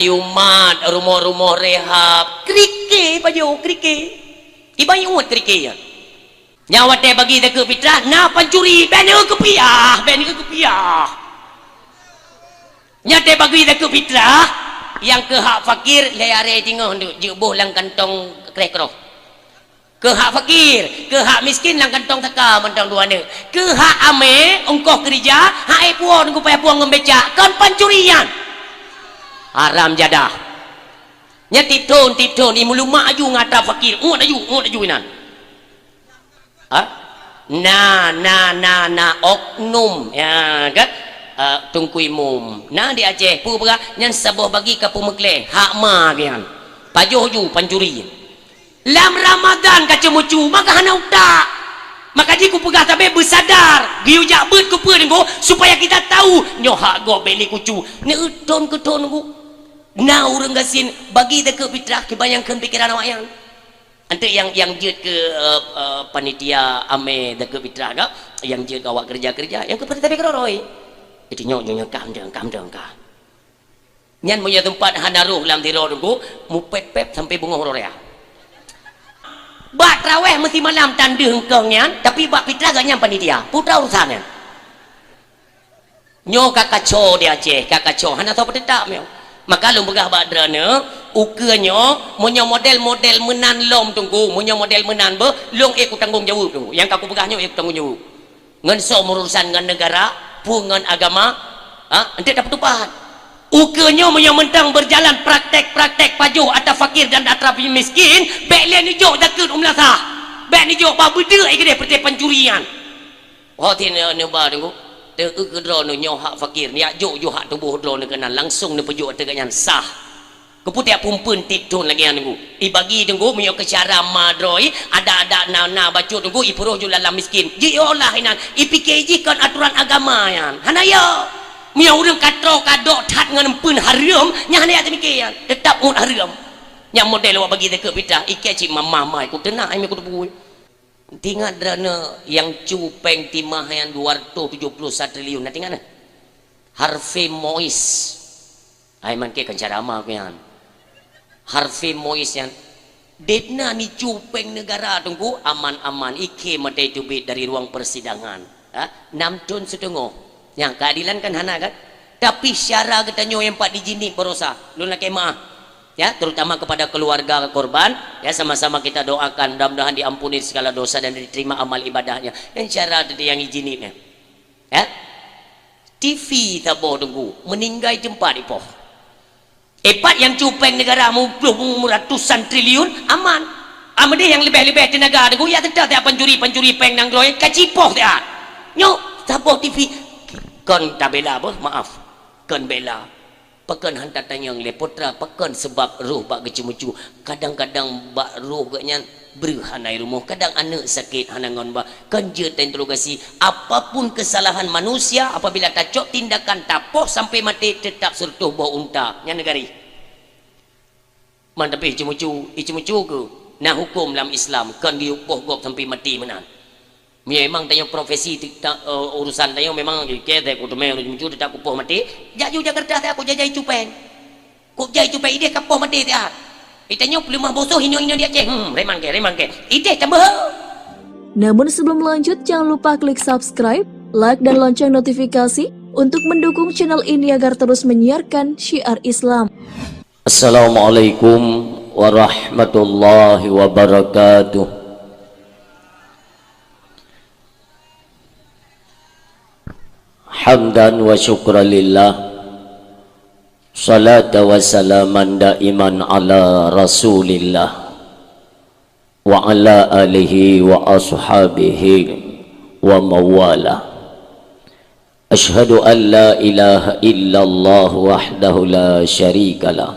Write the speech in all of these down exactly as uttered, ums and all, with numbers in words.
Yumat, rumoh-rumoh rehab, krike pajoh, krike. Iban uet krike nyan. Nyang watée bagi zakeuet fitrah, na pancuri, bèk neukeupiah, bèk neukeupiah. Nyang watée bagi zakeuet fitrah, nyang keu hak fakir, lhée aré teungoh neuk jeuet boh lam kantong kreh-kroh. Keu hak fakir, keu hak miskin lam kantong saka mantong dua neuk. Keu hak amé, ongkoh keurija, hak éh puwoe ngon payah puwoe ngon becak, kon pancuri nyan. Haram jadah. Nyan tithon, tithon, imeulumak aju ngon atra fakir, uet aju, uet aju inan. Ha? Na, na, na, na, oknum, ya kan? Ah, Teungku Imum. Na di Aceh, peue peugah, nyan saboh bagi ka peumeuklé, hak ma geuh nyan. Pajoh ju, pancuri. Lam Ramadan ka ceumeucue, maka hana utak. Maka jih kupeugah sabe beusadar, geuyue jak beuet keu peue Teungku, supaya kita tahu nyoe hak gob bèk lé kucue. Neuthon keu thon Teungku. Na ureuëng gasien bagi zakeuet fitrah, kiban nyang kheun pikeran awaknyan. Enteuk nyang, nyang jeuet keu, eh, eh, panitia amé zakeuet fitrah ka, nyang jeuet keu awak keureuja-keureuja, nyang keu panitia keuroi. Itu nyoe, nyoe, nyoe, kam dong, kam dong, kam. Nyan meunyoe teumpat hana roh lam sidroe Teungku, mupet-pet sampai beungoh uroe raya. Bak traweh meusimalam tan deuh eungkong nyan, tapi bak fitrah geuh nyan panitia. Putra urusan nyan. Nyoe ka kaco di Aceh, ka kaco, hana soe peuteutap nyoe. Maka lôn peugah bak droeneuh, ukeue nyoe, meunyoe model-model meunan lom Teungku, meunyoe model meunan beuh, lôn ék kutanggong jaweueb Teungku. Nyang ka kupeugah nyoe ék kutanggong jaweueb. Ngon soe meurusan ngon neugara, peue ngon agama, ha, enteuk tapeutupat. Ukeue nyoe meunyoe mantong beujalan praktek-praktek pajoh atra fakir dan atra miskin, bèk lé neujok zakeuet u meulasah. Bèk neujok bak beudeuek keudeh peureté pancuri nyan. Ho ti neu-, neuba Teungku, teu-eu keu droeneuh nyoe hak fakir, neujak jok ju hak tuboh droeneuh keunan, langsong neupeujok ateueh gobnyan sah. Keupeue tiep phon-phon tiep thon lagèe nyan Teungku. Ibagi Teungku, meunyoe keu cara ma droe, adak-adak na, na bacut Teungku, ipeurôh ju lam miskin. Jiolah inan, ipike jih kon aturan agama nyan. Hana yo. Meunyoe ureuëng ka troe ka dok that ngon eumpeuen hareuem, nyan hana jak teumike nyan. Teutap ngon hareuem. Nyang model awak bagi zakeuet fitrah, ikei cit mamah mai, ku teunak ai mi ku teupue. Teuingat droeneuh nyang cu péng timah nyan dua ratus tujoh puluh sa triliun, na teuingat na? Harvey Mois. Ai mankè kon cara ma ku nyan. Harvey Mois nyan, debna ni cu péng neugara Teungku, aman-aman, ikei maté teubiet dari ruang persidangan. Ha? Nam thon siteungoh. Nyang keadilan kan hana kan? Tapi syara geutanyoe nyang pat dijinib baroesa. Lôn lakèe meu'ah. Ya, terutama kepada keluarga korban, ya, sama-sama kita doakan mudah-mudahan diampuni segala dosa dan diterima amal ibadahnya. Nyang syara teuti nyang ijinib nyan. Ya. T V saboh Teungku, meuninggai teumpat ipoh. Ipat nyang cu péng neugara meuploh meuratusan triliun, aman. Ameudeh nyang leubeh-leubeh teunaga Teungku, ya teutap siat pancuri-pancuri péng nanggroe, ka cipoh siat. Nyoe, saboh T V. Kon tabela beuh, maaf. Kon bela. Pakon han tatanyong lé putra, pakon seubab roh bak geuceumeucue. Kadang-kadang bak roh geuhnyan breuh hana i rumoh, kadang aneuëk sakét hana ngon ba. Kon jeuet tainterogasi, apapun kesalahan manusia, apabila tacok tindakan tapoh sampai maté, teutap sireutôh boh unta. Nyan neugari. Man tapi iceumeucue, iceumeucue keu na huköm lam Islam, kon geuyue poh gob sampai maté meunan. Meunyoe memang tanyoe profesi ti-, ta-, eh, urusan tanyoe memang ke teu kuteumé ureuëng muncul teutap kupoh maté, jak ju Jakarta siat kujajai cupeng. Kujai cupeng ideh kapoh maté siat. Itanyoe peuleumah bosoh inoe-inoe di Aceh. Hmm, reman ke, reman ke. Ideh tambah. Namun sebelum lanjut, jangan lupa klik subscribe, like, dan lonceng notifikasi untuk mendukung channel ini agar terus menyiarkan syiar Islam. Assalamualaikum warahmatullahi wabarakatuh. Hamdan wa syukran lillah. Salata wa salaman daiman ala Rasulillah. Wa ala alihi wa ashabihi wa mawala. Asyhadu an la ilaha illallah wahdahu la syarikalah.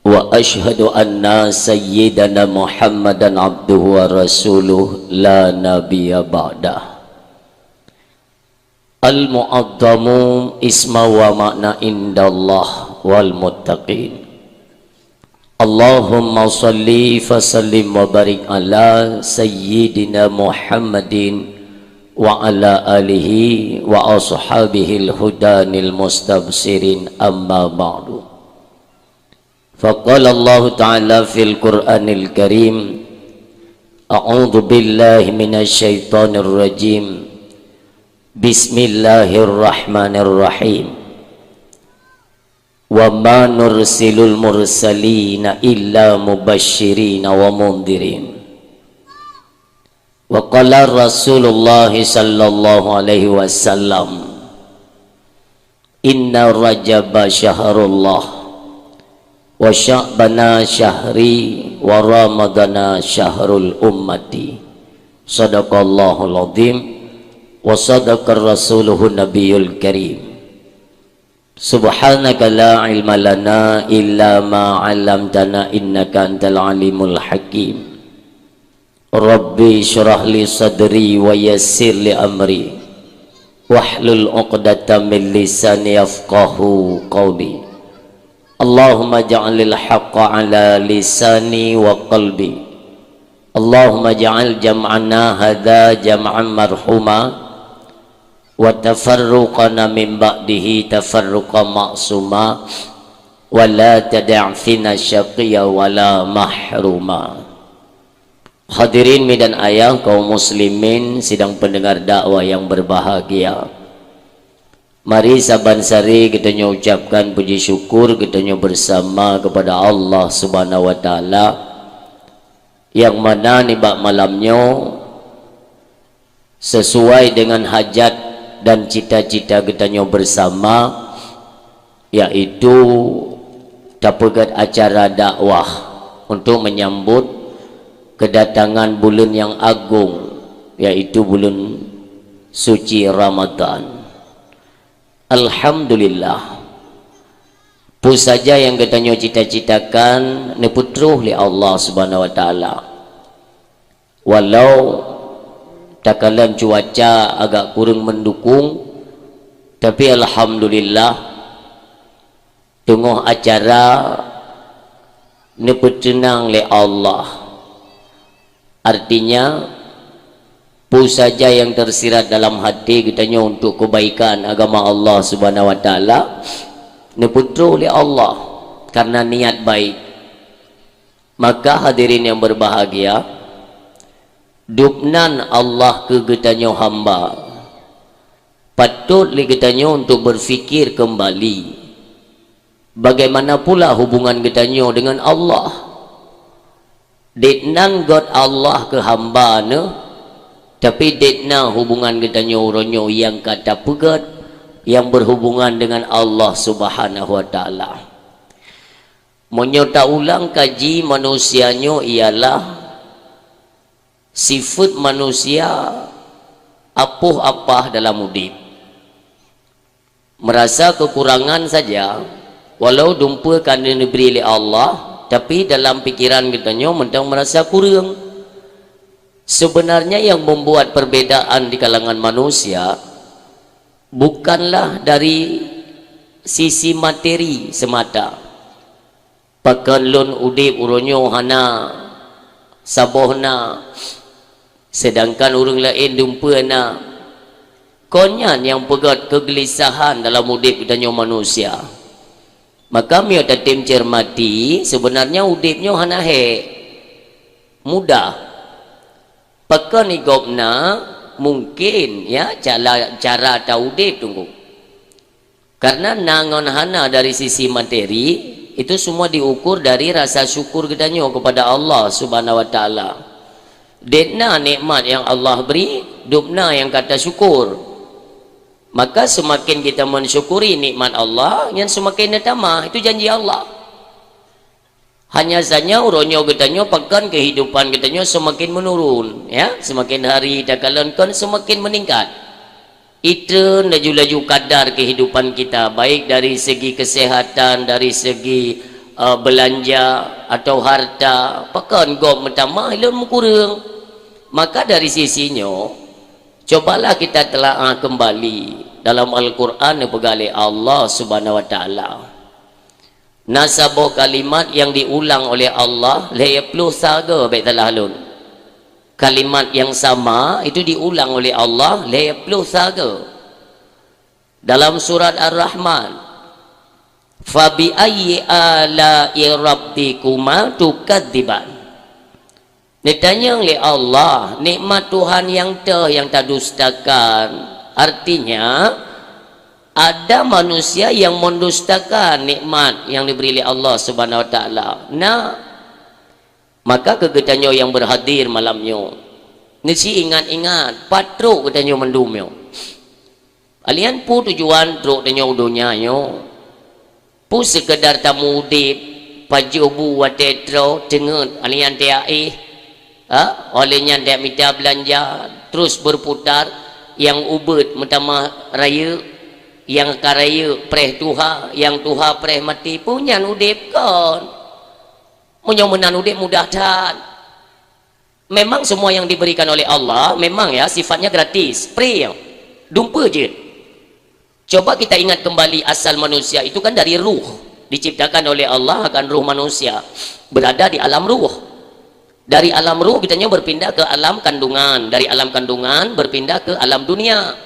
Wa asyhadu anna sayyidana Muhammadan abduhu wa rasuluh la nabiyya ba'dah. Al-mu'azzamu isma wa ma'na indallah wal muttaqin. Allahumma salli fa sallim wa barik ala sayyidina Muhammadin wa ala alihi wa ashabihil hudanil mustabsirin, amma ba'du. Faqala Allahu Ta'ala fil Qur'anil Karim, A'udzu billahi minasy syaithanir rajim. Bismillahirrahmanirrahim. Wa ma nursilul mursalina illa mubasysyirina wa mundhirin. Wa qala Rasulullah sallallahu alaihi wasallam, "Inna Rajaba syahrullah, wa Sya'bana syahri, wa Ramadana syahrul ummati." Sadaqallahul azim, wa sadaqa rasuluhun nabiyul karim. Subhanaka la ilma lana illa ma 'allamtana innaka antal alimul hakim. Rabbi syrah li sadri wa yassir li amri. Wahlul 'uqdatam min lisani yafqahu qawli. Allahumma ja'alil haqqa ala lisani wa qalbi. Allahumma ja'al jam'ana hadza jam'an marhuma, wa tafarruqana min ba'dihi tafarruqan ma'suma, wa la tada' fina syaqiyya wa la mahruma. Hadirin mi dan ayah kaum muslimin sidang pendengar dakwah yang berbahagia. Mari saban sari geutanyoe ucapkan puji syukur geutanyoe bersama kepada Allah Subhanahu wa Taala, yang mana nibak malam nyoe sesuai dengan hajat dan cita-cita geutanyoe bersama, yaitu tapeugét acara dakwah untuk menyambut kedatangan buleuen nyang agong, yaitu buleuen suci Ramadan. Alhamdulillah, peue saja nyang geutanyoe cita-citakan neupeutroh lé Allah Subhanahu wa Taala. Walau takalon cuaca agak kureueng mendukung, tapi alhamdulillah, teungoh acara neupeuteunang lé Allah. Artinya, peue saja nyang tersirat dalam hati geutanyoe untuk kebaikan agama Allah Subhanahu wa Taala, neupeutroh lé Allah karena niat baik. Maka hadirin yang berbahagia, dubnan Allah keu geutanyoe hamba. Patot lé geutanyoe untuk berfikir kembali, bagaimana pula hubungan geutanyoe dengan Allah. Ditnan göt Allah keu hamba neuh, tapi ditnan hubungan geutanyoe uroe nyoe nyang ka tapeugöt, nyang berhubungan dengan Allah Subhanahu wa Taala. Meunyoe taulang kaji manusia nyoe ialah sifeuet manusia apoh apah dalam udeb. Meurasa keukurangan saja, walau dumpeue ka neubri lé Allah, tapi dalam pikeran geutanyoe mantong meurasa kureueng. Sebenarnya yang membuat perbedaan di kalangan manusia bukanlah dari sisi materi semata. Pakon lôn udeb uroe nyoe hana saboh na, sedangkan ureuëng laén dumpeue na. Kon nyan nyang peugöt keugeulisahan dalam udeb geutanyoe manusia. Maka meunyoe tatem cermati, sebenarnya udeb nyoe hana hék, mudah. Pakon igobna mungkin, ya, cara, cara taudeb teungku. Karena na ngon hana dari sisi materi, itu semua diukur dari rasa syukur geutanyoe kepada Allah Subhanahu wa Taala. Debna nikmat yang Allah beri, dubna yang ka tasyukur. Maka semakin kita mensyukuri nikmat Allah, nyan semakin neutamah. Itu janji Allah. Hanya saja uroe nyoe geutanyoe pakon kehidupan geutanyoe semakin menurun, ya, semakin hari takalon kon semakin meningkat. Itu laju-laju kadar kehidupan kita, baik dari segi kesehatan, dari segi, eh, belanja atau harta, pakon gob meutamah, ilôn meukureueng. Maka dari sisi nyoe, cobalah kita telaah kembali dalam Al-Quran neupeugah lé Allah Subhanahu wa Taala. Na saboh kalimat yang diulang oleh Allah lhée ploh saga, bék salah lôn. Kalimat yang sama itu diulang oleh Allah lhée ploh saga. Dalam surat Ar-Rahman, "Fabi ayyi ala'i rabbikuma tukadziban?" Ditanyong lé Allah, nikmat Tuhan nyang toh nyang tadustakan? Artinya, ada manusia yang mendustakan nikmat yang diberi oleh Allah Subhanahu wa Taala. Nah, maka keu geutanyoe nyang berhadir malam nyoe, neusi ingat-ingat, pat trok geutanyoe mandum nyoe. Alian peue tujuan trok tanyoe u donya nyoe? Peue sekadar tamu udeb, pajoh bu watée troe teungeut, alian teuak éh, ha? Óh lheueh nyan teuak mita beulanja, terus berputar, nyang ubeuet meutamah rayeuk, nyang ka rayeuk preh tuha, nyang tuha preh maté, peue nyan udeb kon? Meunyoe meunan udeb mudah that. Memang semua yang diberikan oleh Allah, memang ya, sifatnya gratis, free. Dumpeue jeuet. Coba kita ingat kembali asal manusia itu kan dari ruh. Diciptakan oleh Allah akan ruh manusia. Berada di alam ruh. Dari alam ruh geutanyoe berpindah ke alam kandungan. Dari alam kandungan berpindah ke alam dunia.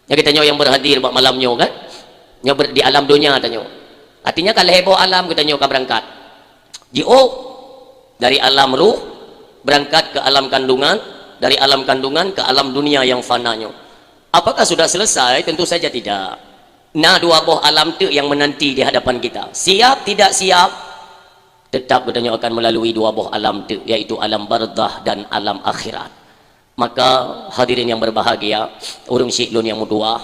Nyan geutanyoe nyang berhadir bak malam nyoe kan? Nyoe ber-, di alam donya tanyoe. Artinya ka lhée boh alam geutanyoe ka berangkat. Jiôh dari alam ruh, berangkat ke alam kandungan, dari alam kandungan ke alam dunia yang fana nyoe. Apakah sudah selesai? Tentu saja tidak. Na dua boh alam teuk yang menanti di hadapan kita. Siap tidak siap, tetap geutanyoe akan melalui dua boh alam teuk, yaitu alam barzakh dan alam akhirat. Maka hadirin yang berbahagia, ureuëng syiek lôn nyang meutuwah,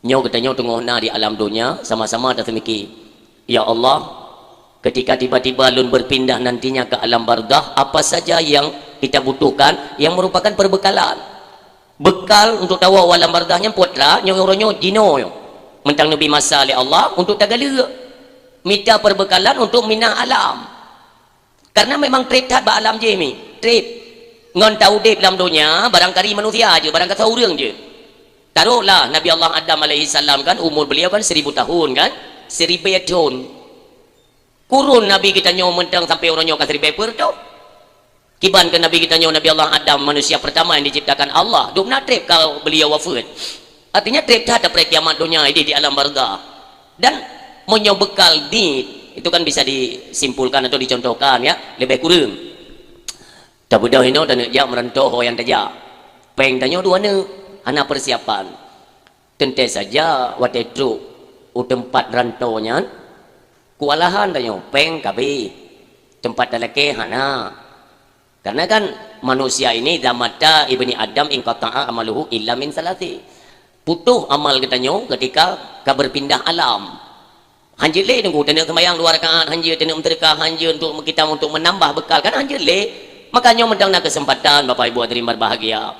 nyoe geutanyoe teungoh na di alam donya, sama-sama taseumiki, "Ya Allah, ketika tiba-tiba lôn berpindah nantinya ke alam barzakh, apa saja yang kita butuhkan yang merupakan perbekalan?" Bekal untuk tawoe u alam barzakh nyan putra nyoe uroe nyoe jinoe nyoe. Mantong neubi masa lé Allah untuk tagaleuek. Mita perbekalan untuk minah alam. Karena memang treb that bak alam jih mi, treb. Ngon taudeb lam donya, barangkali manusia je, barangkali ureuëng je. Taruhlah Nabi Allah Adam alaihi salam kan, umur beliau kan seribu tahun kan? Seribu tahun. Kurun Nabi geutanyoe mantong sampai uroe nyoe ka siribée peuet reutôh. Kiban keu Nabi geutanyoe, Nabi Allah Adam, manusia pertama yang diciptakan Allah, dum na treb ka beliau wafeuet. Artinya treb that apre kiamat donya ideh di alam barzakh. Dan meunyoe bekal nit, itu kan bisa disimpulkan atau dicontohkan ya, lebih kurang. Tabeudôh inoe taneuk jak meurantô ho nyang tajak. Péng tanyoe dua neuk, hana persiapan. Teuntée saja watée trok u teumpat rantô nyan, keuwalahan tanyoe, péng ka abéh, teumpat talakée hana. Karena kan manusia ini, "Idza mata ibni Adam inqata'a amaluhu illa min salasi." Putôh amal geutanyoe ketika ka berpindah alam. Hanjeuet lé teungku, taneuk seumayang dua rakaat hanjeuet, taneuk meuseudeukah hanjeuet untuk kita untuk menambah bekal, kan hanjeuet lé. Makanya mantong na kesempatan Bapak Ibu hadirin berbahagia.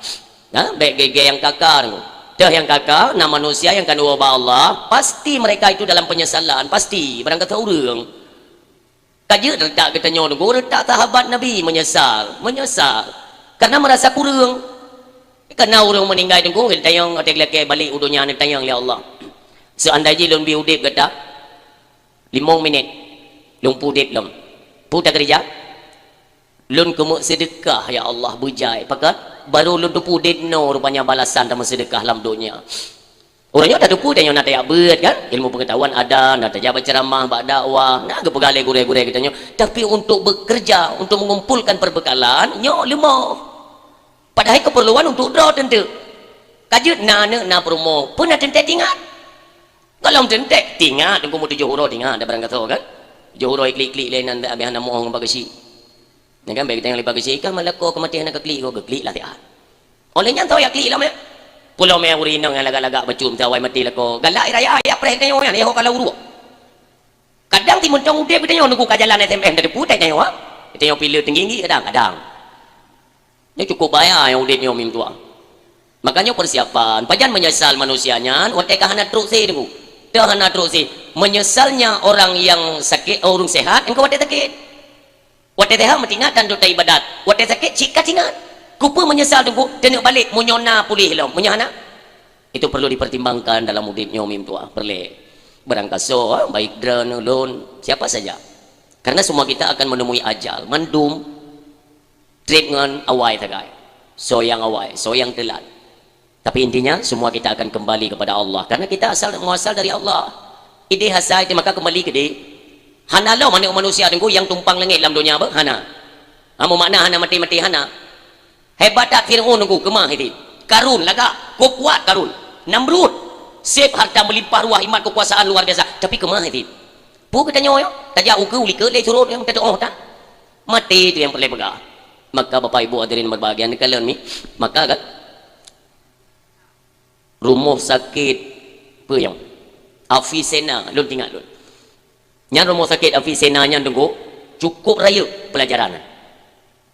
Ha, bék gée-gée nyang kaka teungku. Teuh nyang kaka, na manusia nyang ka neuwoe bak Allah, pasti mereka itu dalam penyesalan, pasti, barangkata ureuëng. Ka jeuet reutak geutanyoe teungku, reutak sahabat Nabi menyesal, menyesal. Karena merasa kureueng. Karena ureuëng meuninggai teungku, geutanyong watée geulakée balek u donya neutanyong lé Allah. Seandai jih lôn bi udeb gata limong minét, lôn peudeb lom. Peue takeureuja? Lôn keumeuk seudeukah, ya Allah, beujai. Pakon? Barô lôn teupeu udeb noe rupanya balasan tameuseudekah lam donya. Uroe nyoe tateupeue tanyoe na tajak beuet kan? Ilmu pengetahuan ada, na tajak beuceramah, bak dakwah, na geupeugah lé gurée-gurée geutanyoe. Tapi untuk bekerja, untuk mengumpulkan perbekalan, nyoe leumoh. Padahai keperluan untuk droe teunteuk. Ka jeuet na aneuk na peurumoh, peue na teuntée tingat? Gohlom teuntée tingat, teungku meutujoh uroe tingat, dah barang gasoe kan? Tujoh uroe klik-klik lé nan habéh hana moh ngon bak geusyik. Nyan kan, bék geutanyoe leubeh geusyik, "Ikah malako keumaté hana kaklik ko," geuklik lah siat. Óh lheueh nyan soe jak klik lom nyan? Pulo mé ureuëng inong nyang lagak-lagak bacut meusawa maté lakoe. Galak raya jak preh geutanyoe nyan, yôh ka lam uruek. Kadang timeuntong udeb geutanyoe nunggu ka jalan S M S tateupeue that tanyoe, ha? Geutanyoe pileue teunggi-tinggi kadang-kadang. Nyoe cukup bahaya nyang udeb nyoe mim tuang. Makanya persiapan, pajan menyesal manusia nyan watée ka hana trok sé teungku. Teuh hana trok sé. Menyesalnya orang yang sakit, oh, ureuëng sehat, engkau watée sakit. Watée sehat meutingat dan dota ibadat. Watée sakét cit ka tingat. Kupeue meunyeusal teungku, teuneuk balek meunyoe na puléh lom, meunyoe hana? Itu perlu dipertimbangkan dalam udeb nyoe mim tuah, peureulée. Barangkasoe, baik droeneuh, lôn, siapa saja. Karena semua kita akan menemui ajal, mandum treb ngon awai sagai. Soe nyang awai, soe nyang teulat. Tapi intinya, semua kita akan kembali kepada Allah. Karena kita asal, muasal dari Allah. Idéh asai teuh maka keumbali keudéh. Hana lom aneuk manusia Teungku nyang tumpang langét lam donya beuh, hana. Ha, meumakna hana maté-maté, hana. Hebat that Fir'aun Teungku, keumah idéh. Karun lagak, kuat-kuat Karun. Namrud, seb harta meulimpah ruah, imat keukuasaan luar biasa, tapi keumah idéh. Peue geutanyoe nyoe? Tajak ukeue u likot lé surot nyang teutuoh that. Maté tu nyang peureulée peugah. Maka Bapak Ibu hadirin berbahagia, neukalon mi, maka kan rumoh sakét peue nyang Avicenna, lôn teuingat lôn. Nyan rumoh sakét Avicenna nyan Teungku, cukup rayeuk peulajaran.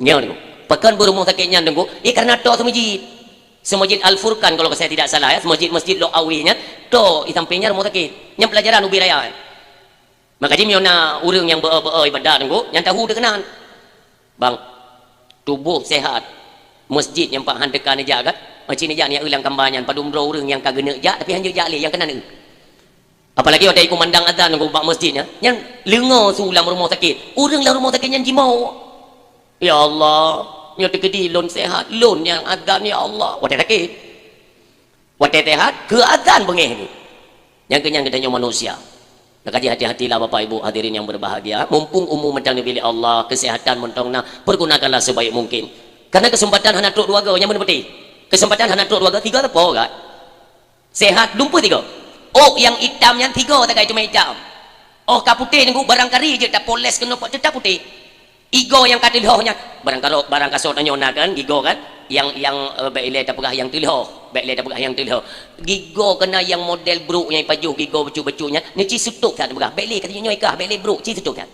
Nyan Teungku. Pakon beurumoh sakét nyan Teungku? Eh, karena toe seumeujid. Seumeujid Al-Furqan kalau saya tidak salah ya, seumeujid Masjid Lok Awih nyan, toe di samping nyan rumoh sakét. Nyan peulajaran ubé raya. Maka jih meunyoe na ureuëng nyang beu-beu ibadat Teungku, nyan tahu teukenan. Bang, tuboh sehat, masjid nyang pat han teuka neujak kan? Macam neujak neujak ulang kamba nyan, padum droe ureuëng nyang ka geuneuk jak, tapi han jeuet jak lé, nyang keunan. Apalagi watée kumandang azan Teungku bak masjid nyan, nyan leungo su lam rumoh sakét. Ureuëng lam rumoh sakét nyan jimawök. Ya Allah, nyoe teukeudi lôn sehat, lôn nyang azan ya Allah. Watée sakét. Watée sehat, keu azan beungéh ni. Nyang keu nyan geutanyoe manusia. Maka jih hati-hatilah Bapak Ibu hadirin yang berbahagia, mumpung umu mantong neubri lé Allah, kesehatan mantong na, pergunakanlah sebaik mungkin. Karena kesempatan hana trok dua go, nyan beuna beutôi. Kesempatan hana trok dua go, tiga teupok kan? Sehat, lumpuh tiga. Oh, nyang itam nyan tiga tagai teuma itam. Oh, ka putéh Teungku, barangkari jeuet tapoles keunoe pat teutap putéh. Igoe nyang ka teulhoh nyan, barangkaro-, barangkasoe tanyoe na kan, igoe kan, nyang, nyang, eh, bék ilée tapeugah nyang teulhoh, bék ilée tapeugah nyang teulhoh. Gigoe keunan nyang model brok nyang ipajoh gigoe bacut-bacut nyan, nyoe ci seutôk that tapeugah, bék lé ka tanyoe nyoe ikah, bék lé brok, ci seutôk that.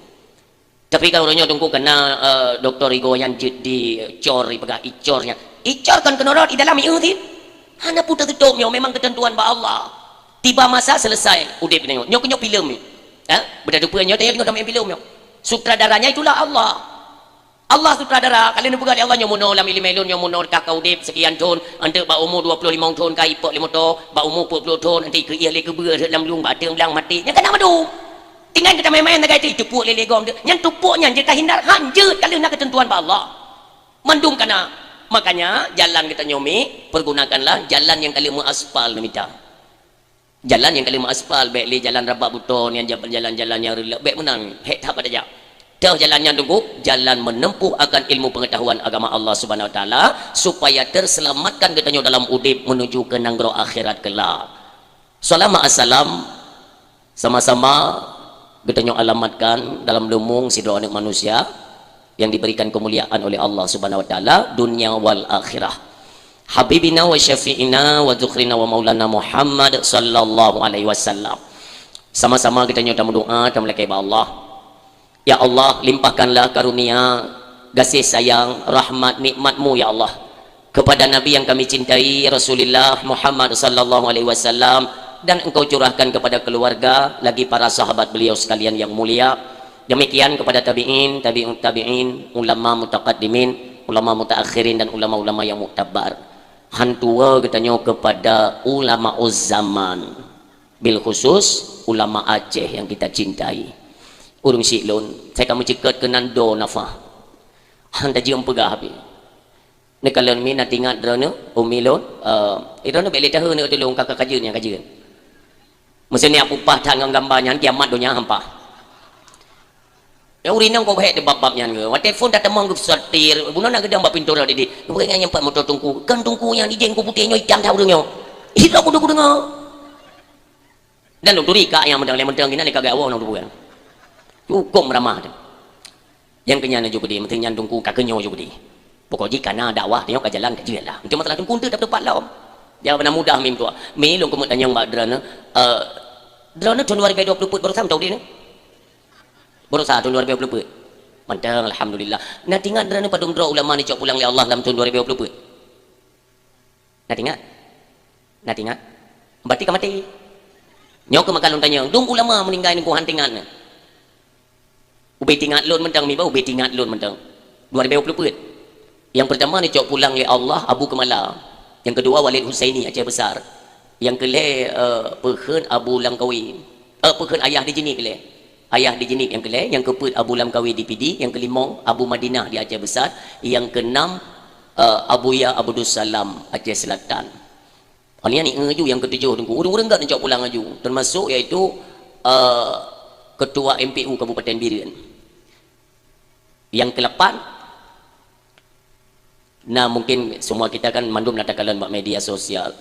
Tapi kan uroe nyoe Teungku keunan, eh, dokto igoe nyan jeuet dicor, ipeugah icor nyan. Icor kon keunoe rot, i dalam ieu cit. Hana peue teututup nyoe, memang keuteuntuan bak Allah. Tiba masa selesai udeb nyoe. Nyoe keuh nyoe filem nyoe. Ha? Beutateupeue nyoe, tanyoe teungoh tameu'en filem nyoe. Sutradaranya itulah Allah. Allah sutradara, ka lheueh neupeugah lé Allah nyoe meunoe lam iéleumé lôn, nyoe meunoe ka ka udeb sekian thon, eunteuk bak umu dua ploh limong thon ka ipok lé moto, bak umu peuet ploh thon eunteuk keuieh lé keubeue rhot lam lueng bak ateueng blang maté. Nyan ka na madu. Tinggai geutamé-mé sagai teuk teupok lé lé gob teuk. Nyan teupok nyan jeuet tahindar, han jeuet ka lheueh na keuteuntuan bak Allah. Mandum ka na. Makanya jalan geutanyoe mi, pergunakanlah jalan nyang ka lheueh meuaspal neumita. Jalan nyang ka lheueh meuaspal, bék lé jalan rabak buton, nyang ja-, jalan-jalan nyang reuleuek, bék meunan, hék that bak tajak. Toh jalan nyan Teungku, jalan menempuh akan ilmu pengetahuan agama Allah Subhanahu Wa Taala, supaya terselamatkan geutanyoe dalam udeb menuju ke nanggroe akhirat kelak. Salam ma'assalam, sama-sama geutanyoe alamatkan dalam leumong sidroe aneuk manusia yang diberikan kemuliaan oleh Allah Subhanahu Wa Taala, dunia wal akhirah. Habibina wa syafi'ina wa dzukhrina wa maulana Muhammad sallallahu alaihi wasallam. Sama-sama geutanyoe tameudoa, tameulakée bak Allah. Ya Allah, limpahkanlah karunia, gaséh sayang, rahmat, nikmat-Mu, ya Allah, kepada Nabi yang kami cintai, Rasulullah Muhammad sallallahu alaihi wasallam, dan Engkau curahkan kepada keluarga, lagi para sahabat beliau sekalian yang mulia. Demikian kepada tabi'in, tabi'ut tabi'in, ulama mutaqaddimin, ulama mutaakhirin, dan ulama-ulama yang muktabar. Han tuwoe geutanyoe kepada ulama zaman, bil khusus ulama Aceh yang kita cintai. Ureuëng syiek lôn, saya ka meuceukeut keunan do nafah. Han tajeuem peugah pih. Neukalon mi na tingat droeneuh, umi lôn, eh, droeneuh bék lé tahe neuh tulông ka, ka kajeuen nyang kajeuen. Meuseuneuk pupah that ngon gamba nyan, kiamat donya hampah. Ya, ureuëng inong kok hék teuh bab-bab nyan ke. Watée phon tateumong geup satir, bunoe na geudong bak pintoe rot didik. Ureuëng nyang nyampat moto Teungku, kon Teungku nyan, ijén ku putéh nyoe itam that ureuëng nyoe. Ih, lok kudu kudeungoe. Dan lôn turi kak nyang meudang lé meudang inan ka geuwoe nang tubuan. Cukôp meuramah teuh. Nyang keu nyan ju keudeh, meuteuh nyan Teungku ka keu nyoe ju keudeh. Pokok jih ka na dakwah, tanyoe ka jalan ka jeuet lah. Itu masalah Teungku teuh teupeupat lom. Jawaban mudah mim tuah. Mi lôn keumeut tanyong bak droeneuh, eh, droeneuh thon dua ribu dua puluh peuet baroesa mantong udeh nyoe? Baroesa thon dua ribu dua puluh peuet. Mantong, alhamdulillah. Na tingat droeneuh padum droe ulama neucok pulang lé Allah lam thon dua ribu dua puluh peuet? Na tingat? Na tingat? Berarti ka maté. Nyoe keuh maka lôn tanyong, dum ulama meuninggai nyoe keuh han tingat nyoe. Ubé tingat lôn mantong, mi ba ubé tingat lôn mantong. Dua ribu dua puluh peuet. Nyang peurtama neucok pulang lé Allah Abu Keumala. Nyang keudua Walid Husaini Aceh Besar. Nyang keulhée, eh, peukheun Abu Langkawi. Eh, peukheun Ayah di Jeunieb keulhée. Ayah di Jeunieb nyang keulhée, nyang keupeuet Abu Langkawi di Pidie, nyang keulimong Abu Madinah di Aceh Besar, nyang keunam, eh, Abuya Abdussalam Aceh Selatan. Awak nyan ié ju nyang keutujoh Teungku. Ureuëng-ureuëng gét neucok pulang laju, termasuk yaitu, eh, Ketua M P U Kabupaten Bireuen. Yang kelapan, nah, mungkin semua kita kan mandum na takalon bak media sosial.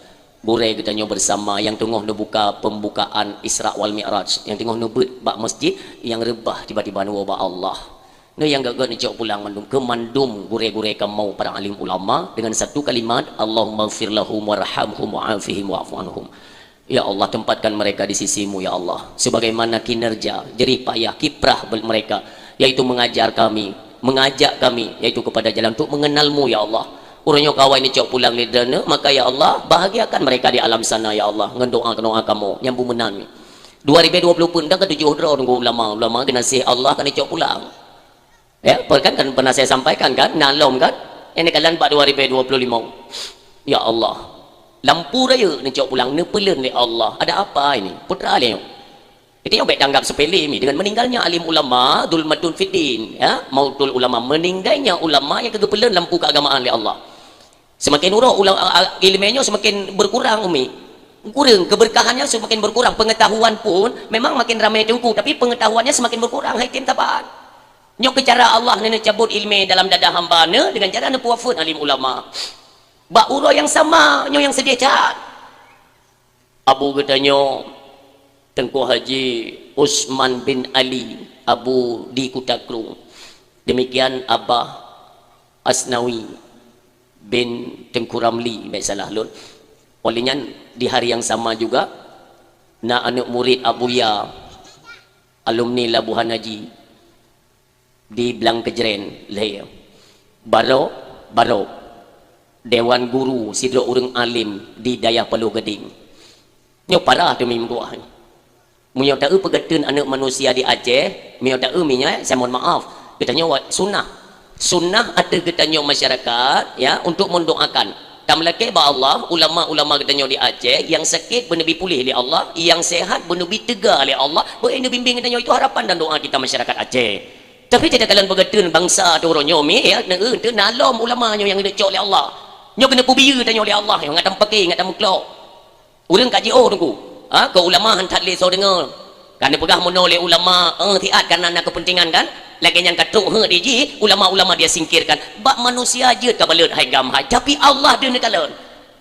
Gurée geutanyoe bersama nyang teungoh neubuka pembukaan Isra wal Mi'raj, nyang teungoh neubeuet bak masjid, nyang reubah tiba-tiba neuwoe bak Allah. Nyoe nyang göt-göt neucok pulang mandum, keu mandum gurée-gurée kamoe para alim ulama dengan satu kalimat, "Allahummaghfir lahum warhamhum wa'afihim wa'fu anhum." Ya Allah, tempatkan mereka di sisimu, ya Allah, sebagaimana kinerja, jerih payah, kiprah be-, mereka, yaitu mengajar kami, mengajak kami, yaitu kepada jalan untuk mengenalmu, ya Allah. Uroe nyoe ka awai neucok pulang lé droeneuh, maka, ya Allah, bahagiakan mereka di alam sana, ya Allah, ngon doa-doa kamoe nyang beumeunang. Dua ribée dua puluh peuet ka tujoh droe nunggu ulama, ulama geunaséh Allah ka neucok pulang. Ya, peue kan, kan pernah saya sampaikan kan, na lom kan? Ini kalian bak dua ribée dua puluh lima. Ya Allah. Lampu raya neucok pulang, neupeuleueh lé Allah. Ada apa ini? Putra lé nyoe. Itu yang baik tanggap sepele mi dengan meninggalnya alim ulama, zulmatun fiddin, ya, mautul ulama, meninggalnya ulama yang keugeupeuleuen lampu keagamaan lé Allah. Semakin uroe ula-, a-, a-, ileumé nyoe semakin berkurang, Umi. Kurang, keberkahannya semakin berkurang. Pengetahuan pun memang makin ramai teungku, tapi pengetahuannya semakin berkurang, hai tim taban. Nyoe keu cara Allah neuneucabut ileumé dalam dada hamba neuh dengan cara neupeuwafeuet alim ulama. Bak uroe nyang sama, nyoe nyang seudeh that. Abu geutanyoe, Teungku Haji Usman bin Ali, Abu di Kuta Kru. Demikian Abah Asnawi bin Teungku Ramli, baik salah lôn. Oleh nyan, di hari yang sama juga, na aneuk murid Abuya, alumni Labuhan Haji, di Blang Kejren, lhèe. Barô, barô. Dewan guru sidroe ureueng alim di dayah Paloh Gadeng. Nyoe parah teumi meutuah. Meunyoe taeu peugeuteueng aneuk manusia di Aceh, meunyoe taeu minyai, saya mohon maaf, geutanyoe wa-, sunnah. Sunnah ateueh geutanyoe masyarakat, ya, untuk mendoakan. Tameulakée bak Allah, ulama-ulama geutanyoe di Aceh, nyang sakét beuneubi puléh lé Allah, nyang sehat beuneubi teuga lé Allah, beu neubimbing geutanyoe, itu harapan dan doa kita masyarakat Aceh. Tapi tidak kalian peugeuteueng bangsa ateueh uroe nyoe mi, ya, neu-, teu na lom ulama nyoe nyang geucok lé Allah. Nyoe keuneuk peubiyeu tanyoe lé Allah, nyoe ngat tampake, ngat tameuklok. Ureueng ka jiôh teungku. Ha, keu ulama han that lé soe deungoe. Ka neupeugah meunoe lé ulama, eh, siat karena na keupeuntengan kan? Lagée nyang ka trok heuet di jih, ulama-ulama dia singkirkan. Bak manusia jeuet ka baleuet hai gam hai, tapi Allah deuh neukalon.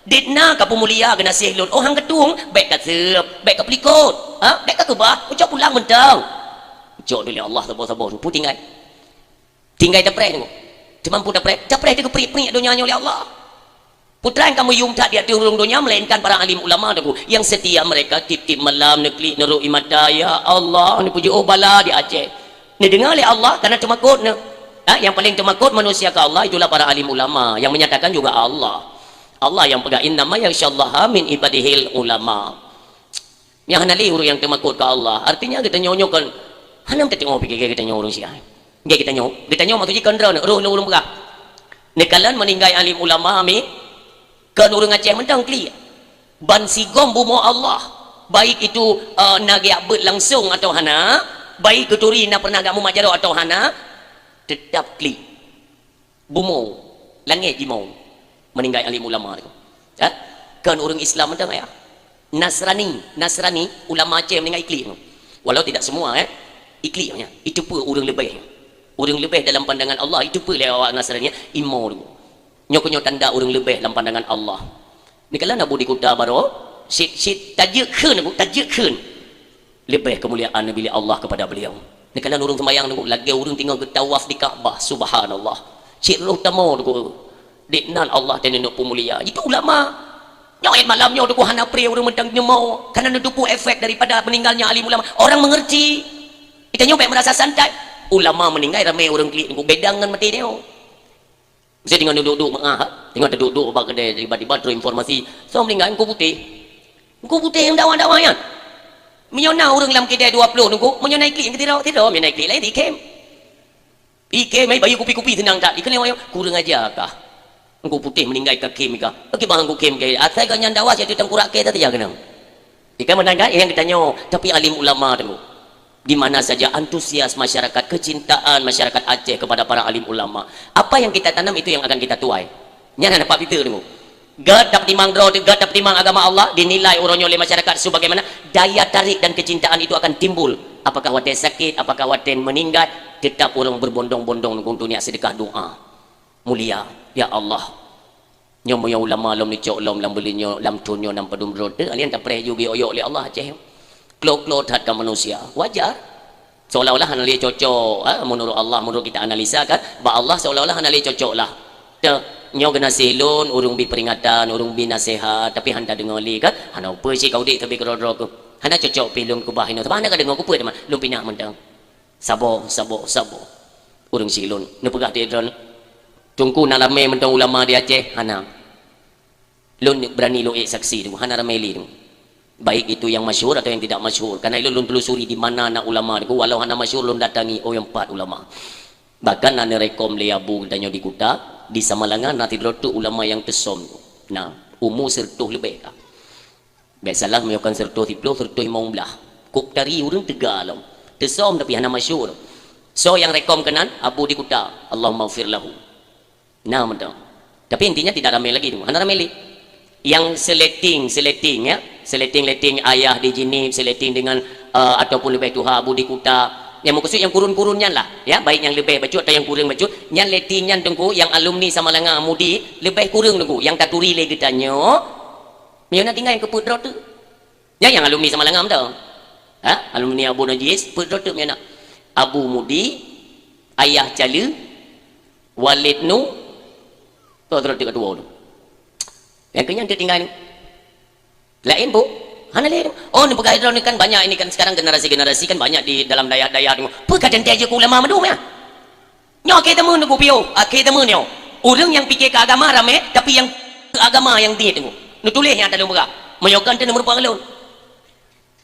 Dit na ka peumulia geunaséh lôn, oh han geutueng, bék ka seueb, bék ka peulikot. Ha, bék ka keubah, ucok pulang mantong. Ucok dulu lé Allah saboh-saboh, peue tinggai. Tinggai tapreh teungku. Teumampu tapreh, tapreh teuh geupriek-priek donya nyoe lé Allah. Putra nyang ka meuyuem that di ateueh ureueng donya melainkan para alim ulama teungku, nyang seutia mereka tiep-tiep malam neuklik neurok ie mata, "Ya Allah, neupujoe bala di Aceh." Neudeungoe lé Allah, karena teumakot neu. Ha, yang paling teumakot manusia ke Allah itulah para alim ulama yang menyatakan juga Allah. Allah yang peugah, "Innama yakhsyallaha min ibadihil ulama." Nyang hana lé ureueng nyang teumakot keu Allah. Artinya geutanyoe nyoe kon hana meuteumé pike geutanyoe ureueng Syiah. Nggak geutanyoe, geutanyoe maksud jih kon droe, roh ureueng peugah. Neukalon meuninggai alim ulama mi, kon ureueng Aceh mantong klik. Ban sigom bumoe Allah, baik itu, eh, na geujak beuet langsung atau hana, baik geuturi na pernah gak mumat jaroe atau hana, tetap klik. Bumoe, langét jimoe, meuninggai alim ulama tu. Ha? Kon ureueng Islam mantong ya. Nasrani, Nasrani, ulama Aceh meuninggai iklik tu. Walau tidak semua, eh. Iklik nya, itu pun ureueng leubeh. Ureueng leubeh dalam pandangan Allah, itu pun lé awak Nasrani, imo tu. Nyoe keuh nyoe tanda ureueng leubeh dalam pandangan Allah. Neukalon Abu di Kuta Barô, sit-sit tajeuet kheun Abu, tajeuet kheun. Leubeh keumuliaan Nabi lé Allah kepada beliau. Neukalon ureueng seumayang teungku, lagée ureueng teungoh geutawaf di Ka'bah, subhanallah. Cit roh tamoe teungku, di nan Allah dan neuk peumulia. Itu ulama. Nyoe ayat malam nyoe teungku hana pri ureueng mantong nyeumoe, karena neuteupeue efek daripada meninggalnya alim ulama. Orang mengerti. Kita nyoe bék merasa santai. Ulama meuninggai ramé ureueng klik teungku, beda ngon maté nyoe. Mesti teungoh duek-duek meu'ah, teungoh teuduek-duek bak keudè, tiba-tiba trok informasi, "Soe meuninggai?" "Teungku Putéh." "Teungku Putéh nyang dakwah-dakwah nyan?" Meunyoe na ureueng lam keudè dua ploh teungku, meunyoe na iklik nyang keutiro, tiro, meunyoe na iklik laén ikhém. Ikhém, ai bayeue kupi-kupi seunang that, ikheun lé awak nyoe, "Kureueng aja kah? Teungku Putéh meuninggai ka khém kah? Bagaimana Teungku khém kah? Asai gobnyan dakwah, siat teungku rakyat saja keunong." Ikan menanggai nyang geutanyoe, tapi alim ulama teungku. Di mana saja antusias masyarakat, kecintaan masyarakat Aceh kepada para alim ulama. Apa yang kita tanam, itu yang akan kita tuai. Nyan hana pat pita teungku. Gét tapeutimang droe teuh, gét tapeutimang agama Allah, dinilai uroe nyoe lé masyarakat sebagaimana daya tarik dan kecintaan itu akan timbul. Apakah watée sakét, apakah watée meuninggai, tetap ureuëng berbondong-bondong ngon dunia sedekah doa. Mulia, ya Allah. Nyoe meunyoe ulama lom neucok lom lam buleuen nyoe, lam thon nyoe nam padum droe teuh, alien tapreh ju geuyok-yok lé Allah Aceh. Klo-klo that ka manusia. Wajar. Seolah-olah hana lé cocok, ha, menurut Allah, menurut kita analisa kan, bak Allah seolah-olah hana lé cocok lah. Teuh, nyoe geunaséh lôn, ureuëng bi peringatan, ureuëng bi nasihat, tapi hana deungoe lé kan, hana upeue cit ka udeb tapi keudroe-droe keuh. Hana cocok pih lôn keubah inoe, tapi hana ka deungoe kupeue teuma, lôn pinah mantong. Saboh, saboh, saboh. Ureuëng si lôn, neupeugah di droe, Teungku na ramé mantong ulama di Aceh, hana. Lôn berani lôn ék saksi tu, hana ramé lé tu. Baik itu yang masyhur atau yang tidak masyhur. Karena itu lôn telusuri di mana na ulama tu, walau hana masyhur lôn datangi, oh, nyan pat ulama. Bahkan na neurekom lé Abu geutanyoe di Kuta, di Samalanga na sidroe teuk ulama nyang teusom tu. Nah, umu seureutôh leubeh ka. Bék salah, meunyoe kon seureutôh siplôh, seureutôh limong blah. Kok tari ureuëng teuga lom. Teusom tapi hana masyhur. Soe nyang rekom keunan? Abu di Kuta. Allahummaghfir lahu. Nah, mantong. Tapi intinya tidak ramai lagi tu. Hana ramai lé. Yang seleting, seleting ya. Seleting-leting ayah di Jeunieb, seleting dengan, eh, ataupun leubeh tuha Abu di Kuta. Yang maksud yang kurun-kurun nyan lah, ya, baik yang leubeh bacut atau yang kureueng bacut. Nyan leting nyan Teungku, yang alumni Samalanga Mudi leubeh kureueng Teungku, yang taturi lé geutanyoe. Meunyoe na tinggai nyang keu peuet droe teuk. Nyan nyang alumni Samalanga mantong. Ha? Alumni Abu Najis, peuet droe teuk meunyoe na. Abu Mudi, Ayah Cale, Walid Nu, toh droe teuk ka tuwoe tu. Nyang keu nyan teuk tinggai ni. Laén bu? Hana lé. Oh, neupeugah droe ni kan banyak ini kan sekarang generasi-generasi kan banyak di dalam dayah-dayah tu. Peue ka teuntée jeuet keu ulama mandum ya? Nyoe akhé zaman Teungku piôh, akhé zaman nyoe. Ureuëng nyang pike keu agama ramé, tapi nyang keu agama nyang dit Teungku. Neutuléh nyang ata lôn peugah. Meunyoe kon teuh neumeurumpok lôn.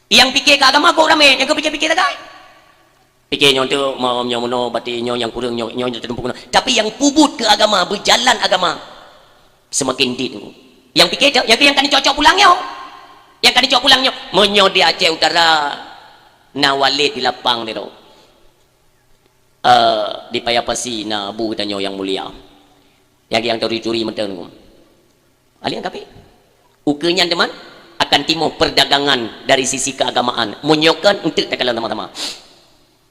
Nyang pike keu agama kok ramé, nyang keu pike-pike sagai. Pike nyoe tu, ma-, nyoe meunoe, bati nyoe nyang kureueng, nyoe, nyoe, nyoe teudumpuk nyoe. Tapi nyang peubuet keu agama, beujalan agama, seumaken dit Teungku. Nyang pike tu, nyang, nyang ka neucok-cok pulang nyoe. Nyang ka neucok pulang nyoe. Meunyoe di Aceh Utara, na Walid di Lapang di tu. Eh, di Paya Pasi na Abu geutanyoe nyang mulia. Nyang, nyang turi-turi mantong. Alien tapi ukeue nyan teuma akan timoh perdagangan dari sisi keagamaan. Meunyoe kon untuk takalon sama-sama.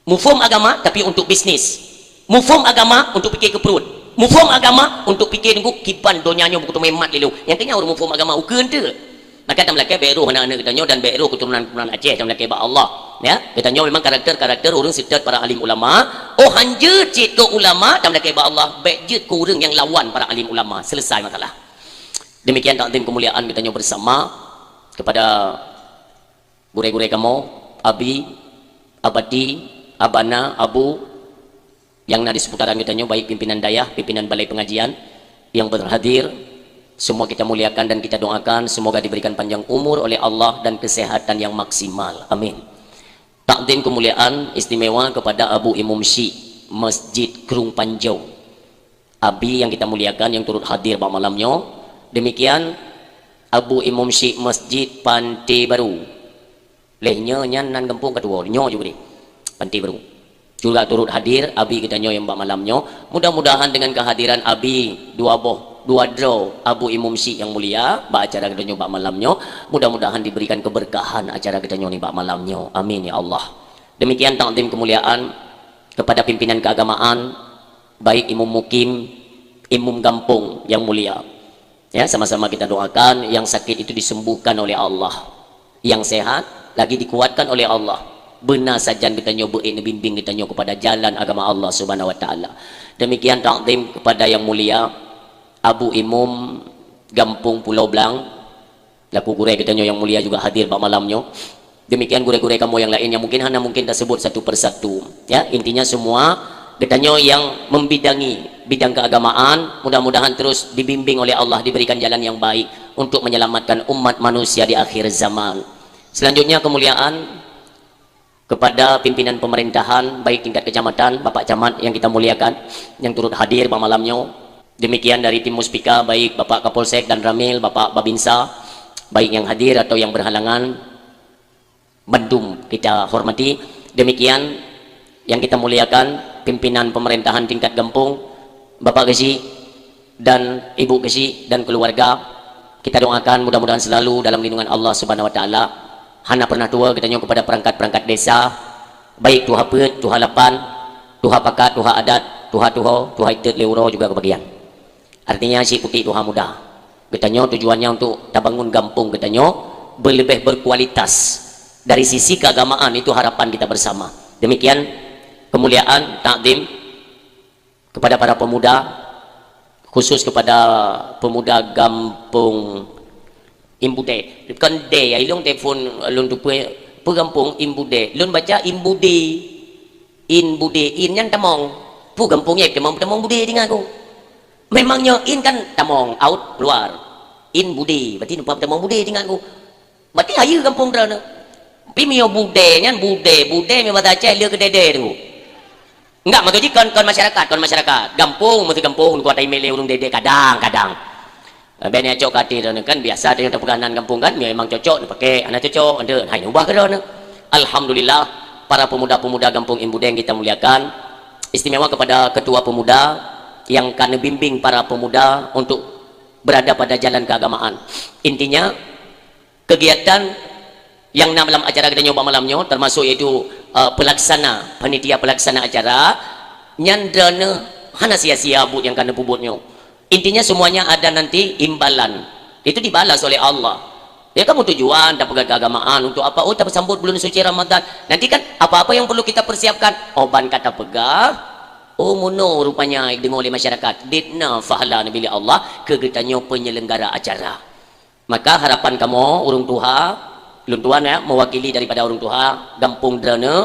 Muphom agama tapi untuk bisnis. Muphom agama untuk pike keu pruet. Muphom agama untuk pike Teungku kiban donya nyoe bukeuteumé mat lé lôn. Nyang keu nyan ureuëng muphom agama ukeue enteuk. Maka tameulakée bék roh aneuk-aneuk geutanyoe dan bék roh keuturonan-keuturonan Aceh tameulakée bak Allah. Ya, geutanyoe memang karakter-karakter ureuëng seutôt para alim ulama. Oh, han jeuet cit keu ulama tameulakée bak Allah, bék jeuet keu ureuëng nyang lawan para alim ulama. Selesai masalah. Demikian takzim kemuliaan geutanyoe bersama kepada gurée-gurée kamoe, Abi, Abati, Abana, Abu, yang na di seputaran geutanyoe, baik pimpinan dayah, pimpinan balai pengajian yang berhadir, semua kita muliakan dan kita doakan semoga diberikan panjang umur oleh Allah dan kesehatan yang maksimal. Amin. Takdim kemuliaan istimewa kepada Abu Imum Syik Masjid Krueng Panjau. Abi yang kita muliakan yang turut hadir bak malam nyoe. Demikian Abu Imum Syik Masjid Pantai Baru. Leh nyoe nyan nan gampông keudua, nyoe juga deh. Pantai Baru. Juga turut hadir Abi geutanyoe nyang bak malam nyoe. Mudah-mudahan dengan kehadiran Abi dua boh, dua droe Abu Imum Syik yang mulia bak acara geutanyoe bak malam nyoe, mudah-mudahan diberikan keberkahan acara geutanyoe ni bak malam nyoe. Amin ya Allah. Demikian takdim kemuliaan kepada pimpinan keagamaan, baik imum mukim, imum gampông yang mulia. Ya, sama-sama kita doakan yang sakit itu disembuhkan oleh Allah, yang sehat lagi dikuatkan oleh Allah. Beuna sajan geutanyoe beuék neubimbing geutanyoe kepada jalan agama Allah Subhanahu wa Taala. Demikian takdim kepada yang mulia Abu Imum Gampông Pulo Blang, laku gurée geutanyoe yang mulia juga hadir bak malam nyoe. Demikian gurée-gurée kamoe yang lain yang mungkin hana mungkin tasebut satu persatu. Ya, intinya semua geutanyoe yang membidangi bidang keagamaan, mudah-mudahan terus dibimbing oleh Allah, diberikan jalan yang baik untuk menyelamatkan umat manusia di akhir zaman. Selanjutnya kemuliaan kepada pimpinan pemerintahan, baik tingkat kecamatan, Bapak Camat yang kita muliakan, yang turut hadir bak malam nyoe. Demikian dari tim Muspika, baik Bapak Kapolsek dan Ramil, Bapak Babinsa, baik yang hadir atau yang berhalangan, bandum kita hormati. Demikian yang kita muliakan, pimpinan pemerintahan tingkat gampông, Bapak Geuchik dan Ibu Geuchik dan keluarga, Kita doakan mudah-mudahan selalu dalam lindungan Allah Subhanahu Wa Taala. Hana pernah tuha geutanyoe kepada perangkat-perangkat desa, baik tuha peuet, tuha lapan, tuha pakat, tuha adat, tuha tuho, tuha itet lé uroe juga kebagian. Artinya, si putik tuha muda. Geutanyoe tujuannya untuk tabangun gampông geutanyoe beuleubeh berkualitas dari sisi keagamaan, itu harapan kita bersama. Demikian kemuliaan, takzim kepada para pemuda, khusus kepada pemuda gampông Imbude. Kon de, ya, ilong telepon lôn tupeue, peue gampông Imbude. Lôn baca Imbude. Imbude, in nyan tamong. Peue gampông nyan tamong, tamong Bude tinggai ku. Memang nyoe in kan tamong, out, keluar. Imbude, berarti nampak tamong Bude tinggai ku. Berarti hayeue gampông droeneuh. Pi miyueb Bude nyan, Bude, Bude miyueb bahasa Aceh le keu dede teungku. Enggak, maksud jih kon, kon masyarakat, kon masyarakat. Gampông, meusti gampông, kuat imé lé ureueng dede kadang-kadang. Eh, ben cocok ati droeneuh kan, biasa teuh nyang teupeugah nan gampông kan, memang cocok neupakai, hana cocok, ente, hai ubah keu droeneuh. Alhamdulillah, para pemuda-pemuda gampông Imbudeng kita muliakan, istimewa kepada ketua pemuda yang ka neubimbing para pemuda untuk berada pada jalan keagamaan. Intinya, kegiatan yang na dalam acara geutanyoe bak malam nyoe, termasuk iaitu, eh, pelaksana, panitia pelaksana acara, nyan droeneuh hana sia-sia buet nyang ka neupeubuet nyoe. Intinya semuanya ada nanti imbalan. Itu dibalas oleh Allah. Ya, kamu tujuan tapeugah keagamaan untuk apa? Oh, tapeusambot bulan suci Ramadan. Nanti kan apa-apa yang perlu kita persiapkan. Oh, ban ka tapeugah, oh, meunoe rupanya deungoe lé masyarakat. Ditna fahla neubi lé Allah keu geutanyoe penyelenggara acara. Maka harapan kamoe ureueng tuha, lôn tuan ya, mewakili daripada ureueng tuha gampông droeneuh,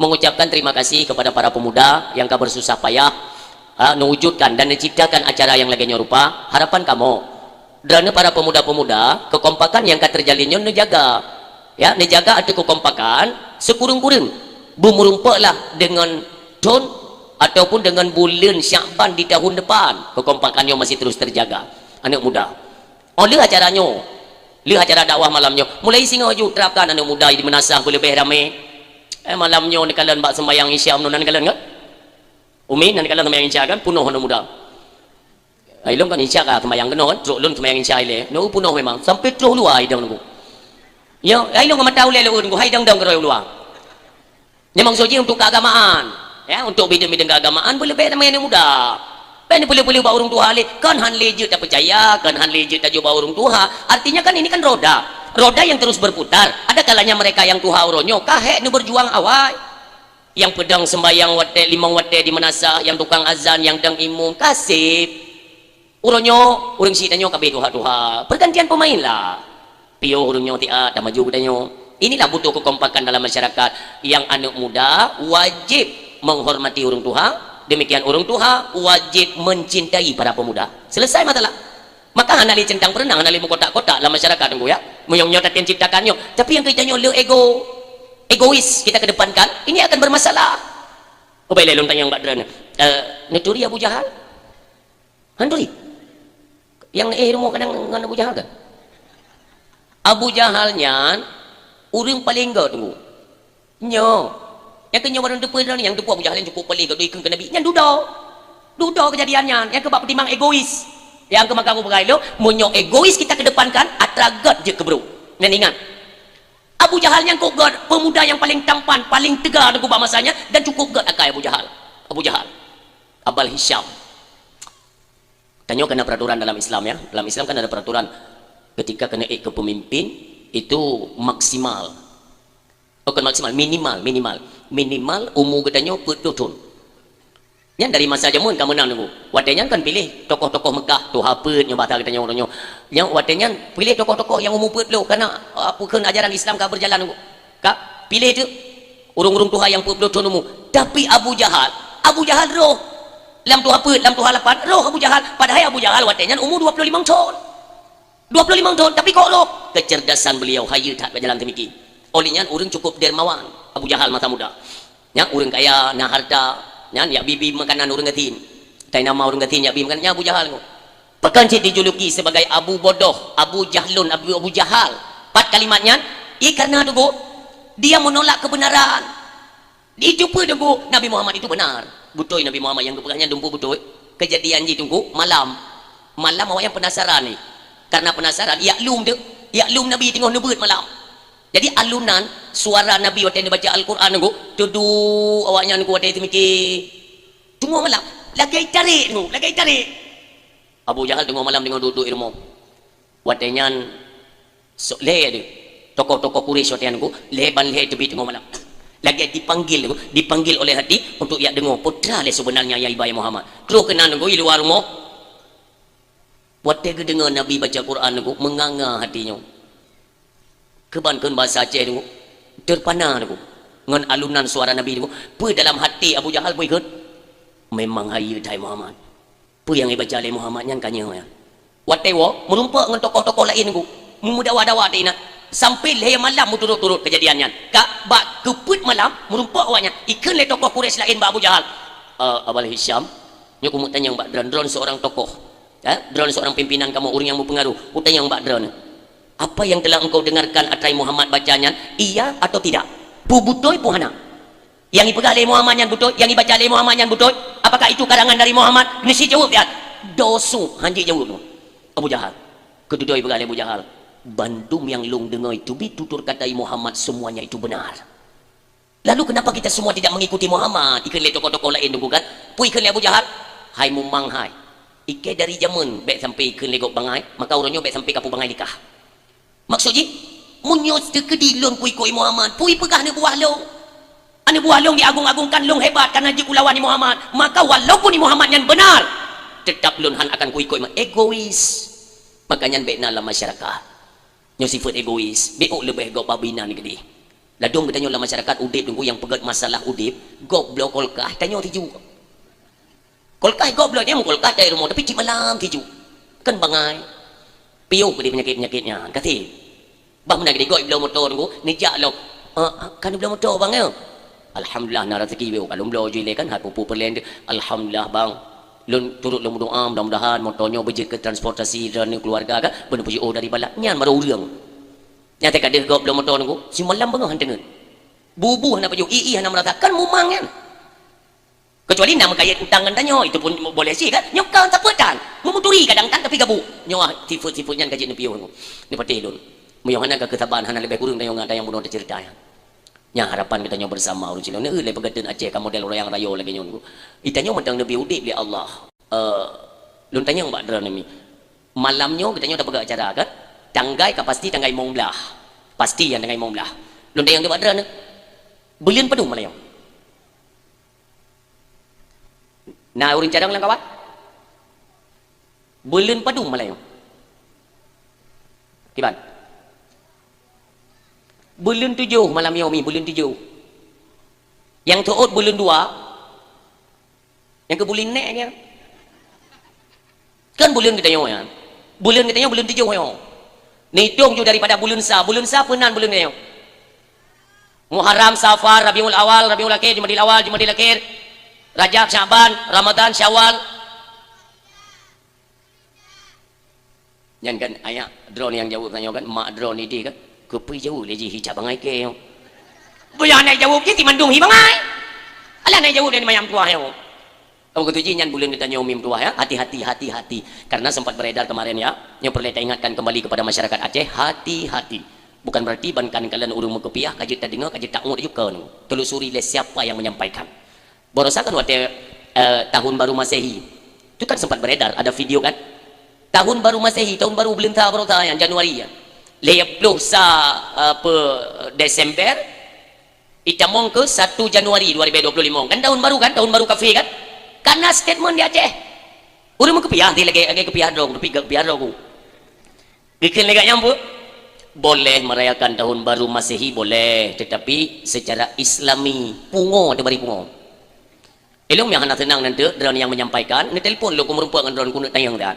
mengucapkan terima kasih kepada para pemuda yang ka bersusah payah, ha, mewujudkan dan menciptakan acara yang lagèe nyoe rupa. Harapan kamoe, droeneuh para pemuda-pemuda, kekompakan yang ka terjalin nyoe neujaga. Ya, neujaga ateueh kekompakan, sikureueng-kureueng beumeurumpoklah deungon thon ataupun deungon buleuen Syakban di tahun depan. Kekompakan nyoe masih terus terjaga. Aneuk muda. Oh, lheueh acara nyoe, lheueh acara dakwah malam nyoe, mulai singoh ju terapkan aneuk muda di meunasah beuleubeh ramé. Eh, malam nyoe neukalon bak sembahyang Isya, meunan neukalon kan? Umi, nan neukalon sembahyang Isya kan, punoh aneuk muda. Ai lôn kan Isya ka sembahyang keunoe kan, trok lôn sembahyang Isya ilée. Neu punoh memang, sampai troh luwa idong nunggu. Ya, ai lôn ka mata ulée lôn nunggu, hai dong-dong keudroe luwa. Nyan maksud jih untuk keagamaan. Ya, untuk bidang-bidang keagamaan, beuleubeh ramé aneuk muda. Bèk neupeuleueh-peuleueh bak ureueng tuha lé, kon han lé jeuet tapeucaya, kon han lé jeuet tajok bak ureueng tuha. Artinya kan ini kan roda. Roda yang terus berputar. Ada kalanya mereka yang tuha uroe nyoe ka hék neuberjuang awai. Nyang peudong sembahyang watèe limong watèe di meunasah, nyang tukang azan, nyang dong imum, ka sép. Uroe nyoe, ureueng syiek tanyoe ka abéh tuha-tuha. Pergantian pemain lah. Piôh ureueng nyoe tiat, dah maju geutanyoe. Inilah butuh kekompakan dalam masyarakat. Nyang aneuk muda wajib menghormati ureueng tuha, demikian ureueng tuha wajib mencintai para pemuda. Selesai masalah. Maka hana lé centang perenang, hana lé meukotak-kotak lam masyarakat, Teungku, ya. Meunyoe nyoe tatém ciptakan nyoe, tapi nyang keu tanyoe le ego, egois kita kedepankan, ini akan bermasalah. Ubé lé lôn tanyong bak droeneuh. Eh, neuturi Abu Jahal? Han turi. Nyang éh rumoh kadang ngon Abu Jahal kan? Abu Jahal nyan ureueng paleng göt, Teungku. Nyoe. Nyang keu nyoe barô teupeue droeneuh, nyang teupeue Abu Jahal nyan cukup paleng göt, ikheun keu Nabi. Nyan dudoe. Dudoe keujadian nyan. Nyang keu bak peutimang egois. Nyang keu maka Abu Bakar lôn, meunyoe egois kita kedepankan, atra göt jeuet keu brôk. Nyan ingat. Abu Jahal nyan kok göt, pemuda nyang paleng tampan, paleng teuga Teungku bak masa nyan, dan cukup göt akai Abu Jahal. Abu Jahal. Abal Hisham. Tanyoe kana peraturan dalam Islam, ya. Dalam Islam kan ada peraturan, ketika keuneuk ék keu pemimpin, itu maksimal. Oh, bukan maksimal, minimal, minimal. Minimal umu geutanyoe peuet ploh thon. Nyan dari masa jameun ka meunan, Teungku. Watèe nyan kan piléh tokoh-tokoh Mekah, tuha peuet nyoe basa geutanyoe uroe nyoe. Nyan watèe nyan piléh tokoh-tokoh nyang umu peuet ploh, karena, ah, peue kheun ajaran Islam ka beujalan, Teungku. Ka piléh teuk ureueng-ureueng tuha nyang peuet ploh thon umu. Tapi Abu Jahal, Abu Jahal roh. Lam tuha peuet, lam tuha lapan, roh Abu Jahal. Padahai Abu Jahal watèe nyan umu dua ploh limong thon. Dua ploh limong thon, tapi kok roh? Kecerdasan beliau hayeue that bak jalan teumiki. Oleh nyan, ureueng cukup dermawan, Abu Jahal masa muda. Nyan ureueng kaya, na harta, nyan jak bi-bi makanan ureueng gasien. Tai nama ureueng gasien jak bi makanan, nyan Abu Jahal nyoe. Pakon cit dijuluki sebagai Abu Bodoh, Abu Jahlun, Abu, Abu Jahal. Pat kalimat nyan, i karena Teungku, dia menolak kebenaran. Itu pun Teungku, Nabi Muhammad itu benar. Beutôi Nabi Muhammad nyang geupeugah nyan dumpeue beutôi. Keujadian jih Teungku, malam. Malam awaknyan penasaran ni. Karena penasaran, yak lom tu, yak lom Nabi teungoh neubeuet malam. Jadi alunan suara Nabi watée neubaca Al-Quran nyoe, teuduek awaknyan nyoe watée teumike. Teungoh malam, lagée tarek nyoe, lagée tarek. Abu Jahal teungoh malam teungoh duek-duek i rumoh. Watée nyan, sok lhée deh. Tokoh-tokoh Quraisy watée nyan nyoe, lhée ban lhée teubiet teungoh malam. Lagée dipanggil nyoe, dipanggil oleh hati untuk yak deungoe, peue teuma lé sebenarnya nyang iba ya Muhammad. Troh keunan nyoe i luwa rumoh. Watée geudeungoe Nabi baca Quran nyoe, meunganga hati nyoe. Keuban kheun basa Aceh nyoe, teupana nyoe. Ngon alunan suara Nabi nyoe, peue dalam hati Abu Jahal peue ikheun? Memang hai Muhammad. Peue nyang ibaca lé Muhammad nyan ka nyoe nyan. Watée woe, meurumpok ngon tokoh-tokoh laén nyoe, meumeudawa-dawa teuingat. Sampai lhée malam meuturot-turot keujadian nyan. Ka bak keupeuet malam, meurumpok awaknyan, ikheun lé tokoh Quraisy laén bak Abu Jahal. "Eh, Abal Hisyam, nyoe keumeung tanyong bak droeneuh, droeneuh seurang tokoh. Eh, droeneuh seurang pimpinan kamoe, ureuëng nyang meupeungaroh, kutanyong bak droeneuh. Apa yang telah engkau dengarkan atra Muhammad baca nyan, iya atau tidak? Peue beutôi, peue hana? Nyang ipeugah lé Muhammad nyan beutôi, nyang ibaca lé Muhammad nyan beutôi? Apakah itu karangan dari Muhammad?" Neusi jaweueb nyan. Dosu, hanjeuet jaweueb nyoe. Abu Jahal. Keududoe ipeugah lé Abu Jahal, "Bandum nyang lôn deungoe teubiet tutur kata i Muhammad, semuanya itu benar. Lalu kenapa kita semua tidak mengikuti Muhammad?" Ikheun lé tokoh-tokoh laén nyoe kan. Peue ikheun lé Abu Jahal? "Hai mumang hai. Ikei dari jameun bék sampai ikheun lé gob bangai, maka uroe nyoe bék sampai kapeubangai nikah." Maksud jih, meunyoe teukeudi lôn kuikui Muhammad, peue ipeugah aneuk buah lôn? Aneuk buah lôn diagung-agungkan, lôn hebat karena jeuet kulawan i Muhammad. Maka walaupun i Muhammad nyan benar, tetap lôn hana akan kuikui. Egois. Maka nyan bék na lam masyarakat. Nyoe sifeuet egois, bék leubeh gob babi nan keudeh. Ladôm geutanyoe lam masyarakat udeb teungku nyang peugét masalah udeb, gob bloe kulkas, tanyoe tiju. Kulkas gob bloe nyang kulkas dari rumoh, tapi cit malam tiju. Kan bangai. Piôh keudeh peunyakét-peunyakét nyan, kasih. Bah meunan keudeh gob bloe moto teungku, neujak lom. "Ah, ah, kan bloe moto bang ya?" "Alhamdulillah na rezeki wéh, kalon bloe ju ilée kan, hai pupu perlen tu. Alhamdulillah bang. Lôn turut lôn meudoa, mudah-mudahan moto nyoe beujeuet keu transportasi droeneuh keuluwarga kan, beuneuh peujiôh dari balah." Nyan baru ureuëng. Nyang teuka deuh gob lom moto nunggu, simalam beungoh han teungeut. Bubu hana pajoh, ié hana meurasa, kan mumang nyan. Kecuali na meukayém utang ngon tanyoe, itu pun boleh sih kan. Nyoe kan sapeue tan, meumuturi kadang tan tapi gabu. Nyoe ah, sifeuet-sifeuet nyan ka jeuet neupiôh nunggu. Neupatéh lôn. Meunyoe hana ka keusabaan hana leubeh kureueng tanyoe ngon tanyoe bunoe teuceurita nyan. Nyan harapan geutanyoe beusama ureuëng Cilong. Neu lé peugah teun Aceh kamoe model ureuëng nyang rayo lagée nyoe nunggu. I tanyoe mantong neubri udeb lé Allah. Eh, lôn tanyong bak droeneuh mi. Malam nyoe geutanyoe tapeugah acara kan? Tanggai ka pasti tanggai limong blah. Pasti nyang tanggai limong blah. Lôn tanyong bak droeneuh. Buleuen padum malam nyoe? Na ureuëng cadang lam kawan? Buleuen padum malam nyoe? Kiban? Buleuen tujoh malam nyoe mi, buleuen tujoh. Nyang teuôt buleuen dua. Nyang keu buleuen nèk nyan. Kan buleuen geutanyoe nyan. Buleuen geutanyoe buleuen tujoh nyoe. Neutong ju daripada buleuen sa. Buleuen sa peunan buleuen geutanyoe. Muharram, Safar, Rabiul Awal, Rabiul Akhir, Jumadil Awal, Jumadil Akhir, Rajab, Syaban, Ramadan, Syawal. Nyan kan ayah droeneuh nyang jaweueb tanyoe kan, mak droeneuh idéh kan, keupeue jaweueb lé jih hi cak bangai kée nyoe. Beuyoh hana jaweueb jih, si mandum hi bangai. Alah hana jaweueb dari mayam tuah nyoe. Oh, begitu jih nyan buleuen geutanyoe mi meutuah ya. Hati-hati, hati-hati. Karena sempat beredar kemarin ya, nyoe peureulée taingatkan kembali kepada masyarakat Aceh, hati-hati. Bukan berarti ban kan kalon ureuëng meukupiah, ka jeuet tadeungoe, ka jeuet taungut juga nyoe. Telusuri lé siapa yang menyampaikan. Barosa kan watée, eh, tahun baru Masehi. Itu kan sempat beredar, ada video kan? Tahun baru Masehi, tahun baru buleuen sa barosa nyang Januari ya. Lhée ploh sa, eh, pe Desember, itamong keu satu Januari dua ribu dua puluh lima. Kan tahun baru kan? Tahun baru kafé kan? Karena statement di Aceh. Ureuëng meukupiah, nanti lagi, lagi kupiah droe, tapi gak kupiah droe. Geukheun lé gobnyan peue? Boleh merayakan tahun baru Masehi, boleh, tetapi secara Islami, pungo atau bari pungo. Ilong nyang hana seunang nan teuk, droeneuh nyang menyampaikan, neutelepon lôn keu meurumpok ngon droeneuh keuneuk tanyong that.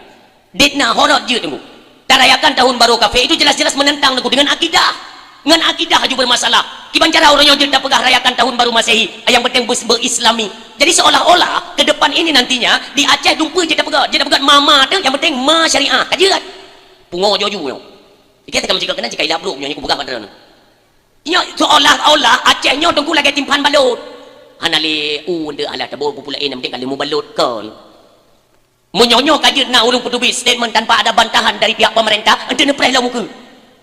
Dit na horot jeuet teungku. Tarayakan tahun baru kafé itu jelas-jelas menentang teungku dengan akidah. Ngon akidah aju bermasalah. Kiban cara ureuëng nyoe jeuet tapeugah rayakan tahun baru Masehi, yang penting beu-, beu-Islami. Jadi seolah-olah ke depan ini nantinya di Aceh dumpeue jeuet tapeugah, jeuet tapeugah mama tu yang penting ma syariah. Ka jeuet. Pungo joju nyoe. Ikei teukam cigak keunan cigak ilap brok nyoe kupeugah bak droeneuh. Nyoe seolah-olah Aceh nyoe teungku lagée timphan balot. Hana lé u ndeuk alah tabôh bupu laén, yang penting ka lheueh mubalot kon. Meunyoe nyoe ka jeuet na ureuëng peuteubiet statement tanpa ada bantahan dari pihak pemerintah, ente neupreh lom ukeue.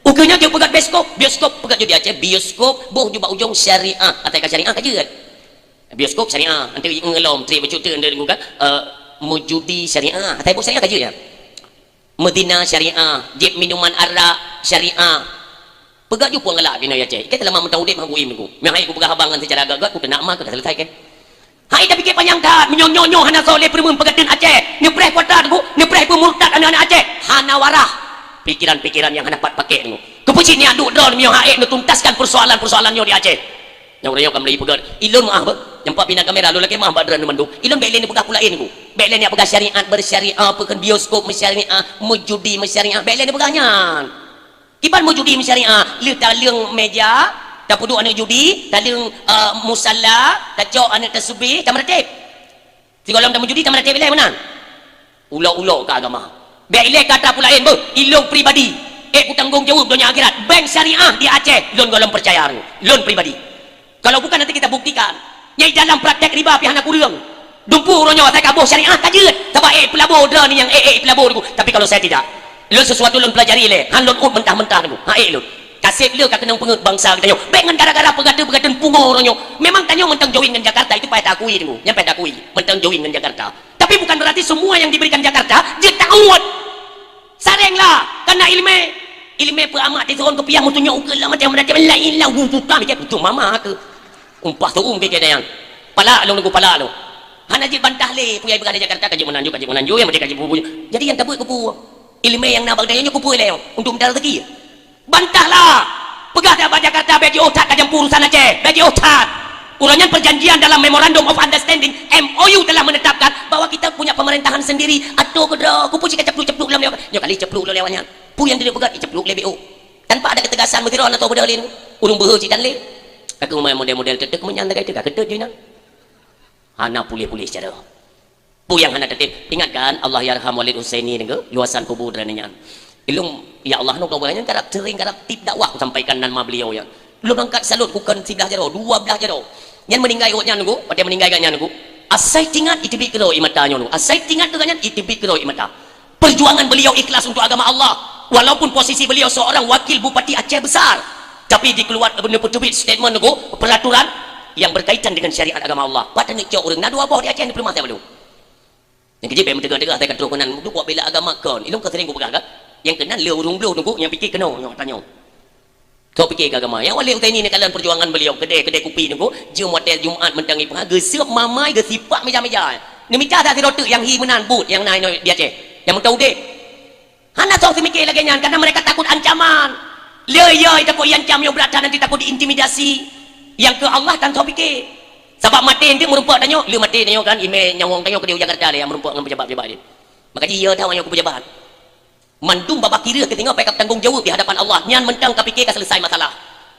Ukeue nyoe jeuet peugét bioskop, bioskop peugét jeuet di Aceh, bioskop boh ju bak ujong syariah, asai ka syariah ka jeuet. Bioskop syariah, ente ngelom, tri bacut tu ente bukan, eh, meujudi syariah, asai boh syariah ka jeuet ya. Meuzina syariah, jieb minuman arak syariah. Peugah ju puang galak keunoe Aceh. Ikei teulama meuta udeb hang kuim ku. Meuhai ku peugah abang ngon seucara gét-gét, ku teunak ma keu ka selesai kei. Hai tapike panyang that, meunyoe nyoe nyoe hana soe lé peureumeun peugateun Aceh, neupreh kuata ku, neupreh peumurtad aneuk-aneuk Aceh. Hana warah. Pikiran-pikiran nyang hana pat pakek ku. Keupeue cit nyan duek droe meunyoe hai neutuntaskan persoalan-persoalan nyoe di Aceh. Nyang uroe nyoe ka meulai peugah, ilôn meuah beuh. Nyang pat pina kamera lôn lakée meuah bak droeneuh mandum. Ilôn bék lé neupeugah peue laén ku. Bék lé neupeugah syariat bersyariah, peue kheun bioskop meusyariah, meujudi meusyariah. Bék lé neupeugah nyan. Kiban meujudi meusyariah, lheueh taleueng meja, tapeuduek aneuk judi, taleueng, eh, musala, tacok aneuk tasbih, tameuratéb. Sigohlom tameujudi tameuratéb ilée meunan. Ulok-ulok ka agama. Bék ilée kata peue laén beuh, ilôn pribadi. Ék kutanggong jaweueb donya akhirat. Bank syariah di Aceh, lôn gohlom peucaya, lôn pribadi. Kalau bukan nanti kita buktikan. Nyai dalam praktek riba pih hana kureueng. Dumpeue uroe nyoe asai ka boh syariah ka jeuet. Sabab ék peulabô droeneuh nyang ék-ék peulabô ku. Tapi kalau saya tidak. Lôn sesuatu lôn pelajari ilée, han lôn ôt mentah-mentah ku. Ha ék lôn. Kaseb le ka keunong peungeut bansa geutanyoe. Bék ngon gara-gara peugateun-peugateun pungo uroe nyoe. Memang tanyoe mantong join ngon Jakarta, itu payah takui ku. Nyan payah takui. Mantong join ngon Jakarta. Tapi bukan berarti semua yang diberikan Jakarta jeuet taôt. Sareng lah, kana ileumé. Ileumé peu amat teuseurong keupiah musoh nyoe ukeue lah macam mana, macam laén lah, hu, tutah, mikir pucuk mama ke. Umpah seuum keu keuadaan. Palak lôn nunggu palak lôn. Hana jeuet bantah lé, peue nyang peugah di Jakarta ka jeuet meunan ju, ka jeuet meunan ju, nyang ka jeuet bubui. Jadi nyang tabuet keupeue? Ileumé nyang na bak geutanyoe nyoe keupeue lé? Untuk meudarah rezeki. Bantahlah! Peugah dak bak Jakarta bék jiôh that ka jampu urusan Aceh, bék jiôh that. Uroe nyan perjanjian dalam Memorandum of Understanding, M O U, telah menetapkan bahwa kita punya pemerintahan sendiri. Atô keudroe, keupeue cit ka cepluk-cepluk lom lewat. Nyoe kali cepluk lom lewat nyan. Peue nyang deuh peugah, cepluk lé B O. Tanpa ada ketegasan, meusidroe na soe beudôh lé. Ureuëng beuhe cit tan lé. Ka keuh model-model teuk-teuk meunyan tagai teuka keuteuet jih nyan. Hana puléh-puléh cara. Peue nyang hana teutem? Ingat kan, Allah yarham Walid Husaini nyoe, luasan kubu droeneuh nyan. Ilôn, ya Allah, nyoe keubeurangnya karab sering, karab tiep dakwah kusampaikan nama beliau nyan. Lôn angkat salut, bukon siblah jaroe, dua blah jaroe. Nyan meuninggai awak nyan nunggu, watée meuninggai gobnyan nunggu. Asai tingat iteubiet keudroe ie mata nyoe nunggu. Asai tingat keu gobnyan iteubiet keudroe ie mata. Perjuangan beliau ikhlas untuk agama Allah. Walaupun posisi beliau seorang wakil bupati Aceh Besar. Tapi dikeluar, neupeuteubiet statement nunggu, peraturan yang berkaitan dengan syariat agama Allah. Pat taneuk cok ureuëng, na dua boh di Aceh ni peuleumah sabe lôn. Nyang keujeuet bék meuteugah-teugah asai ka troh keunan, duek bak bela agama kon. Ilôn ka sering kupeugah kan? Nyang keunan le ureuëng bloh nunggu nyang pike keunoe nyoe tanyoe. Soe pike keu agama? Nyang Walid Husaini neukalon perjuangan beliau, keudè-keudè kupi nunggu, jeuem watée Jumat mantong ipeugah, geuseuep mamai, geusipak meja-meja. Neumita that sidroe teuk nyang hi meunan buet nyang na inoe di Aceh. Nyang meuta udeb. Hana soe seumiké lagée nyan, karena mereka takut ancaman. Le yo takut iancam nyang brat that, nanti takut diintimidasi. Nyang keu Allah tan soe pike. Sabab maté eunteuk meurumpok tanyoe, le maté tanyoe kan, imé nyawöng tanyoe keudeh u Jakarta lé nyang meurumpok ngon peujabat-peujabat nyan. Maka jih yo that awak nyoe keu peujabat. Mandum babah kireuh keu singoh payah ka tanggong jaweueb di hadapan Allah. Nyan mantong ka pike ka selesai masalah.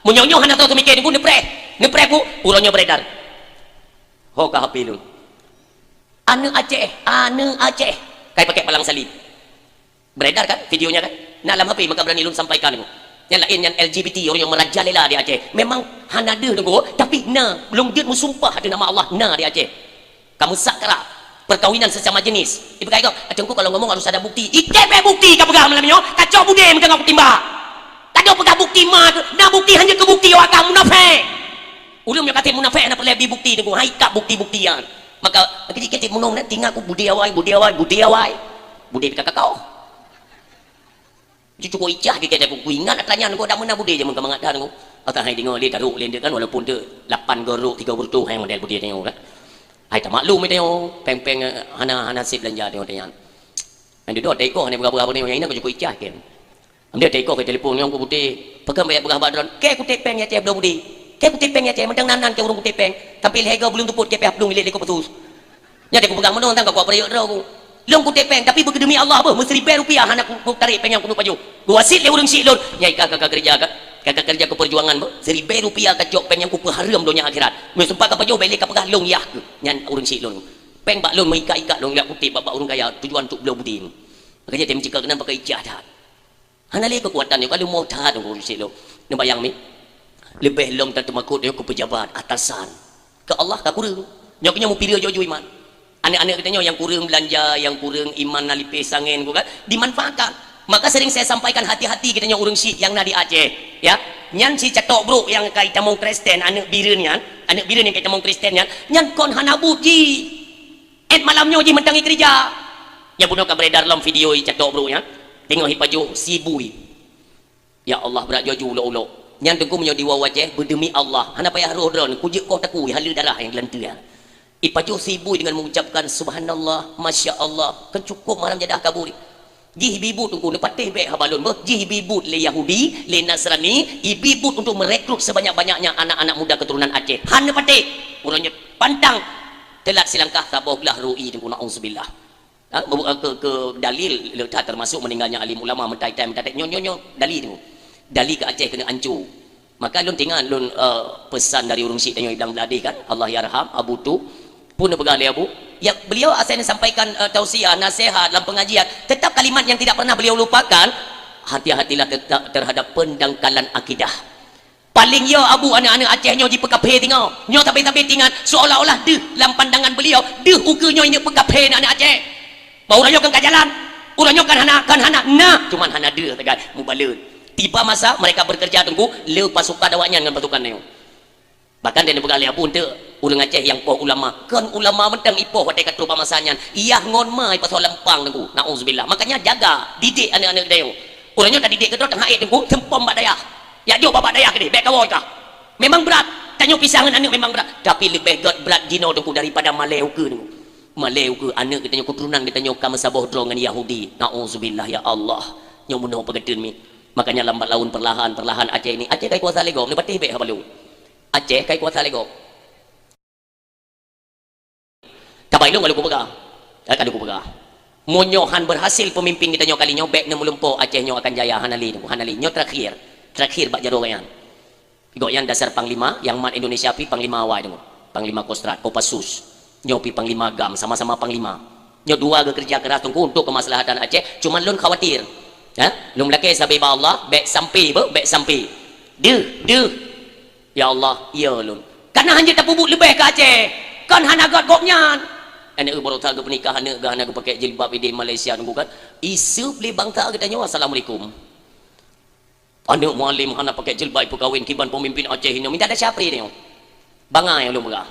Meunyoe nyoe hana soe seumiké, neupreh. Neupreh peue? Uroe nyoe beredar. Ho ka H P lôn. Aneuk Aceh, aneuk Aceh. Kai pakai palang salib. Beredar kan videonya kan? Na lam H P maka berani lôn sampaikan nyoe. Nyang laén nyan L G B T, ureuëng nyang merajalela di Aceh. Memang hana deuh nunggu, tapi na, lôn jeuet meusumpah ateueh nama Allah, na di Aceh. Ka meusak kara, perkawinan sesama jenis. Ipeugah kok, "Teungku, kalau ngomong harus ada bukti." Ikei bék bukti ka peugah malam nyoe, kacok budé meuteugoh kutimbak. Tadoe peugah bukti ma, na bukti hanya keu bukti awak ka munafék. Ureuëng nyang kata munafék hana peureulée bi bukti teungku, hai kak bukti-bukti nyan. Maka keujih-keujih meunong na tingat ku budé awai, budé awai, budé awai. Budé ka kakao. Cucuk icah keu kata ku ingat atra nyan ku dak meuna budé jameun ka mangat dah ku. Ata hai deungoe lé tarok lé kan walaupun tu lapan gorok tiga puluh tu hai model budé nyoe kan. Hai tamaklum itu nyoe peng-peng hana hana sip belanja nyoe nyan. Hai duduk teko hana berapa-apa nyoe nyang ina ku cucuk icah kan. Ambil teko ke telepon nyang ku putih. Pekan banyak berapa drone. Ke ku tepeng ya ceh belum budé. Ke ku tepeng ya ceh mentang nan-nan ke urung ku tepeng. Tapi lehega belum tuput ke peh belum ilik ku petus. Nyan deh kupeugah meunoe tang ka kupeurayeuk droe ku. Lôn kuték péng, tapi beukeudemi Allah beuh, meusiribèe rupiah hana ku, kutarék péng nyang keuneuk pajoh. Geuwasiet lé ureueng syiek lôn, "Nyai ka, ka, ka keureuja ka, ka, ka keureuja keu peujuangan beuh, siribèe rupiah kacok péng nyang kupeuhareuem donya akhirat. Meuseumpah ka pajoh, bèk lé kapeugah lôn yah keuh." Nyan ureueng syiek lôn. Péng bak lôn meuikat-ikat lôn jak kuték bak, bak ureueng kaya, tujuan untuk bloe budi. Makajih teumeung cit keunan pakai ijazah that. Hana lé keukuatan nyoe, ka leumoh that ureueng syiek lôn. Neubayang mi. Leubeh lom tateumakot nyoe keu peujabat, atasan. Keu Allah ka kureueng. Nyoe keuh nyoe meupireue jujui iman. Aneuk-aneuk geutanyoe nyang kureueng beulanja, nyang kureueng iman na lipéh sangen, bukan? Dimanfaatkan. Maka sering saya sampaikan, hati-hati geutanyoe ureueng syiek nyang na di Aceh, ya. Nyan si catok brok nyang ka itamong Kristen, aneuk bireuen nyan, aneuk bireuen nyang ka itamong Kristen nyan, nyan kon hana buet jih. Ét malam nyoe jih mantong ikeurija. Nyang bunoe ka beredar lom video icatok brok nyan. Teungoh ipajoh si bui. Ya Allah, brat jaju ulok-ulok. Nyan Teungku meunyoe di woe Aceh, beudemi Allah. Hana payah roh droeneuh, kujeuet koh takue, haleue darah nyang geulanteue. Ipajoh si bui dengan mengucapkan, "Subhanallah, Masya Allah." Kan cukup malam jadah kabur. Jih ibi buet Teungku, neupatéh bék haba lôn beuh. Jih ibi buet lé Yahudi, lé Nasrani, ibi buet untuk merekrut sebanyak-banyaknya anak-anak muda keturunan Aceh. Han neupatéh. Uroe nyoe pantang teulat silangkah saboh glah ru'i Teungku, na'udzubillah. Ha, bu-, ke, ke dalil le that termasuk meninggalnya alim ulama, meutai-tai, meutai-tai, nyoe, nyoe, nyoe dalil tu. Dalil ke Aceh keuneuk anco. Maka lôn tingat lôn, eh, pesan dari ureueng syiek tanyoe Iblang Bladeh kan, Allahyarham, Abu Tu. Peue neupeugah lé Abu? Ya, beliau asai neusampaikan, eh, tausiah, nasihat lam pengajian. Tetap kalimat yang tidak pernah beliau lupakan, hati-hatilah tetap terhadap pendangkalan akidah. Paléng yo Abu, aneuk-aneuk Aceh nyoe jipeukaphé teungoh. Nyoe sabe-sabe tingat, seolah-olah deuh lam pandangan beliau, deuh ukeue nyoe ineuk peukaphé aneuk-aneuk Aceh. Bah uroe nyoe kan ka jalan, uroe nyoe kan hana, kan hana, nah, cuman hana deuh sagai mubalot. Tiba masa mereka bekerja Teungku, le pasukan awaknyan ngon pasukan nyoe. Bahkan dan dipeugah lé Abu, eunteuk ureueng Aceh nyang poh ulama, kon ulama mantong ipoh watée ka trok bak masa nyan, iyah ngon ma ipasoe lam pang Teungku. Nauzubillah. Makanya jaga, didik aneuk-aneuk geutanyoe. Uroe nyoe tadidik keudroe teungoh ék Teungku, seumpom bak dayah. Jak jok bak, bak dayah keudeh, bék kawoe kah. Memang brat, tanyoe pisah ngon aneuk memang brat, tapi leubeh göt brat jinoe Teungku daripada malée ukeue Teungku. Malée ukeue aneuk geutanyoe, keuturonan geutanyoe ka meusaboh droe ngon Yahudi. Nauzubillah ya Allah. Nyoe meunoe peugeuteuet mi. Makanya lambat laun perlahan-perlahan Aceh ni, Aceh kai kuasa lé gob, neupatéh bék haba lôn. Aceh kai kuasa lé gob. Tabai lôn ka lôn kupeugah. Eh, ka lôn kupeugah. Meunyoe han berhasil pemimpin geutanyoe kali nyoe, bék neumeulumpoe Aceh nyoe akan jaya, hana lé, hana lé. Nyoe terakhir. Terakhir bak jaroe nyan. Gobnyan dasar panglima, nyang mat Indonesia pi panglima awai Teungku. Panglima Kostrad, Kopassus. Nyoe pi panglima gam, sama-sama panglima. Nyoe dua geukeureuja keras Teungku untuk kemaslahatan Aceh, cuman lôn khawatir. Ha? Lôn meulakée sabe bak Allah, bék sampai, beuh, bék sampai. Deuh, deuh. Ya Allah, ya lôn. Kana hanjeuet tapeubuet leubeh keu Aceh. Kon hana göt gobnyan. Aneuk baroesa geupeunikah, aneuk geuh hana geupakée jilbab ideh Malaysia Teungku kan. Iseup lé bangsa geutanyoe, assalamualaikum. Aneuk mualim hana pakée jilbab ipeukawen kiban pemimpin Aceh inoe, minta desya pri nyoe. Bangai ulôn peugah.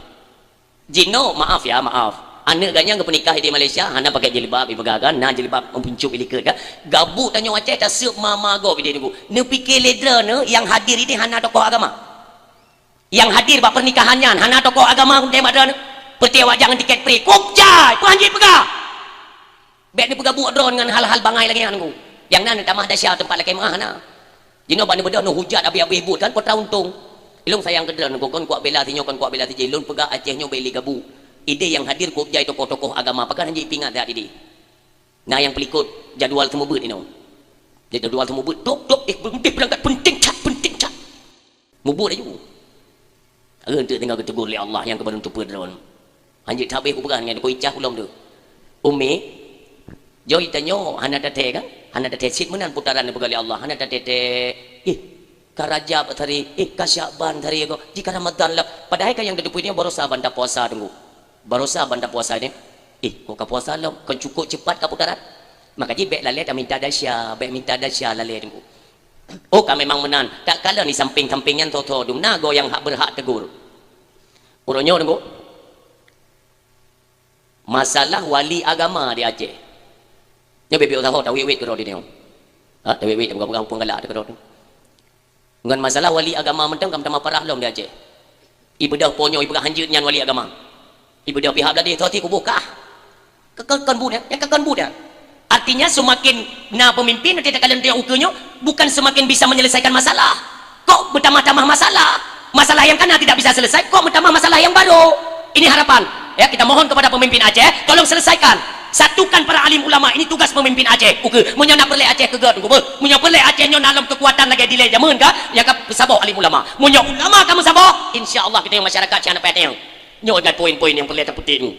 Jinoe, maaf ya, maaf. Aneuk ganyang geupeunikah ideh Malaysia, hana pakée jilbab, ipeugah kan, na jilbab meupuncuk ilikot kan. Gabuk tanyoe Aceh taseup ma-ma gob ideh Teungku. Neupike lé droeneuh nyang hadir ideh hana tokoh agama. Nyang hadir bak pernikahan nyan hana tokoh agama, keuntée bak droeneuh. Peuti awak jangan tiket pri. Kop jai, peue hanjeuet peugah. Bék neupeugabuk droeneuh ngon hal-hal bangai lagée nyan Teungku. Nyang na neutamah desya teumpat lakée meuáh na. Jinoe bak neubeudôh neuhujat abéh-abéh buet kan, kontra untông. Ilôn sayang keu droeneuh, kon kuat bela sinyoe, kon kuat bela sijih. Lôn peugah Aceh nyoe bék lé gabuk. Ideh nyang hadir kop jai tokoh-tokoh agama, pakon hanjeuet ipeuingat that ideh. Na nyang peulikot jadwal seumeubeuet inoe. Jadwal seumeubeuet, dok, dok, eh, beurangkat, penting that, penting that. Mubuet laju. Eunteuk tinggai geutegur lé Allah nyang keubeureuntupeu droeneuh. Hanjeuet that bék kupeugah ngon kujak ulôn tu. Umi, joi tanyoe hana tathée kan? Hana tathée cit meunan putaran neupeugah lé Allah, hana tathée-thée. Ih, ka Rajab tadi, ih, ka Syakban tadi, kok jih ka Ramadan lah. Padahai kan nyang tateupeue nyoe baroesa ban tapuasa Teungku. Baroesa ban tapuasa nyoe. Ih, kok ka puasa lom, kon cukôp ceupat ka putaran. Maka jih bék lalée taminta desya, bék minta desya lalée Teungku. Oh, ka memang meunan. Takalon di sampéng-sampéng nyan tho-tho dum na goe nyang hak beurhak tegur. Uroe nyoe Teungku. Masalah wali agama di Aceh. Nyoe bibit usaha tawét-wét keudroe di nyoe. Ha, tawét-wét bukan-bukan hubung galak keudroe. Ngon masalah wali agama mantong ka meutamah parah lom di Aceh. Ibeudôh po nyoe ipeugah hanjeuet nyan wali agama. Ibeudôh pihak Bladeh tho ti kubu kah. Ke, ke, kon buet, ya? Ya, ke, kon buet, ya? Artinya semakin na pemimpin nanti takalon teuh ukeue nyoe bukan semakin bisa menyelesaikan masalah. Kok bertambah-tambah masalah? Masalah yang kana tidak bisa selesai, kok bertambah masalah yang baru? Ini harapan. Ya, kita mohon kepada pemimpin Aceh, tolong selesaikan. Satukan para alim ulama, ini tugas pemimpin Aceh. Ukeue, meunyoe na peureulée Aceh keu gét, ukeue. Meunyoe peureulée Aceh nyoe na lom keukuatan lagée dilée jameun ka, nyang ka peusaboh alim ulama. Meunyoe ulama ka meusaboh, insya Allah kita nyang masyarakat sian apa teuh. Nyoe gai poin-poin nyang peureulée tapeutik nyoe.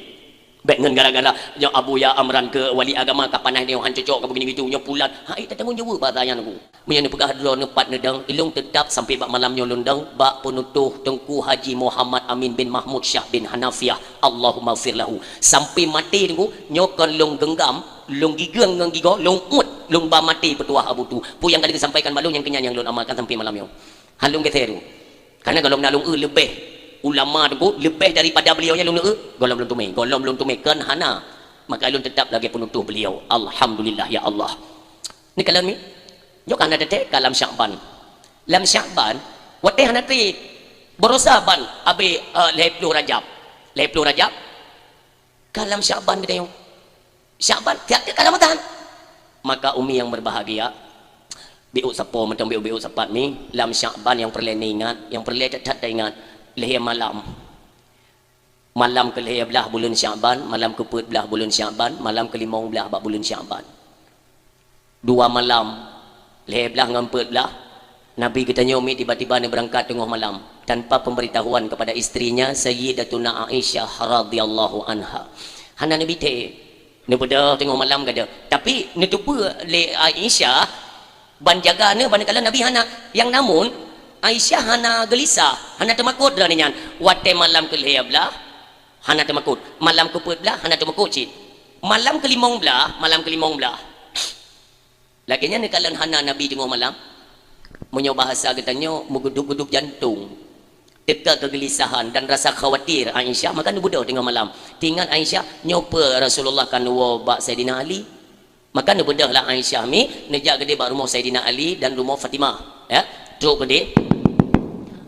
Bék ngon gara-gara nyoe Abuya Amran keu wali agama ka panas nyoe han cocok ka begini gitu nyoe pulan. Hai, tatanggung jaweueb bak nyan ku. Meunyoe neupeugah droeneuh pat neudong, ilong teutap sampai bak malam nyoe lôn dong bak peunutôh Teungku Haji Muhammad Amin bin Mahmud Syah bin Hanafiah. Allahumma fir lahu. Sampai maté Teungku, nyoe kon lôn genggam, lôn gigeung ngon gigoe, lôn uet, lôn ba maté peutuah Abu Tu. Peue nyang ka lheueh geusampaikan bak lôn nyang keunyan nyang lôn amalkan sampai malam nyoe. Han lôn geusé tu. Karena gohlom na lôn eu leubeh ulama Teungku, leubeh daripada beliau nyang lôn eu, gohlom lôn teumé, gohlom lôn teumé, kon hana. Maka lôn teutap lagée peunutôh beliau. Alhamdulillah ya Allah. Ni kalon mi. Nyoe ka hana teutek ka lam Syakban. Lam Syakban, watée hana trép. Barosa ban abéh, eh, lhée ploh Rajab. Lhée ploh Rajab. Ka lam Syakban geutanyoe. Syakban, tiap-tiap ka Ramadan. Maka umi yang berbahagia, biuk sapo mantong biuk-biuk sapat mi, lam Syakban yang peureulée ingat, yang peureulée that-that ingat, lhée malam. Malam keu lhée blah buleuen Syakban, malam keu peuet blah buleuen Syakban, malam keu limong blah bak buleuen Syakban. Dua malam, lhée blah ngon peuet blah, Nabi geutanyoe mi tiba-tiba neubeurangkat teungoh malam tanpa pemberitahuan kepada istrinya Sayyidatuna Aisyah radhiyallahu anha. Hana neubi thée. Neubeudôh teungoh malam gada. Tapi neuteupeue lé Aisyah ban jaga neuh ban kalon Nabi hana. Yang namun Aisyah hana geulisah, hana teumakot droeneuh nyan. Watée malam keu lhée blah hana teumakot, malam keu peuet blah hana teumakot cit. Malam keu limong blah, malam keu limong blah. Lagée nyan neukalon hana Nabi teungoh malam. Meunyoe bahasa geutanyoe meugudup-gudup jantong. Teuka keugeulisahan dan rasa khawatir Aisyah, maka neubeudôh teungoh malam. Teuingat Aisyah, nyoe peue Rasulullah ka neuwoe bak Saidina Ali. Maka neubeudôh lah Aisyah mi, neujak keudeh bak rumoh Saidina Ali dan rumoh Fatimah. Ya, trok keudeh.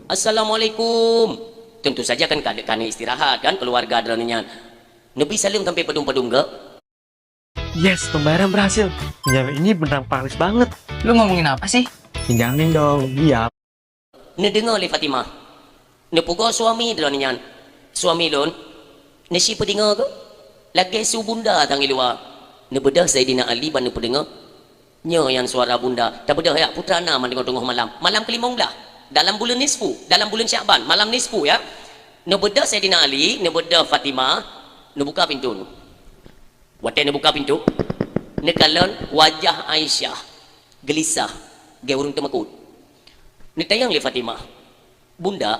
Assalamualaikum. Tentu saja kan ka, ka istirahat kan keluarga droeneuh nyan. Neubi saleuem sampai padum-padum geuh. Yes, pembayaran berhasil. Penjamin ini beneran praktis banget. Lu ngomongin apa sih? Pinjamin dong, iya. Neudeungoe lé Fatimah. Neupeugoe suami droeneuh nyan. Suami lôn, neusi peudeungoe keuh? Lagée su bunda tangiluwa. Neubeudôh Saidina Ali ban neupeudeungoe. Nyoe nyan suara bunda. Tabeudôh ya, putra na man teungoh-teungoh malam. Malam keulimong blah. Dalam buleuen nisfu, dalam buleuen Syakban, malam nisfu ya. Neubeudôh Saidina Ali, neubeudôh Fatimah, neubuka pintoe. Watée neubuka pintoe, neukalon wajah Aisyah geulisah, lagée ureuëng teumakot. Neutanyong lé Fatimah, "Bunda,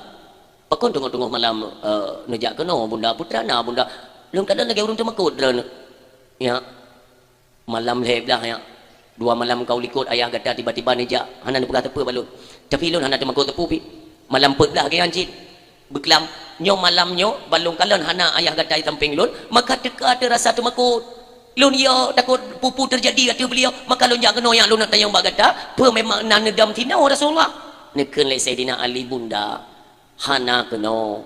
pakon teungoh-teungoh malam, eh, neujak keunoe, Bunda? Putra na, Bunda?" Lôn kalon lagée ureuëng teumakot droeneuh. "Ya, malam lhée blah, ya. Dua malam ka u likot ayah gata tiba-tiba neujak, hana neupeugah teupeu bak lôn. Tapi lôn hana teumakot teupeu pih. Malam peuet blah geuyan cit." Beuklam, nyoe malam nyoe, ban lôn kalon hana ayah gata di sampéng lôn, maka teuka teurasa teumakot. Lôn yo takot peue-peue teujadi ateueh beuliau, maka lôn jak keunoe nyang lôn neuk tanyong bak gata, peue memang na neudom sinoe Rasulullah? Neukheun lé Saidina Ali, "Bunda, hana keunoe."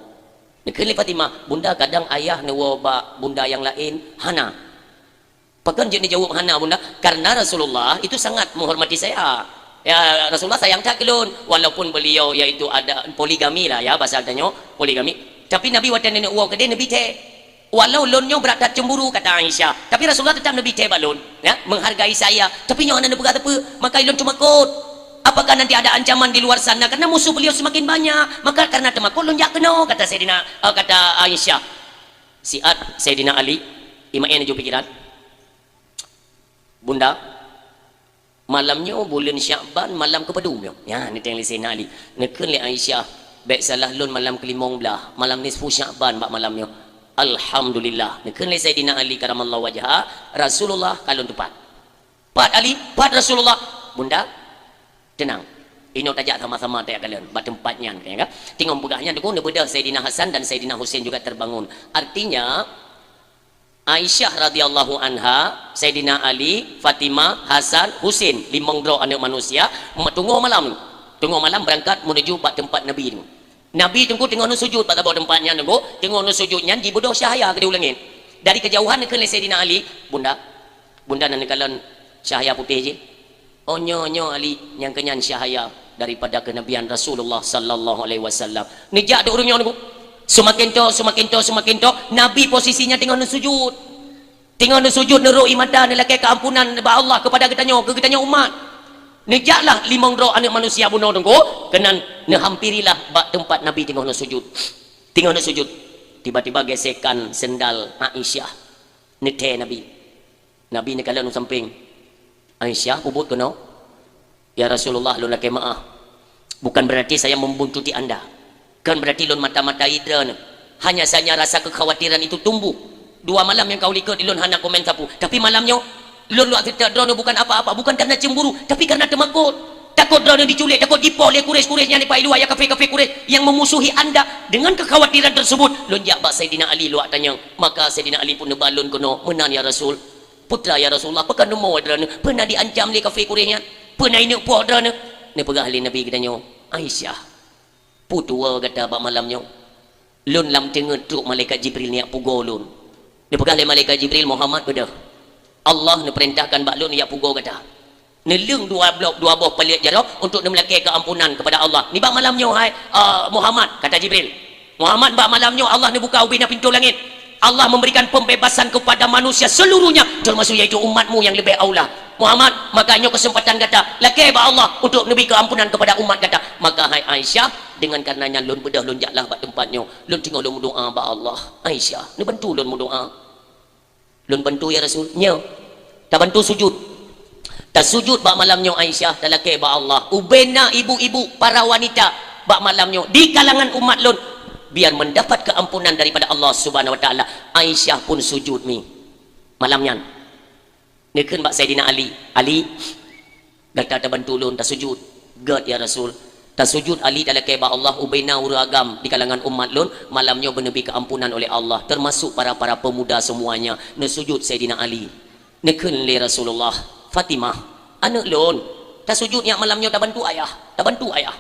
Neukheun lé Fatimah, "Bunda, kadang ayah neuwoe bak bunda nyang laén, hana." Pakon jeuet neujaweueb hana, Bunda? Karena Rasulullah itu sangat menghormati saya. Ya, Rasulullah sayang that keu lôn, walaupun beliau yaitu ada poligami lah ya, bahasa tanyoe poligami. Tapi Nabi watée neuneuk woe keudeh neubi thée. Walau lôn nyoe brat that cemburu, kata Aisyah, tapi Rasulullah tetap neubi thée bak lôn, ya, menghargai saya. Tapi nyoe hana neupeugah teupeu, maka lôn teumakot. Apakah nanti ada ancaman di luar sana? Karena musuh beliau semakin banyak. Maka karena teumakot lôn jak keunoe, kata Saidina, eh, kata Aisyah. Siat Saidina Ali, imaén ju pikiran. "Bunda, malam nyoe buleuen Syakban, malam keupadum nyoe?" Nyan, neutanyong lé Saidina Ali. Neukheun lé Aisyah, "Bék salah lôn malam keulimong blah, malam nisfu Syakban bak malam nyoe." Alhamdulillah. Neukheun lé Saidina Ali karamallahu wajha, "Rasulullah kalon teupat." "Pat Ali, pat Rasulullah." "Bunda, teunang. Inoe tajak sama-sama tajak kalon bak teumpat nyan," kan, ya. Teungoh peugah nyan, Teungku, neubeudôh Saidina Hasan dan Saidina Husain juga terbangun. Artinya, Aisyah radhiyallahu anha, Saidina Ali, Fatimah, Hasan, Husain, limong droe aneuëk manusia, ma-, teungoh malam, teungoh malam beurangkat meunuju bak teumpat Nabi tu. Nabi Teungku teungoh neusujud bak saboh teumpat nyan Teungku, teungoh neusujud nyan jibeudôh cahya keudeh u langét. Dari keujauhan neukheun lé Saidina Ali, "Bunda, Bunda na neukalon cahya putéh jih?" "Oh, nyoe, nyoe Ali, nyang keunyan cahya daripada keunabian Rasulullah sallallahu alaihi wasallam." Neujak dok ureuëng nyoe Teungku. Seumaken toe, seumaken toe, seumaken toe, Nabi posisinya teungoh neusujud. Teungoh neusujud neurok ie mata neulakée keuampunan bak Allah keupada geutanyoe, keu geutanyoe umat. Neujaklah limong droe aneuëk manusia bunoe Teungku, keunan neuhampirilah bak teumpat Nabi teungoh neusujud. Teungoh neusujud. Tiba-tiba gesekan sendal Aisyah. Neuthée Nabi. Nabi neukalon u sampéng. "Aisyah, peubuet keunoe?" "Ya Rasulullah, lôn lakée meuáh. Bukan berarti saya membuntuti anda. Bukan berarti lôn mata-matai droeneuh. Hanya saja rasa kekhawatiran itu tumbuh. Dua malam nyang ka u likot lôn hana komen sapeue. Tapi malam nyoe, lôn luwah seutôt droeneuh bukan apa-apa, bukan karena cemburu, tapi karena teumakot. Takot droeneuh diculék, takot jipoh lé Quraisy-Quraisy nyang di luwa, ya kafé-kafé Quraisy yang memusuhi anda. Dengan kekhawatiran tersebut, lôn jak bak Saidina Ali luwah tanyong." Maka Saidina Ali pun neuba lôn keunoe, "Meunan ya Rasul." "Peue teuma ya Rasulullah, peue ka neumoe droeneuh? Peue na diancam lé kafé Quraisy nyan? Peue na ineuk poh droeneuh?" Neupeugah lé Nabi geutanyoe, "Aisyah, peue tuwoe gata bak malam nyoe? Lôn lam teungeut trok malaikat Jibril neujak pugoe lôn." Neupeugah lé malaikat Jibril, "Muhammad, beudôh. Allah neupeurintahkan bak lôn neujak pugoe gata. Neuleueng dua bloh, dua boh paleuet jaroe untuk neumeulakée keuampunan keupada Allah. Nibak malam nyoe, hai, eh, Muhammad," kata Jibril. "Muhammad, bak malam nyoe Allah neubuka ubena pintoe langét. Allah memberikan pembebasan kepada manusia seluruhnya, termasuk yaitu umatmu yang lebih aula. Muhammad, maka nyoe kesempatan gata, lakée bak Allah untuk neubri keuampunan kepada umat gata." "Maka hai Aisyah, dengan karenanya lôn beudôh lôn jaklah bak teumpat nyoe, lôn teungoh lôn meudoá bak Allah." "Aisyah, neubantu lôn meudoá?" "Lôn bantu ya Rasul." "Nyoe, tabantu sujud. Tasujud bak malam nyoe Aisyah, talakée bak Allah. Ubena ibu-ibu, para wanita bak malam nyoe di kalangan umat lôn, biar mendapat keampunan daripada Allah Subhanahu wa Taala." Aisyah pun sujud mi malam nyan. Neukheun bak Saidina Ali, "Ali, gata tabantu lôn tasujud." "Gét ya Rasul." "Tasujud Ali talakée bak Allah, ubena ureuëng agam di kalangan umat lôn malam nyoe beuneubri keuampunan oleh Allah, termasuk para-para pemuda semuanya." Neusujud Saidina Ali. Neukheun lé Rasulullah, "Fatimah, aneuëk lôn, tasujud nyak malam nyoe tabantu ayah, tabantu ayah."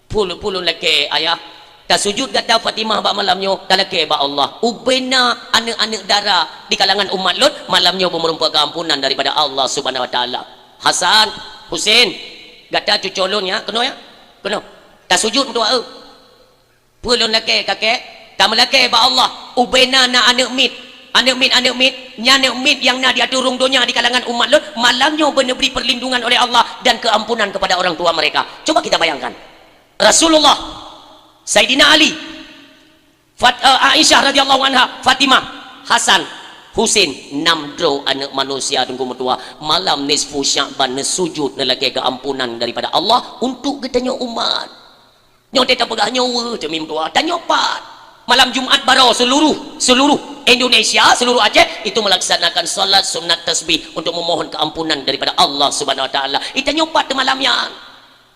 "Peue lôn, peue lôn lakée ayah?" "Tasujud gata Fatimah bak malam nyoe talakée bak Allah, ubena aneuëk-aneuëk dara di kalangan umat lôn malam nyoe beumeurumpok keuampunan daripada Allah Subhanahu wa Taala." "Hasan, Husin, gata cuco lôn ya, keunoe ya, keunoe. Tasujud meutuah eu." "Peue lôn lakée kakée?" "Tameulakée bak Allah, ubena na aneuëk miet, aneuëk miet, aneuëk miet, nyan aneuëk miet nyang na di ateueh rhueng donya di kalangan umat lôn, malam nyoe beuneubri perlindungan oleh Allah dan keampunan kepada orang tua mereka." Coba kita bayangkan. Rasulullah, Saidina Ali, Fat-, eh, Aisyah radhiyallahu anha, Fatimah, Hasan, Husin, nam droe aneuëk manusia teungku meutuah, malam nisfu Sya'ban neusujud neulakée keuampunan daripada Allah untuk geutanyoe umat. Nyoe teuka peugah nyoe weueh teumi meutuah, tanyoe pat. Malam Jumat baroe seluruh, seluruh Indonesia, seluruh Aceh itu melaksanakan salat sunat tasbih untuk memohon keampunan daripada Allah Subhanahu wa Taala. Itanyoe pat teumalam nyan.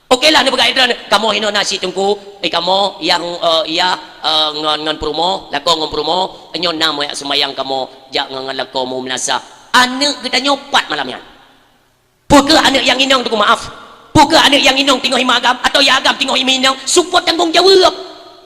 Oke lah, neupeugah droeneuh, "Kamoe hinoe na sit teungku, eh, kamoe nyang, eh, yah, eh, ngon, ngon peurumoh, lakoe ngon peurumoh, nyoe na meuyak seumayang kamoe jak ngon, ngon lakoe mu meunasah." Aneuëk geutanyoe pat malam nyan. Peu kheueh aneuëk nyang inong teungku, maaf? Peu kheueh aneuëk nyang inong teungoh imé agam atau yah agam teungoh imé inong? Seupôt tanggong jaweueb.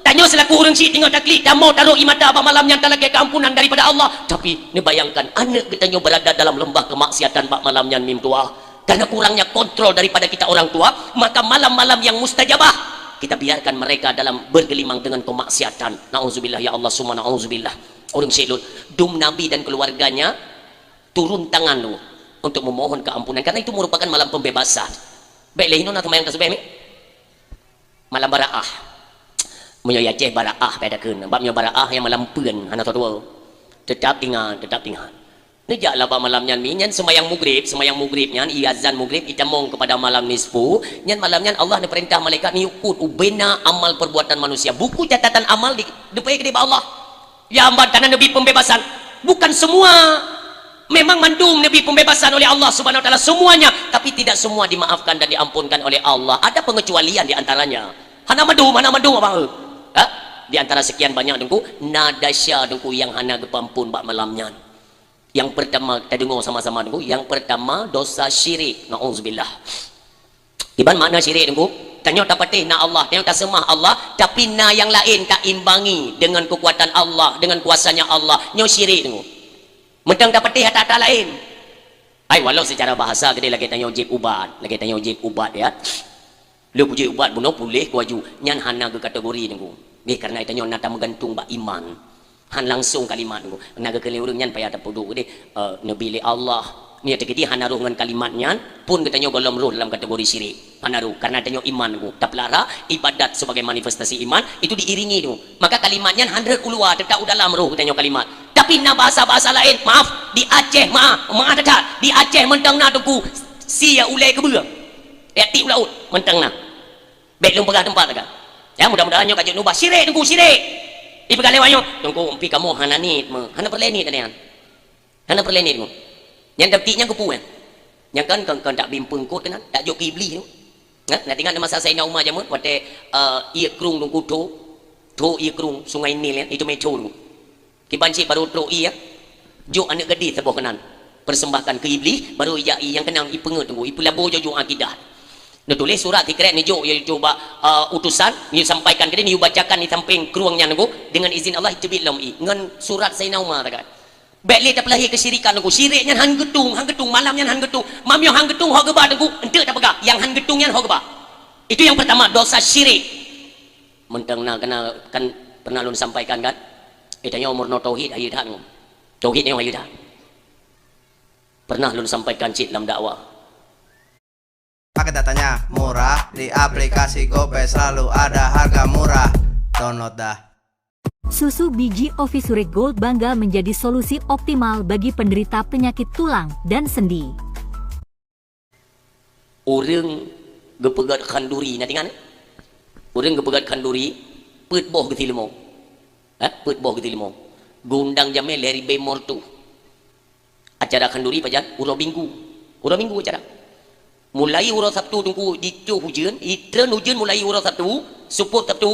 Tanyoe seulaku ureuëng sit teungoh taklik, tamoe tarok ie mata bak malam nyan talakée keuampunan daripada Allah. Tapi neubayangkan aneuëk geutanyoe berada dalam lembah kemaksiatan bak malam nyan mi meutuah. Karena kurangnya kontrol daripada kita orang tua, maka malam-malam yang mustajabah kita biarkan mereka dalam bergelimang dengan kemaksiatan. Nauzubillah ya Allah, summa nauzubillah. Ureuëng sit lôn, dum Nabi dan keluarganya turun tangan dulu untuk memohon keampunan, karena itu merupakan malam pembebasan. Baik, lé hinoe na seumayang tasbih mi. Malam baraah. Meunyoe Aceh baraah pada kheun. Bab nyoe baraah nyang malam peuen hana tatuwo. Tetap ingat, tetap ingat. Neujaklah bak malam nyan mi, nyan seumayang mugrib, seumayang mugrib nyan, iazan mugrib, itamong kepada malam nisfu, nyan malam nyan Allah neupeurintah malaikat neuyue kut ubena amal perbuatan manusia. Buku catatan amal di, dipeuék di bak Allah. Ya amban, karena neubri pembebasan. Bukan semua. Memang mandum neubri pembebasan oleh Allah Subhanahu wa Taala, semuanya, tapi tidak semua dimaafkan dan diampunkan oleh Allah. Ada pengecualian di antaranya. Hana mandum, hana mandum abang. Ha? Di antara sekian banyak teungku, na desya teungku nyang hana geupeuampon bak malam nyan. Yang pertama, kita dengar sama-sama teungku. Yang pertama, dosa syirik. Nauzubillah. Kiban makna syirik teungku? Tanyoe tapatéh na Allah, tanyoe taseumah Allah, tapi na nyang laén taimbangi dengan kekuatan Allah, dengan kuasanya Allah. Nyoe syirik teungku. Mantong tapatéh ata-ata laén. Ai, walau secara bahasa geude lagée tanyoe jieb ubat, lagée tanyoe jieb ubat ya. Lheueh kujieb ubat bunoe puléh kuaju, nyan hana geukategori teungku. Nggih, karena tanyoe na tameugantung bak iman. Han langsung kalimat teungku. Na geukheun lé ureuëng nyan payah tapeuduek deh, eh, neubi lé Allah, Meunyoe teukeudi hana roh ngon kalimat nyan, pun geutanyoe gohlom roh dalam kategori syirik. Hana roh, karena tanyoe iman teungku. Tapeulara ibadat sebagai manifestasi iman, itu diiringi teungku. Maka kalimat nyan hana rhot u luwa, teutap u dalam roh geutanyoe kalimat. Tapi na bahasa-bahasa laén, maaf, di Aceh, maaf, maaf that-that, di Aceh mantong na teungku, sie ulée keubeue. Tiek-tiek u laôt, mantong na. Bék lôn peugah teumpat taga. Ya, mudah-mudahan nyoe ka jeuet neuubah. Syirik teungku, syirik. Ipeugah lé awak nyoe, "Teungku, pih kamoe hana niet meuh." Hana peureulée niet nyan. Hana peureulée niet meuh. Nyan tiek-tiek nyan keupeue nyan? Nyan kan, kan, kan dak bimpeung kot keunan, dak jok keu Iblih tu. Nah, na teuingat masa Saidina Umar jameun, watée, eh, ié krueng teungku tho, tho ié krueng Sungai Nil nyan, itu meucue teungku. Kiban cit barô trok ié, jok aneuëk gadéh saboh keunan. Persembahkan keu Iblih, barô ijak ié nyang keunong ipeungeut teungku, ipeulabô jok-jok akidah. Neutuléh surat sikrek neujok, yaitu bak, eh, utusan, neusampaikan keudeh, neubacakan di sampéng krueng nyan teungku, dengan izin Allah teubiet lom ié. Ngon surat Saidina Umar taga. Bék lé tapeulahé keusyirikan teungku. Syirik nyan han geutung, han geutung, malam nyan han geutung. Meunyoe han geutung ho geuba teungku, eunteuk tapeugah, nyang han geutung nyan ho geuba. Itu yang pertama, dosa syirik. Mantong na, kena, kan pernah lôn sampaikan kan? Eh, tanyoe meureunoe tauhid hayeu that ngon. Tauhid nyoe hayeu that. Pernah lôn sampaikan cit lam dakwah. Pakai datanya murah, di aplikasi GoPay selalu ada harga murah. Download dah. Susu biji Office Uric Gold Bangga menjadi solusi optimal bagi penderita penyakit tulang dan sendi. Ureuëng geupeugét khanduri, na teuingat? Ureuëng geupeugét khanduri, peuet boh geusileumô. Eh, peuet boh geusileumô. Geuundang jamé lhée ribée meureutôh. Acara khanduri pajan? Uroe Minggu. Uroe Minggu acara. Mulai uroe Sabtu teungku jicoh ujeuen, itreun ujeuen mulai uroe Sabtu, seupôt Sabtu,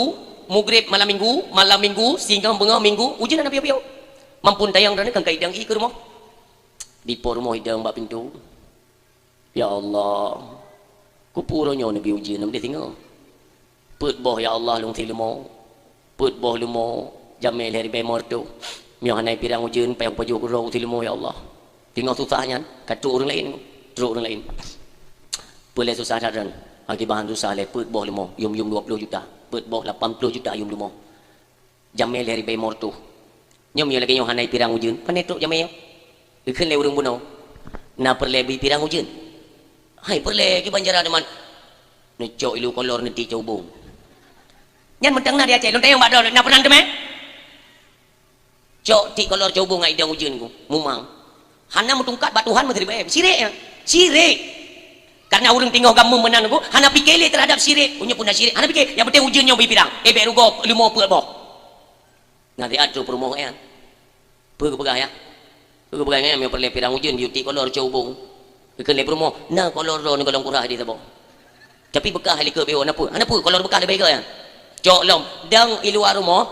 mugreb malam Minggu, malam Minggu, singoh beungoh Minggu, ujeuen hana piôh-piôh. Mampun tayang droeneuh kan ka idong ié keu rumoh. Dipo rumoh idong bak pintoe. Ya Allah, keupeue uroe nyoe neubi ujeuen lam deh singoh? Peuet boh ya Allah lôn sileumô, peuet boh leumô, jamé lhée ribée meureutôh. Meunyoe hana pirang ujeuen, payah kupajoh keudroe sileumô ya Allah. Singoh susah nyan, ka trok ureuëng laén, trok ureuëng laén. Peue lé susah that nyan, akibat susah lé peuet boh leumô, yum-yum dua ploh juta, peuet boh lapan ploh juta yum leumô. Jamé lhée ribée meureutôh. Nyoe meunyoe lagée nyoe hana pirang ujeuen, pane trok jamé nyoe? Geukheun lé ureuëng bunoe. Na peureulée bi pirang ujeuen? Hai peureulée kiban cara teuma. Neucok ilu kolor neutiek cobong. Nyan mantong na di Aceh, lôn tanyong bak droe, na peureunah teumé? Cok tiek kolor cobong ngon idong ujeuen ku, mumang. Hana meutungkat bak Tuhan meusiribée. Syirik nyan. Syirik. Karena ureuëng teungoh gameum meunan ku, hana pike lé terhadap syirik. Unyok pun na syirik, hana pike. Nyang penting ujeuen nyoe bipirang. Eh, bék rugoe leumo peuet boh. Nasihat tu peurumoh nyan. Peue geupeugah ya? Peue geupeugah nyan, meunyoe peureulée pirang ujeuen, yue tiek kolor cobong. Geukheun lé peurumoh, na kolor droe ngon golom kurah di saboh. Tapi beukah likot beo, na peue? Hana peue, kolor beukah leubeh gét nyan. Cok lom, dong i luwa rumoh,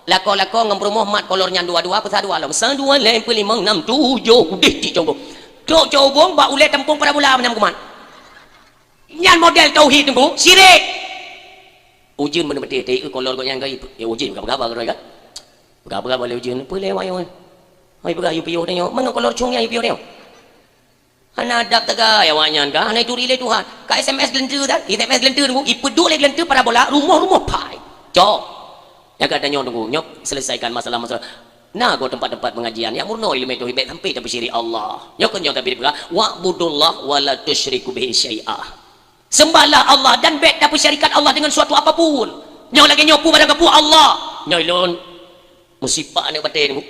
lakoe-lakoe ngon peurumoh mat kolor nyan dua-dua, peusah dua lom. Sa, dua, lhée, peuet, limong, nam, tujoh, udeh tiek cobong. Trok cobong bak ulée tampông parabola meunan kumat. Nyan model tauhid teungku, syirik. Ujeuen beuneuh beuteh, teu kolor gobnyan ka, ya ujeuen ka peugah bak droe kan. Peugah-peugah bak lé ujeuen, peue lé awak nyoe? Hai peugah yue piôh tanyoe, mangat kolor cong nyan yue piôh tanyoe. Hana adab tagai awaknyan ka, hana ituri lé Tuhan. Ka S M S geuleunteu tan, S M S geuleunteu teungku, ipeuduek lé geuleunteu parabola, rumoh-rumoh pai. Cok. Nyang ka tanyoe teungku, nyoe selesaikan masalah-masalah. Na goe teumpat-teumpat pengajian nyang meurunoe ileumé tauhid, bék sampai tapeusyirik Allah. Nyoe keuh nyoe ka Nabi peugah, "Wa'budullah wa la tusyriku bihi syai'a." Sembahlah Allah dan bék tapeusyarikat Allah dengan suatu apapun. Nyoe lagée nyoe peue barang kapeue Allah. Nyoe lôn meusipak aneuëk batée teungku.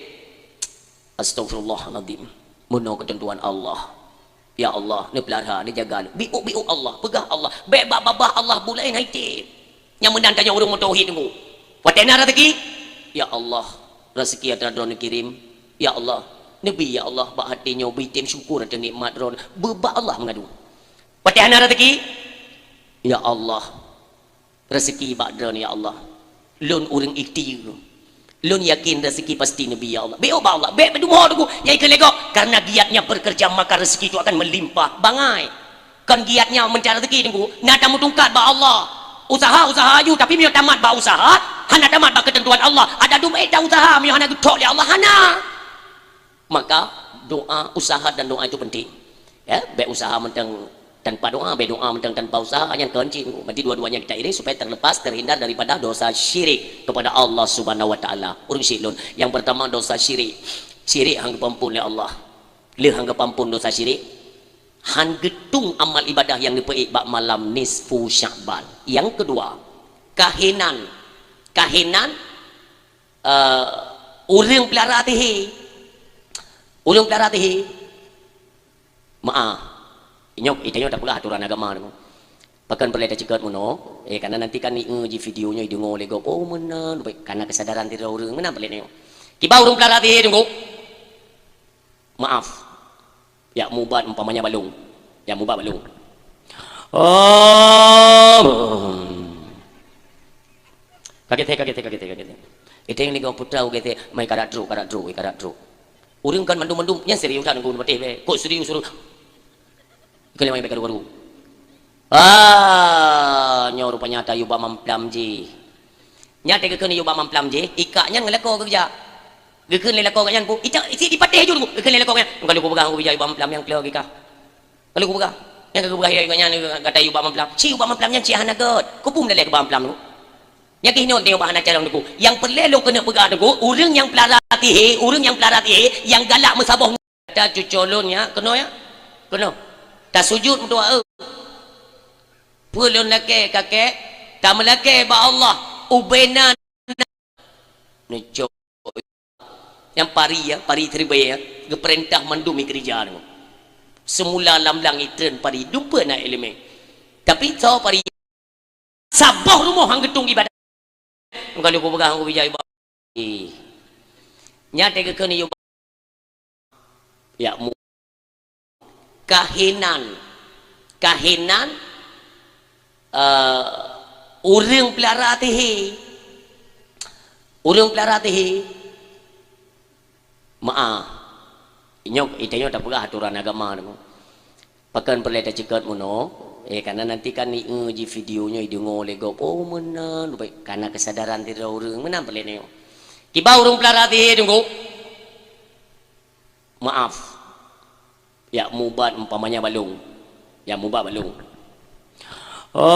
Astaghfirullahalazim. Meunoe keuteuntuan Allah. Ya Allah, neupeulara, neujaga, neubiuk-biuk Allah, peugah Allah, bék bak babah Allah buet laén hai tieb. Nyang meunan tanyoe ureuëng meutauhid teungku. Watée na raseuki, ya Allah, raseuki atra droe neukirém. Ya Allah, neubi ya Allah bak até nyoe beutem syukur ateueh nikmat droe. Beubak Allah meungadu. Watée hana raseuki, ya Allah, raseuki bak droeneuh, ya Allah. Lôn ureuëng ikhtiar. Lôn yakin raseuki pasti neubi, ya Allah. Bék ubak Allah. Bék peudumoh teungku. Nyang ikheun lé gob. Karena giatnya bekerja, maka rezeki itu akan melimpah. Bangai. Kon giatnya mencari rezeki teungku. Na tameutungkat bak Allah. Usaha, usaha aju. Tapi meunyoe tamat bak usaha, hana tamat bak keuteuntuan Allah. Ada duek ta usaha, meunyoe hana geuthok lé Allah. Hana. Maka doa, usaha dan doa itu penting. Ya, bék usaha mantong tanpa doa, bék doa mantong tanpa usaha, nyan kon cit. Berarti dua-duanya kita iring supaya terlepas, terhindar daripada dosa syirik kepada Allah Subhanahu wa Taala. Ureuëng syirik lôn. Yang pertama dosa syirik. Syirik han geupeuampon lé Allah. Lheueh han geupeuampon dosa syirik, Han geutung amal ibadah nyang neupeuék bak malam nisfu Sya'ban. Nyang keudua, kahinan. Kahinan, eh, ureuëng peulara sihé. Ureuëng peulara sihé. Meu'ah. Inyoe, itanyoe tapeugah aturan agama nyoe. Pakon peureulée taceukeut meunoe? Eh, karena nanti kan ieu ji video nyoe ideungoe lé gob. Oh, meunan, kana keusadaran sidroe ureuëng. Meunan peureulée nyoe. Kiban ureuëng peulara sihé, Teungku. Maaf. Ya, mubat umpamanya balong. Ya, mubat balong. Oh. Kaget, kaget, kaget, kaget. Itu yang ni kau putra, kaget. Mai karat truk, karat truk, karat truk. Ureuëng kan mandum-mandum, nyan serius kan, Teungku, pateh be. Kok serius suruh? Kena mai karu-karu. Ah, nyoe rupanya tayu bak mamplam jih. Nyan teugeukheun yub bak mamplam jih, ikak nyan ngon lakoe geukeujak. Geukheun lé lakoe nyan pu, "Icak, isi dipatéh ju, geukheun lé lakoe nyan." Kalau kupeugah, "Aku bijak yub bak mamplam nyang kleu gika." Kalau kupeugah, nyang ka geupeugah nyan, kata yub bak mamplam. "Ci yub bak mamplam nyan ci hana gét. Kupum daleh keu bak mamplam tu." Nyang keuh nyoe teuh bak hana carông Teungku. Nyang peureulée lôn keuneuk peugah Teungku, ureuëng nyang peulara sihé, ureuëng nyang peulara sihé, nyang galak meusaboh Gata cucoe lôn nyan, keunoe ya? Keunoe. Tasujut meudoa, eh. Peue lôn lakée, kakek? Tameulakée bak Allah, ubena neucok. Nyang pari ya, pari teuribée ya, geupeurintah mandum ikeurija nyoe. Seumula lam langét treun pari, dumpeue na iéleumé. Tapi soe pari Saboh rumoh han geutung ibadat. Kalau kupeugah, "Aku bijak ibadat." Eh. Nyan teugeukheun yub. Ya, mu-, kahinan. Kahinan, eh, ureuëng peulara sihé. Ureuëng peulara sihé. Meu'ah. Inyoe, itanyoe tapeugah aturan agama nyoe. Pakon peureulée taceukeut meunoe? Eh, karena nanti kan ieu ji video nyoe ideungoe lé gob. Oh, meunan, kana keusadaran sidroe ureuëng. Meunan peureulée nyoe. Kiban ureuëng peulara sihé, Teungku. Maaf. Ya, mubat umpamanya balong. Ya, mubat balong. Oh.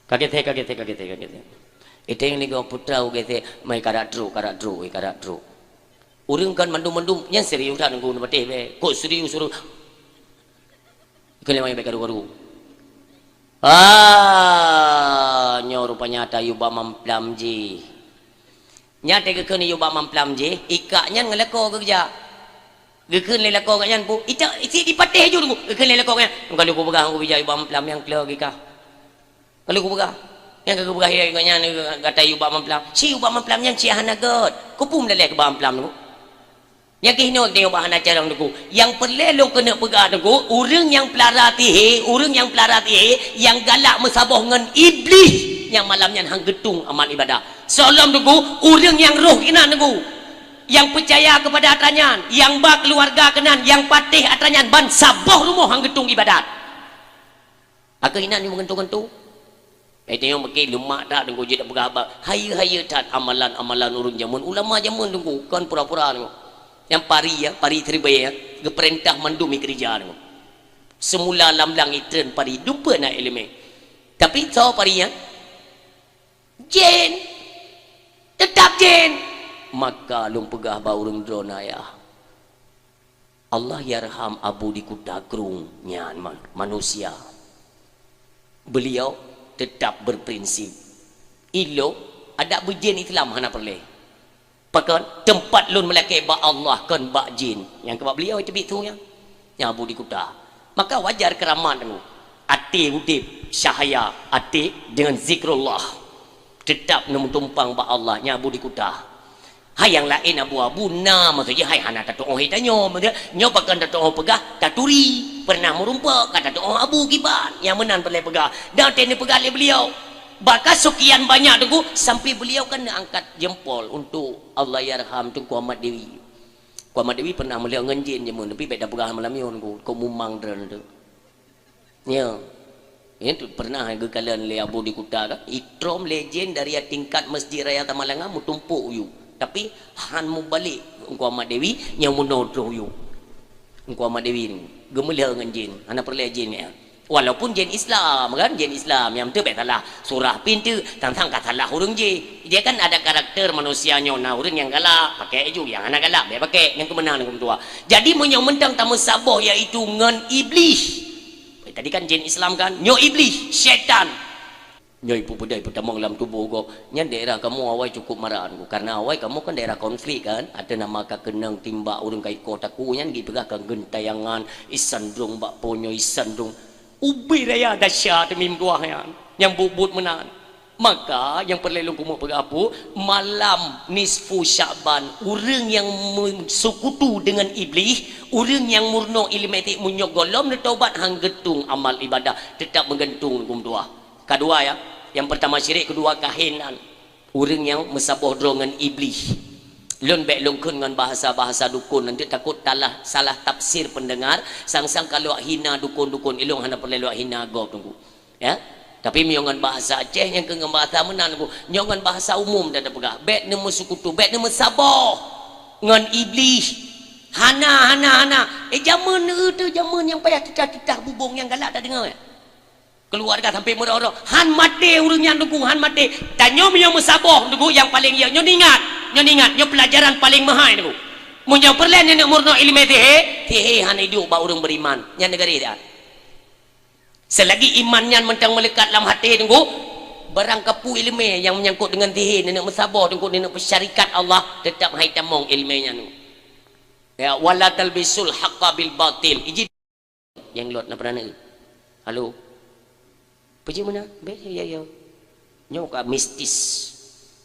Kaget, kaget, kaget, kaget. Itu yang ni kau putra, kaget. Mai karat truk, karat truk, eh, karat truk. Ureuëng kan mandum-mandum, nyan serius that Teungku, neupatéh be. Kok serius suruh? Keuneuk mai bèk karu-karu. Ah, nyoe rupanya ata yub bak mamplam jih. Nyan teugeukheun yub bak mamplam jih, ikak nyan ngon lakoe geukeujak. Geukheun lé lakoe nyan pu, "Icak, isi dipatéh ju Teungku." Geukheun lé lakoe nyan, "Kalau kupeugah, kupeugah yub bak mamplam nyang kleu gika." Kalau kupeugah, nyang ka geupeugah lé gobnyan, gata yub bak mamplam. Ci yub bak mamplam nyan ci hana gét. Kupum daleh keu bak mamplam Teungku. Nyang keuh nyoe teuh bak hana carông Teungku. Nyang peureulèe lôn keuneuk peugah Teungku, ureueng nyang peulara sihé, ureueng nyang peulara sihé, nyang galak meusaboh ngon Iblih, nyang malam nyan han geutung amal ibadah. Soe lom Teungku, ureueng nyang roh inan Teungku. Nyang peucaya keupada atra nyan, nyang ba keuluwarga keunan, nyang patéh atra nyan, ban saboh rumoh han geutung ibadat. Akhé inan nyang meugantung-gantung. Eh, tanyoe mungken leumak that Teungku jeuet peugah haba. Hayeue-hayeue that amalan-amalan ureueng jameun, ulama jameun Teungku, kon pura-pura Teungku. Nyang pari, ya, pari teuribèe, ya, geupeurintah mandum ikeurija Teungku. Seumula lam langét treun pari, dumpeue na ileumèe. Tapi soe pari nyan? Jén. Teutap jén. Maka lôn peugah bak ureueng droeneuh, ayah. Allahyarham Abu di Kuta Krueng nyan ma-, manusia. Beliau tetap berprinsip. Ilôn adak beujén Islam hana peureulèe. Pakon? Teumpat lôn meulakèe bak Allah kon bak jén. Nyang keu bak beliau teubiet su nyan. Nyang Abu di Kuta. Maka wajar keuramat Teungku. Até udép cahya até deungon zikrullah. Teutap neumeutumpang bak Allah nyang Abu di Kuta. Hai nyang laén abu-abu na, maksud jih hai hana tatu'oh tanyoe, maksud nyoe pakon tatu'oh peugah taturi, pernah meurumpok ka tatu'oh abu kiban, nyang meunan peureulèe peugah. Dan teuh neupeugah lé beliau, bahkan sekian banyak Teungku, sampai beliau kan neuangkat jempol untuk Allahyarham Teungku Ahmad Dewi. Teungku Ahmad Dewi pernah meulheueh ngon jén jameun, tapi bèk tapeugah malam nyoe Teungku, kok mumang droeneuh. Ya. Itu pernah geukalon lé Abu di Kuta kan. Itrom lé jén dari tingkat Masjid Raya Tamalanga meutumpok u yup. Tapi han mubalek Teungku Ahmad Dewi nyang meunoe troh u yup. Teungku Ahmad Dewi ni geumeulheueh ngon jén, hana peureulèe jén nyan. Walaupun jén Islam, kan? Jén Islam, nyang teuh bèk salah surah pih teuh, tang-tang ka salah ureueng jih. Dia kan ada karakter manusia nyoe, na ureueng nyang galak, pakai ju, nyang hana galak, bèk pakai, nyan keuh meunan, Teungku meutuah. Jadi, meunyoe mantong tameusaboh, yaitu ngon Iblih. Tadi kan jén Islam, kan? Nyoe Iblih, syaitan. Nyoe ipeubeudoh, ipeutamong lam tuboh gob. Nyan daerah kamoe awai cukup marak, Teungku. Karena awai kamoe kan daerah konflik, kan? Ateueh nama ka keunong timbak, ureueng ka ikoh takue, nyan geupeugah ka geuntayangan, isandrong bak po nyoe, isandrong. Ubé raya dahsyat teumim tuah nyan, nyang buet-buet meunan. Maka, nyang peureulèe lôn keumeung peugah, Teungku, malam nisfu Sya'ban, ureueng nyang meuseukutu deungon Iblih, ureueng nyang meurunoe ileumèe teuh, meunyoe gohlom neutobat, han geutueng amal ibadah, teutap meugantung, Teungku meutuah. Kadua, ya, nyang peurtama syirik, keudua kahinan. Ureueng nyang meusaboh droe ngon Iblih. Lôn bèk lôn kheun ngon bahasa-bahasa dukon, nanti takot talah, salah tafsir pendengar, sang-sang ka lheueh hina dukon-dukon, ilôn hana peureulèe lôn hina gob, Teungku. Ya? Tapi meunyoe ngon bahasa Aceh, nyang keu ngon bahasa meunan, Teungku. Nyoe ngon bahasa umum dah tapeugah. Bèk neumeuseukutu, bèk neumeusaboh ngon Iblih. Hana, hana, hana. Eh, jameun neu teuh, jameun nyang payah titah-titah bubông nyang galak tadeungoe. Keuluwarga sampai meurôh-rôh, han maté ureueng nyan, Teungku, han maté. Tanyoe meunyoe meusaboh, Teungku, nyang paleng jeuet, nyoe ingat, nyoe ingat, nyoe peulajaran paleng meuhai, Teungku. Meunyoe peureulèe neuneuk meurunoe ileumèe sihé, sihé hana iduek bak ureueng beriman. Nyan neugari dah. Selagi iman nyan mantong meuleukat lam até, Teungku, barang kapeue ileumèe nyang meunyangkot deungon sihé, neuneuk meusaboh, Teungku, neuneuk peusyarikat Allah, teutap han itamong ileumèe nyan, Teungku. Ya, wala talbisul haqqa bil batil. Iji Jenglot na peureunah na. Halo. Peue jih meunan? Bèk, ya, ya. Nyoe ka mistis.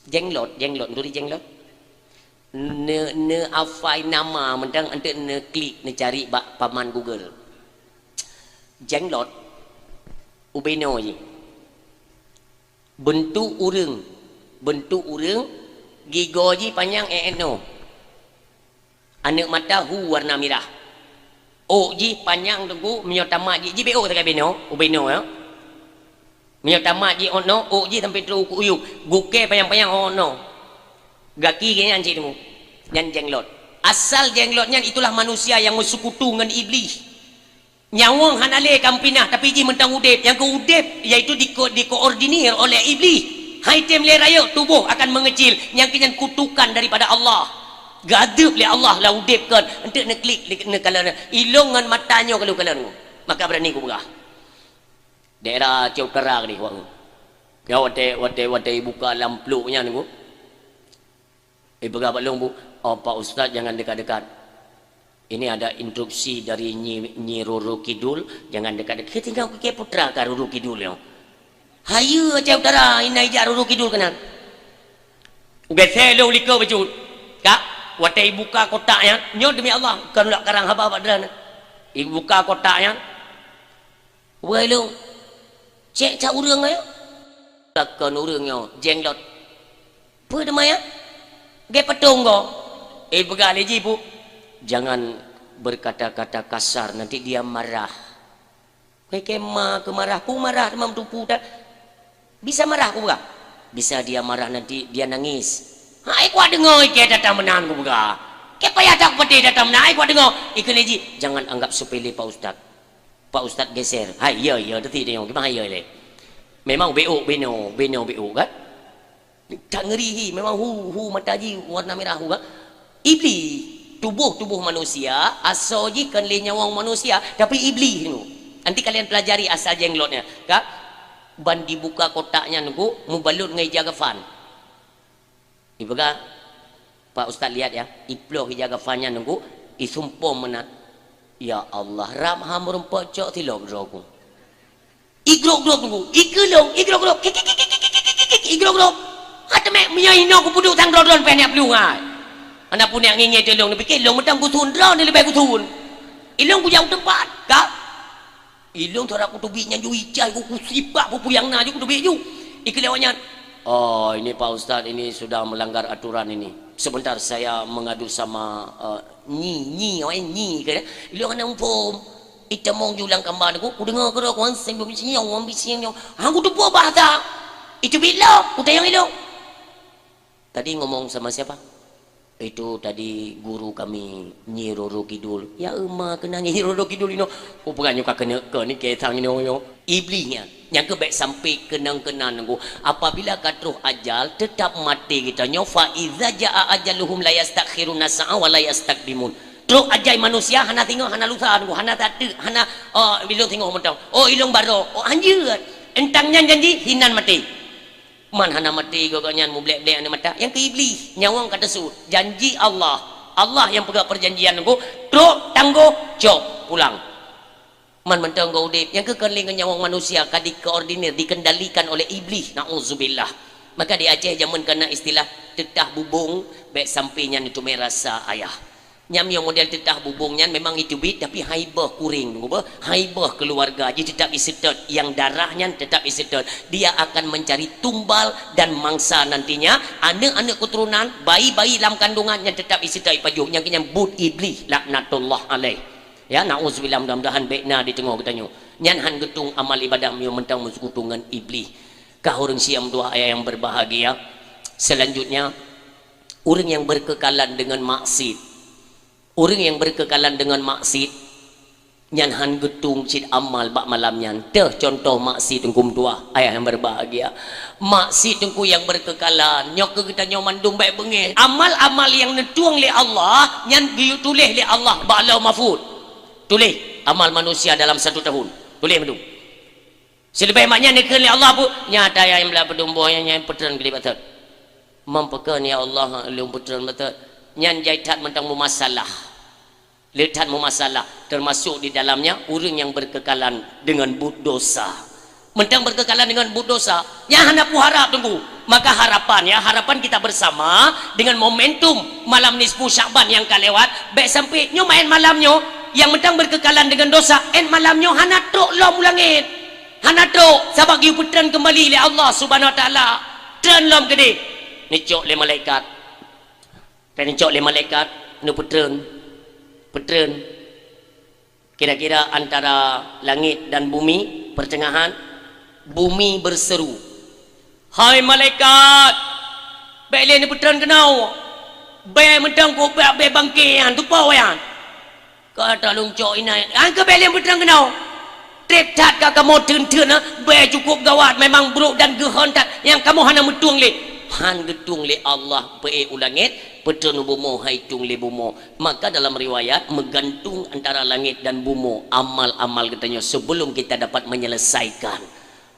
Jenglot, jenglot, turi jenglot. Ne, ne hafai nama mantong, eunteuk neuklik, neucari bak paman Google. Jenglot. Ubé noe jih. Beuntuk ureueng, beuntuk ureueng, gigoe jih panyang èk-èk noe. Aneuk mata hu warna mirah. Ôk jih panyang, Teungku, meunyoe tamat jih, jih bèk ôk sagai binoe, ubé noe, ya. Meunyoe tamat jih ôk noe, ôk jih sampai trôh u kuyup, gukèe panyang-panyang ôk noe. Gaki geuh nyan cit, Teungku. Nyan jenglot. Asal jenglot nyan itulah manusia nyang meuseukutu ngon Iblih. Nyawöng hana lé ka meupinah, tapi jih mantong udép. Nyang keu udép, yaitu diko-, dikoordinir oleh Iblih. Han item lé rayeuk, tuboh akan meungeucil. Nyang keu nyan kutukan daripada Allah. Geuadeueb lé Allah lam udép kön. Eunteuk neuklik, neuk-, neukalon. Ilôn ngon mata nyoe ka lôn kalon. Maka beurani kupeugah. Daerah Aceh Utara keudéh, wak. Nyoe watèe, watèe, watèe ibuka lam plôk nyan, Teungku. Ipeugah bak lôn, Bu, "Oh, Pak Ustaz, jangan dekat-dekat. Ini ada instruksi dari Nyi, Nyi Roro Kidul, jangan dekat-dekat." Kita tinggal ke putra ka Roro Kidul nyoe. Hayeue Aceh Utara, ina ijak Roro Kidul keunan. Ugèsè lôn likot bacut. Kak, watèe ibuka kotak nyan, nyoe demi Allah, kon lôn karang haba bak droeneuh. Ibuka kotak nyan, Wai lôn, cék that ureueng nyoe. Takon ureueng nyoe, Jenglot. Peue teuma nyan? Gèt patong goe. Eh, peugah lé jih, Bu. Jangan berkata-kata kasar, nanti dia marah. Kèe-kèe ma keu marah, ku marah teuma meutupu that. Bisa marah kupeugah? Bisa dia marah nanti dia nangis. Hai, kuat deungoe ikèe datang meunan kupeugah. Kèe payah that kupatéh datang meunan, hai kuat deungoe. Ikheun lé jih, jangan anggap sepele Pak Ustaz. Pak Ustaz geser. Hai, iya, iya, teuti deungoe. Kiban hai, iya, lé. Memang beuk binoe, binoe beuk kan? Tak ngeri hi, memang hu, hu mata jih warna merah hu kan? Iblih, tuboh-tuboh manusia, asoe jih kon lé nyawöng manusia, tapi Iblih tu. Nanti kalian pelajari asal Jenglot nyan, ka? Ban dibuka kotak nyan Teungku, mubalot ngon ija kafan. Ipeugah, Pak Ustaz lihat ya, iploh ija kafan nyan Teungku, isumpom meunan. Ya Allah, rab ha meurumpok cok silop droe ku. Igrok-grok Teungku, ikeulong, igrok-grok, kik, kik, kik, igrok-grok. Hana teumé, meunyoe inoe kupeuduek sang droe-droe pih nyak plueng ai. Hana pun nyak ngingé teuh ilong, neupike ilong mantong gusun, droe ni leubeh gusun. Ilong kujak u teumpat, ka? Ilong tara kuteubiet nyan ju icai, ku, kusipak pupuyang na ju kuteubiet ju. Ikeulewat nyan, "Oh, ini Pak Ustaz, ini sudah melanggar aturan ini. Sebentar saya mengadu sama, eh, Nyi, Nyi, awak Nyi ke?" Ilong hana muphom. Itamong ju lam kamba Teungku, kudeungoe keudroe, wan seng bisieng, wan bisieng nyoe. Hang kuteupue bahasa. Itu bila, kutanyong ilong. Tadi ngomong sama siapa? Itu tadi guru kami Nyi Roro Kidul. Ya, euma keunan Nyi Roro Kidul inoe. Ku peugah nyoe ka keuneuk keu ni kisah inoe nyoe. Iblih nyan. Nyang keu bék sampai keunong-keunan nunggu. Apabila ka troh ajal, tetap maté geutanyoe. Fa iza jaa ajaluhum la yastakhiruna sa'a wa la yastaqdimun. Troh ajai manusia hana singoh, hana lusa nunggu, hana tateuk, hana, oh, ilong singoh mantong. Oh, ilong baro. Oh, hanjeuet. Entang nyan janji, hinan maté. Man hana maté gobnyan mublek-blek aneuk mata. Nyang keu Iblih, nyawöng ka teusuet. Janji Allah. Allah nyang peugah perjanjian nunggu, trok tanggoh, cok pulang. Man mantong geuh udép, nyang keu kon lé ngon nyawöng manusia ka dikoordinir, dikendalikan oleh Iblih. Nauzubillah. Maka di Aceh jameun kana istilah teutah bubông, bék sampai nyan teumé rasa ayah. Nyan nyang model teutah bubông nyan memang iteubiet, tapi hai beuh kuring, hai beuh keluarga jih tetap iseutôt, nyang darah nyan tetap iseutôt. Dia akan mencari tumbal dan mangsa nantinya, aneuk-aneuk keturunan, bayi-bayi lam kandungan nyan tetap iseutôt ipajoh, nyang keu nyan buet Iblih laknatullah alaih. Ya, nauzubillah, mudah-mudahan bék na di teungoh geutanyoe. Nyan han geutung amal ibadah meunyoe mantong meuseukutu ngon Iblih. Kah ureuëng siam dua ayah yang berbahagia. Selanjutnya, ureuëng yang berkekalan dengan maksiat. Ureuëng yang berkekalan dengan maksiat, nyan han geutung cit amal bak malam nyan. Teuh contoh maksiat teungku meutuah, ayah yang berbahagia. Maksiat teungku yang berkekalan, nyoe keu geutanyoe mandum bék beungéh. Amal-amal yang neutueng lé Allah, nyan geuyue tuléh lé Allah bak Lauh Mahfuz. Tuléh amal manusia dalam satu tahun. Tuléh mandum. Sileubeh mak nyan neukheun lé Allah peue? Nyata nyang blah peudumboh nyan, nyan peutreun geulibat that. Meupeukeun ya Allah, lôn peutreun beuthat. Nyan jai that mantong meumasalah. Le that meumasalah, termasuk di dalamnya ureuëng yang berkekalan dengan buet dosa. Mantong berkekalan dengan buet dosa, nyan hana peue harab teungku. Maka harapan ya, harapan kita bersama dengan momentum malam nisfu Syakban yang ka lewat, bék sampai nyoe maén malam nyoe, yang mantong berkekalan dengan dosa, én malam nyoe hana trok lom u langét. Hana trok, sabab geupeutrön keumbali lé Allah Subhanahu Wa Taala. Trön lom keudeh. Neucok lé malaikat. Ka neucok lé malaikat, neupeutrön. Peutrön. Kira-kira antara langit dan bumi, pertengahan, bumi berseru, "Hai malaikat, bék lé neupeutrön keunoe. Bék mantong keu bék bangke nyan, tupo nyan." Ka taleueng cok inan, "An keu bék lé neupeutrön keunoe. Treb that ka kamoe teun-teun na, bék cukup gawat, memang brok dan geuhon that nyang kamoe hana meutueng lé." Han geutueng lé Allah peuék u langét, peutrön u bumoe hai tueng lé bumoe. Maka dalam riwayat, meugantung antara langét dan bumoe amal-amal geutanyoe sebelum kita dapat menyelesaikan.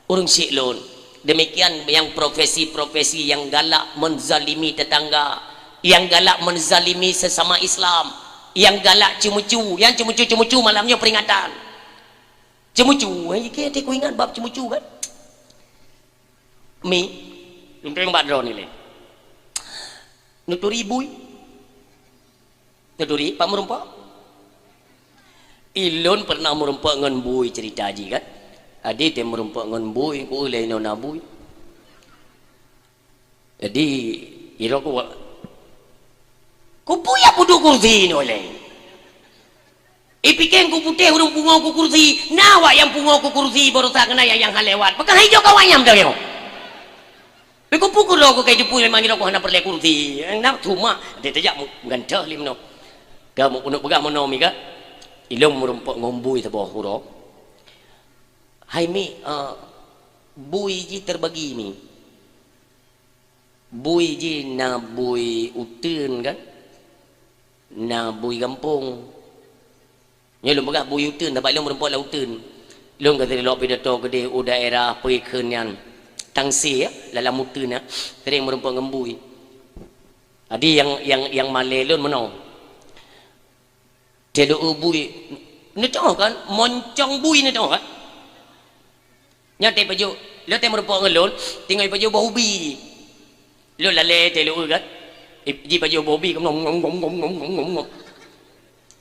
Ureuëng syik lôn, demikian yang profesi-profesi yang galak menzalimi tetangga, yang galak menzalimi sesama Islam, yang galak ceumucu, nyang ceumucu-ceumucu malam nyoe peringatan. Ceumucu, eh, ke, ke ku ingat bab ceumucu kan? Mi, lumpeng bak droe ni lé. Neuturi bui. Neuturi, pat meurumpok? Ilôn pernah meurumpok ngon bui cerita jih kan. Adi teuh meurumpok ngon bui, ku lé inoe na bui. Jadi, iro ku, ku bui ya puduk kursi inoe lé. Ipike ku putéh ureuëng pungo ku kursi, na awak nyang pungo ku kursi baroesa keunan nyang, nyang han lewat. Pakon hai jok awak nyang meutanyoe. Peuku pukul lom ku kai jipui memang ilong ku hana peureulée kursi. Nyang na cuma dia tajak meugantoh lé meunoe. Ka meukuneuk peugah meunoe mi ka. Ilong meurumpok ngon bui saboh uroe. Hai mi, eh, bui jih terbagi mi. Bui jih na bui uteuen kan? Na bui gampông. Nyoe lôn peugah bui uteuen, sabab lôn meurumpok lam uteuen. Lôn ka sering lok pidato keudeh u daerah peue kheun nyan, Tangse, ya, lam uteuen, ya. Sering meurumpok ngon bui. Jadi nyang, nyang, nyang malée lôn meunoe. Teuh lôn bui, neutoh kan? Moncong bui neutoh kan? Nyan teuh pajoh, lôn teuh meurumpok ngon lôn, teungoh pajoh boh ubi. Lôn lalée teuh lôn kan. Ip-, jipajoh boh ubi, ngom, ngom, ngom.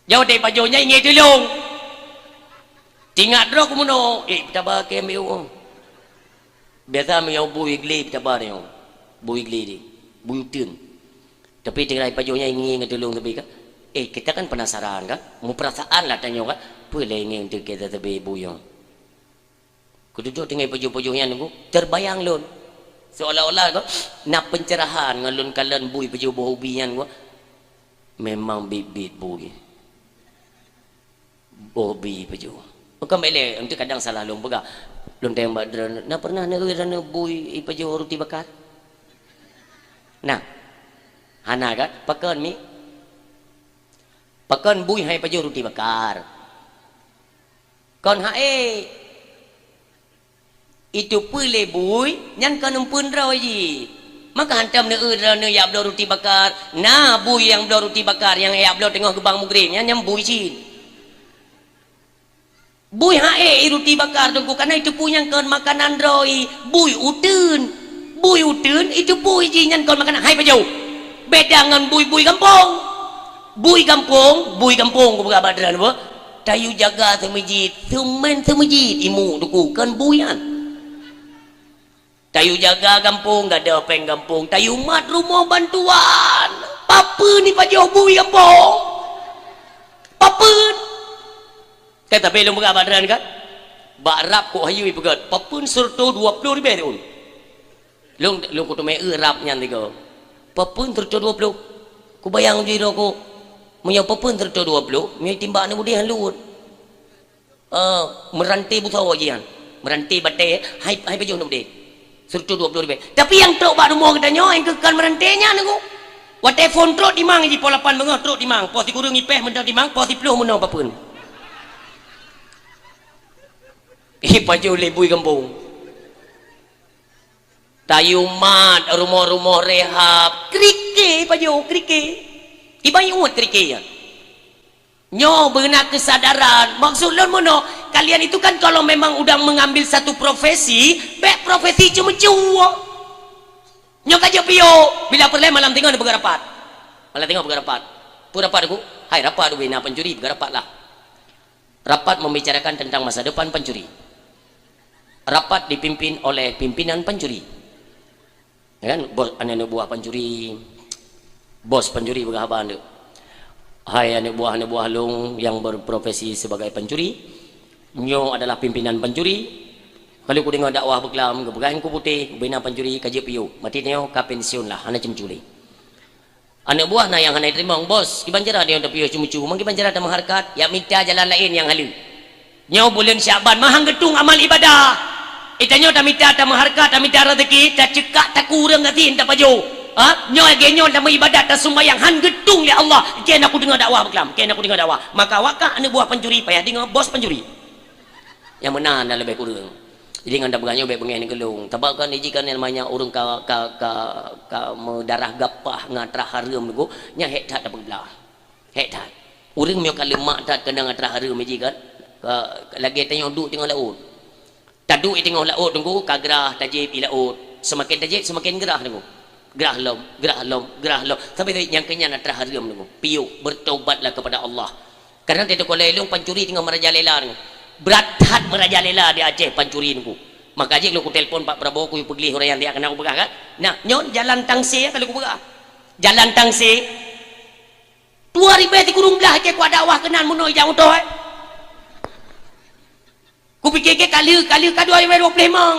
Jauh teuh pajoh nyan ingée tulông. Tingat droe ku meunoe, eh, peutaba keu M B U. Biasa meunyoe bui glé peutaba nyoe. Bui glé di, bui uteuen. Tapi tinggai pajoh nyan ingée ngon tulông tapi kan. Eh, kita kan penasaran kan? Meupeurasaan lah tanyoe kan. Peue lé ingée teuh kita teubi bui nyoe. Kududoe tinggai pajoh-pajoh nyan ku, terbayang lôn. Seolah-olah ko, na pencerahan ngon lôn kalon bui pajoh boh ubi nyan ku. Memang bit-bit bui. Boh bui ipajoh. Bukan bèk lé, eunteuk kadang salah lôn peugah. Lôn tanyong bak droeneuh, na pernah neueu droeneuh bui ipajoh ruti bakar? Nah. Hana kan? Pakon mi? Pakon bui han ipajoh ruti bakar? Kon ha'e. Itupeue lé bui, nyan kon eumpeuen droe jih. Maka hantom neueu droeneuh jak bloe ruti bakar. Na bui nyang bloe ruti bakar, nyang jak bloe teungoh geubang mugreb, nyan, nyan bui cit. Bui ha'e i ruti bakar Teungku, kareuna itupeue nyan kon makanan droe, bui uteuen. Bui uteuen itupeue jih nyan kon makanan, han ipajoh. Beda ngon bui-bui gampông. Bui gampông, bui gampông kupeugah bak droeneuh, tayue jaga seumeujit, seumén seumeujit, imeum Teungku, kon bui nyan. Tayue jaga gampông, gadôh péng gampông, tayue mat rumoh bantuan. Pakon ipajoh bui gampông? Pakon? Kan tapi lôn peugah bak droeneuh kan? Bak rab kok hayeu ipeugét, pakon seureutôh dua ploh ribèe siôn. Lôn, lôn kuteumé eu rab nyan tiga. Pakon seureutôh dua ploh? Kubayang jih droe ku. Meunyoe pakon seureutôh dua ploh, meunyoe timbak aneuk beudé han luwot. Eh, meuranté busoe jih nyan. Meuranté batèe, han, han ipajoh aneuk beudé. Seureutôh dua ploh ribèe. Tapi nyang trok bak rumoh geutanyoe, nyang keu kon meuranté nyan Teungku. Watèe phôn trok timang jih poh lapan beungoh trok timang, poh sikureueng ipèh mantong timang, poh siploh meunoe pakon. Ipajoh lé bui gampông. Tayue mat rumoh-rumoh rehab, krike ipajoh, krike. Iban iuet krike nyan. Nyoe beuna keusadaran. Maksud lôn meunoe, kalian itu kan kalau memang udah mengambil satu profesi, bèk profesi ceumeucue. Nyoe ka jeuet piôh, bila peureulèe malam singoh neupeugah rapat. Malam singoh peugah rapat. Peue rapat Teungku? Hai rapat ubé na pancuri, peugah rapat lah. Rapat membicarakan tentang masa depan pancuri. Rapat dipimpin oleh pimpinan pancuri. Ya kan? Bos, aneuk buah pancuri. Bos pancuri peugah haba nyoe. Hai aneuk buah-aneuk buah lôn nyang berprofesi sebagai pancuri, nyoe adalah pimpinan pancuri. Ka lheueh kudeungö dakwah beuklam, geupeugah Teungku Putéh, ubé na pancuri ka jeuet piôh. Maté nyoe ka pensiun lah, hana ceumeucue lé. Aneuk buah na nyang hana teurimong, "Bos, kiban cara deungon tapiôh ceumeucue, mang kiban cara tameuhareukat?" "Ya mita jalan laén nyang haleue." Nyoe buleuen Syakban meuhan geutung amal ibadah. Geutanyoe tamita tameuhareukat, tamita raseuki, taceukak taku ureueng gasien tapajoh. Ha? Nyoe lagèe nyoe tameuibadat, tasumbayang han geutung lé Allah. Keu na kudeungö dakwah beuklam, keu na kudeungö dakwah. Maka awak kah aneuk buah pancuri payah deungö bos pancuri. Nyang meunan dah leubeh kureueng. Jadi ngon tapeugah nyoe bèk beungèh ngon lôn. Sabab kan jih kan nyang namanya ureueng ka, ka, ka, ka meudarah gapah ngon atra hareuem Teungku, nyan hék that tapeublah. Hék that. Ureueng meunyoe ka leumak that keunong atra hareuem jih kan, ka, lagèe tanyoe duek teungoh laôt. Taduek i teungoh laôt Teungku, ka grah tajieb i laôt. Seumaken tajieb, seumaken grah Teungku. Grah lom, grah lom, grah lom. Sampai nyang keunyan atra hareuem Teungku. Piôh, bertobatlah kepada Allah. Kadang teuka lé lôn pancuri teungoh meurajalela nyoe. Brat that meurajalela di Aceh pancuri Teungku. Maka jih lôn kutelepon Pak Prabowo, kuyue peugleh ureueng nyan, dia keunan kupeugah kan. Nah, nyoe jalan Tangse ka lôn kupeugah. Jalan Tangse. Dua ribèe sikureueng blah Aceh kuat dakwah keunan meunoe ijak moto, eh. Kupike ke ka lheueh, ka lheueh ka dua ribèe dua ploh limong.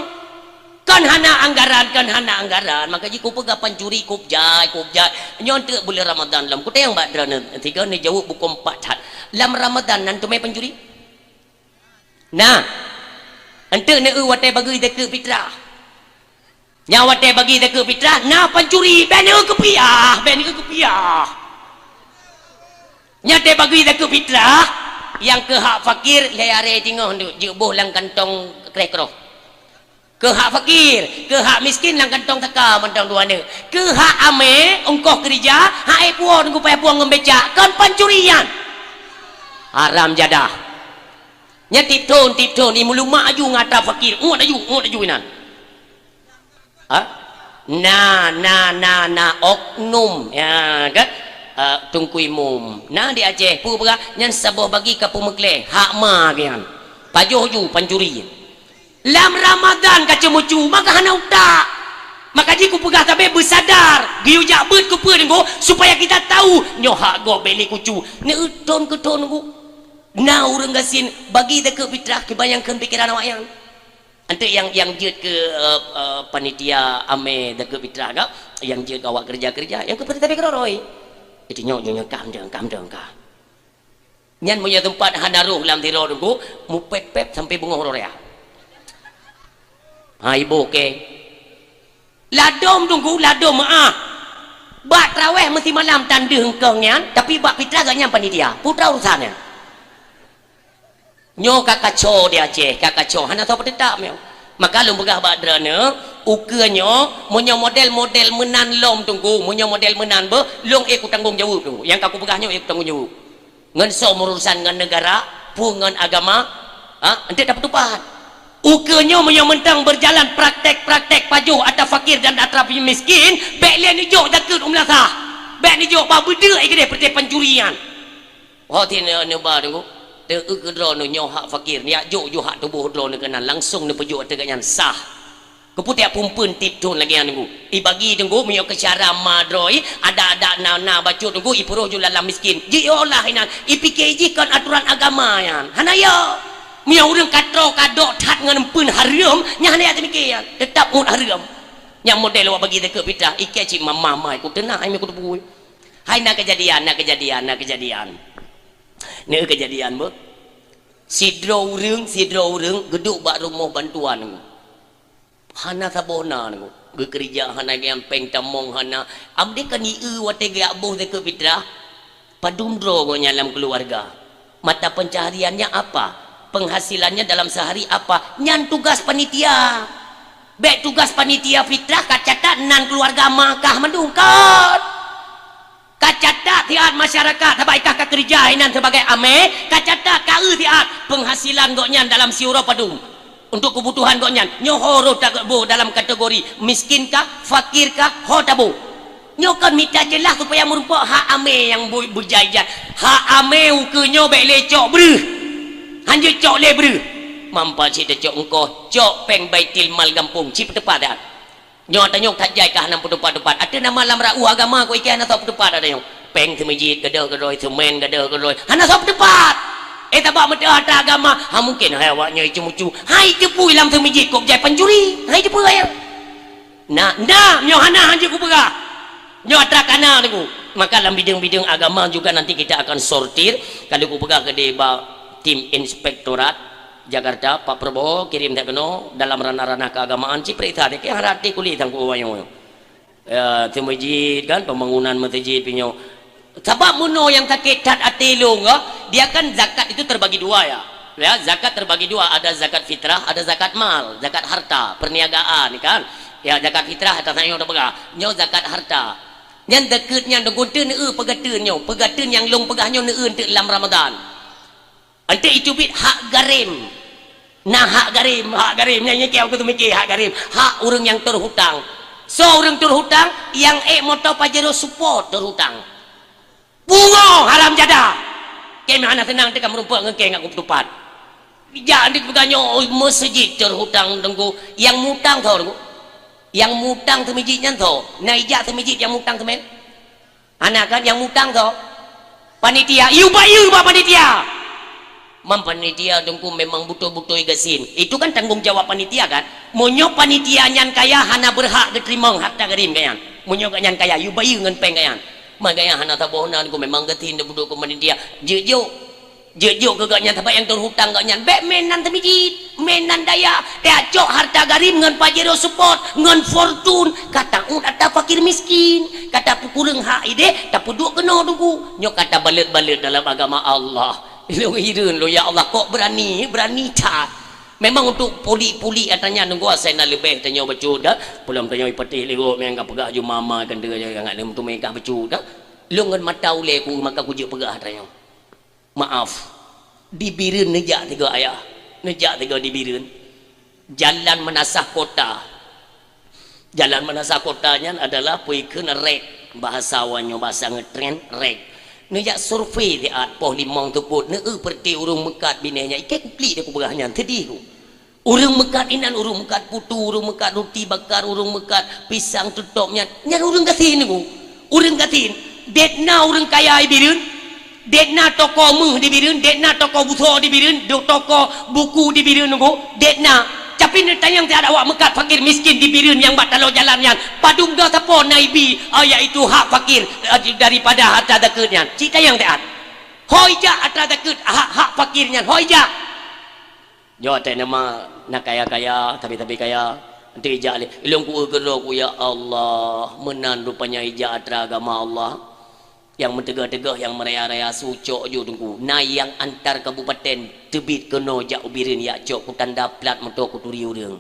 Kon hana anggaran, kon hana anggaran. Maka jih kupeugah pancuri kôb jai, kôb jai. Nyoe teuk buleuen Ramadhan lom. Kutanyong bak droeneuh, sigoe neujaweueb bukon pat that. Lam Ramadhan nan teumé pancuri? Nah. Enteuk neueu watèe bagi zakeuet fitrah. Nyang watèe bagi zakeuet fitrah, na pancuri, bèk neueu keupiah, bèk neueu keupiah. Nyan watèe bagi zakeuet fitrah, nyang keu hak fakir, lhèe arè teungoh neuk jeuet boh lam kantong kreh-kroh. Keu hak fakir, keu hak miskin lam kantong saka mantong dua neuk. Keu hak amé, ongkoh keurija, hak éh puwoe Teungku payah puwoe ngon becak, kon pancuri nyan. Haram jadah. Nyan tiep thôn, tiep thôn, imeulumak aju ngon atra fakir, uet aju, uet aju inan. Ha? Na, na, na, na oknum, ya kan? Ah, Teungku Imum. Na di Aceh, peue peugah, nyan saboh bagi ka peumeuklèe, hak ma geuh nyan. Pajoh ju, pancuri. Lam Ramadhan ka ceumeucue, maka hana utak. Maka jih kupeugah sabe beusadar, geuyue jak beuet keu peue Teungku, supaya kita tahu, nyoe hak gob bèk lé kucue. Neueu thôn keu thôn Teungku. Na ureueng gasien bagi zakeuet fitrah, kiban nyang kheun pikeran awak nyan. Enteuk nyang, nyang jeuet keu, eh, eh, panitia amé zakeuet fitrah ka, nyang jeuet keu awak keureuja-keureuja, nyang keu panitia keudroe. Itu nyok, nyok, nyok, kam dong, kam dong, kam. Nyan meunyoe teumpat hana roh lam sidroe Teungku, mupet-pet sampai beungoh raya. Ha, iboh ke. Ladom Teungku, ladom meu'ah. Bak traweh meusimalam tan deuh eungkong nyan, tapi bak fitrah gobnyan panitia. Putra urusan nyan. Nyoe ka kaco di Aceh, ka kaco, hana soe peuteutap nyoe. Maka lôn peugah bak droeneuh, ukeue nyoe, meunyoe model-model meunan lom Teungku, meunyoe model meunan beuh, lôn ék kutanggong jaweueb Teungku. Nyang ka kupeugah nyoe ék kutanggong jaweueb. Ngon soe meurusan ngon neugara, peue ngon agama, ha, enteuk tapeutupat. Ukeue nyoe meunyoe mantong beujalan praktek-praktek pajoh atra fakir dan atra miskin, bék lé neujok zakeuet u meulasah. Bék neujok bak beudeuk i keudeh peureté pancuri nyan. Ho ti neu-, neuba Teungku, teu-eu keu droeneuh nyoe hak fakir, neujak jok ju hak tuboh droeneuh keunan, langsong neupeujok ateueh gobnyan sah. Keupeue tiep pumpeuen tiep thon lagée nyan Teungku. Ibagi Teungku, meunyoe keu syara ma droe, adak-adak na, na bacut Teungku, ipeurôh ju lam miskin. Jiolah inan, ipike jih kon aturan agama nyan. Hana yo. Meunyoe ureuëng ka troe ka dok that ngon eumpeuen hareuem, nyan hana jak teumike nyan. Teutap ngon hareuem. Nyang model awak bagi zakeuet fitrah, ikei cit mamah mai, kuteunah ai meu kuteupue. Hai na keujadian, na keujadian, na keujadian. Na keujadian beuh. Sidroe ureuëng, sidroe ureuëng geuduek bak rumoh bantuan. Hana saboh na, geukeurija hana, nyan péng tamong hana. Abdeh kan ieu watée geujak boh zakeuet fitrah. Padum droe gobnyan lam keuluwarga. Mata pencahariannya apa? Penghasilannya dalam sehari apa? Nyan tugas panitia. Bék tugas panitia fitrah kacatat nan keuluwarga ma kah mandum, kon. Kacatat siat masyarakat, sabab ikah kakeurija inan sibagai amé, kacatat ka eu siat penghasilan gobnyan dalam siuroe padum. Untuk kebutuhan gobnyan, nyoe ho roh taboh dalam kategori miskin kah, fakir kah, ho taboh. Nyoe kon mita jeulaih supaya meurumpok hak amé nyang bu-, beujai-jai. Hak amé ukeue nyoe bék lé cok breuh. Hanjeuet cok lé breuh. Mampa cit tacok eungkoh, cok péng baitil mal gampông, cit peuteupat that. Nyoe tanyoe that jai ka hana peuteupat-teupat. Ateueh nama lam rot agama ku ikei hana soe peuteupat ateueh nyoe. Péng seumeujid gadôh keudroe, seumén gadôh keudroe. Hana soe peuteupat. Eh, tabak meuteumé atra agama, ha mungken hai awak nyoe icu-mucu. Hai teupui lam seumeujid kok jai pancuri. Hai teupui ayah. Na, na, nyoe hana hanjeuet kupeugah. Nyoe atra kana Teungku. Maka lam bidang-bidang agama juga nanti kita akan sortir. Kalau kupeugah keudeh bak tim inspektorat, Jakarta, Pak Prabowo kirim that keunoe dalam ranah-ranah keagamaan, cit peuriksa deh, keu hana até kulét sang ku wayong. Ya, seumeujid kan, pembangunan meuseujid pih nyoe. Sabab meunoe nyang sakét that até lôn, ya, dia kan zakat itu terbagi dua, ya. Ya, zakat terbagi dua, ada zakat fitrah, ada zakat mal, zakat harta, perniagaan kan. Ya, zakat fitrah atas nyoe teupeugah, nyoe zakat harta. Nyan zakeuet nyan deungon teuh neueu peugateun nyoe, peugateun nyang lôn peugah nyoe neueu teuk lam Ramadan. Enteuk iteubiet hak garim. Nah, hak garim, hak garim. Nyan, nyan kiau keu teumike hak garim. Hak ureuëng nyang teuhutang. Soe ureuëng teuhutang? Nyang ék moto Pajero Sport teuhutang. Pungo haram jadah. Kém hana seunang teuka meurumpok ngon kém ngon kupeuteupat. Bijak andik peugah nyoe meuseujid teuhutang Teungku. Nyang mutang soe Teungku? Nyang mutang seumeujid nyan soe? Na ijak seumeujid nyang mutang seumén? Hana kan nyang mutang soe? Panitia. Yue bak yue bak panitia. Mam panitia Teungku memang beutôi-beutôi gasien. Itu kan tanggung jawab panitia kan? Meunyoe panitia nyan kaya hana beurhak geuteurimong harta garim gobnyan. Meunyoe gobnyan kaya, yue bak yue ngon péng gobnyan. Ma gobnyan hana saboh na Teungku memang gasien deuh beudôh keu panitia. Jeuet jok. Jeuet jok keu gobnyan, sabab nyang teuhutang gobnyan. Bék meunan seumeujid, meunan daya. Tacok harta garim ngon Pajero Sport, ngon Fortune. Ka taôt atra fakir miskin. Ka tapeukureueng hak ideh, tapeuduek keunoe Teungku. Nyoe ka tabalot-balot dalam agama Allah. Lôn hireuen lôn, ya Allah, kok beurani, beurani that. Memang untuk pulik-pulik atra nyan Teungku asai na leubeh tanyoe bacut dah. Peulom tanyoe ipatéh lé gop nyang ka peugah ju mama kan teuga jangan lé meuteumé kah bacut dah. Lôn ngon mata ulée ku maka kujeuet peugah atra nyoe. Maaf, di Bireuen neujak tiga ayah, neujak tiga di Bireuen. Jalan Meunasah Kota. Jalan Meunasah Kota nyan adalah peue kheun rek, bahasa awak nyoe bahasa ngeutren rek. Neujak survei siat poh limong teupot, neueu peureuté ureuëng meukat binèh nyan, ikei kuklik deh kupeugah nyan, seudeh ku. Ureuëng meukat inan, ureuëng meukat putu, ureuëng meukat ruti bakar, ureuëng meukat pisang teutop nyan, nyan ureuëng gasien Teungku. Ureuëng gasien, det na ureuëng kaya di Bireuen, det na toko méuh di Bireuen, det na toko busoe di Bireuen, do-, toko buku di Bireuen Teungku, det na. Tapi neutanyong siat awak meukat fakir miskin di Bireuen nyang bak taloe jalan nyan, padum droe sapo na ibi, eh, yaitu hak fakir, eh, daripada hareuta zakeuet nyan. Ci tanyong siat. Ho ijak hareuta zakeuet, hak, hak fakir nyan, ho ijak. Nyoe watèe nama na kaya-kaya, sabe-sabe kaya. Enti ijak lé, ilôn kueu keudroe ku, ya Allah, meunan rupanya ijak atra agama Allah. Nyang meuteugah-teugah, nyang meuraya-raya su cok ju Teungku. Na nyang antar kabupaten teubiet keunoe jak u Bireuen yak cok ku tanda plat moto kuturi ureuëng.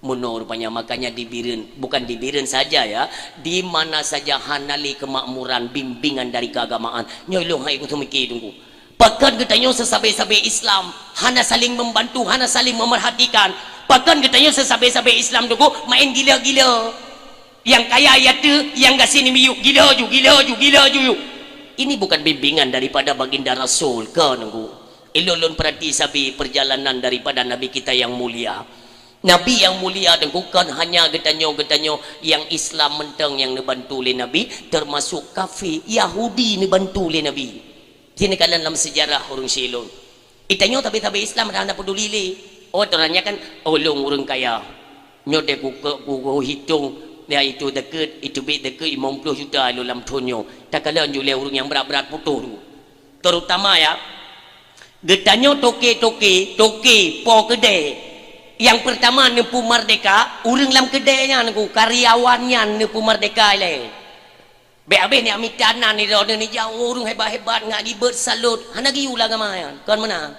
Meunoe rupanya, makanya di Bireuen, bukan di Bireuen saja ya, di mana saja hana lé keumakmuran, bimbingan dari keagamaan. Nyoe lôn hai kuteumiki Teungku. Pakon geutanyoe seusabe-sabe Islam hana saling membantu, hana saling memerhatikan? Pakon geutanyoe seusabe-sabe Islam Teungku main gila-gila? Nyang kaya yate, nyang gasien miyueb, gila ju, gila ju, gila ju. Ini bukan bimbingan daripada Baginda Rasul, kon Teungku. Ilôn lôn perhati sabe perjalanan daripada Nabi kita yang mulia. Nabi yang mulia Teungku, kon hanya geutanyoe-geutanyoe nyang Islam mantong nyang neubantu lé Nabi, termasuk kafé Yahudi neubantu lé Nabi. Sini kalon lam sejarah ureuëng sileuen. Geutanyoe tabi-tabi Islam dah hana peduli lé. Oh, teuranya kan, oh, lôn ureuëng kaya. Nyoe deh ku, ku, ku, ku hitong, ya itu deket, itu bit deket lima puluh juta lôn lam thon nyoe. Takalon ju lé ureuëng nyang brat-brat putôh tu. Terutama ya, geutanyoe toke-toke, toke po keudè. Nyang pertama neupeu merdeka, ureuëng lam keudè nyan ku, karyawan nyan neupeu merdeka ilèe. Bèk habéh nyak mita nan nidroe nijak ureuëng hebat-hebat ngat gibet salut, hana geuyue lam agama nyan. Kon meunan.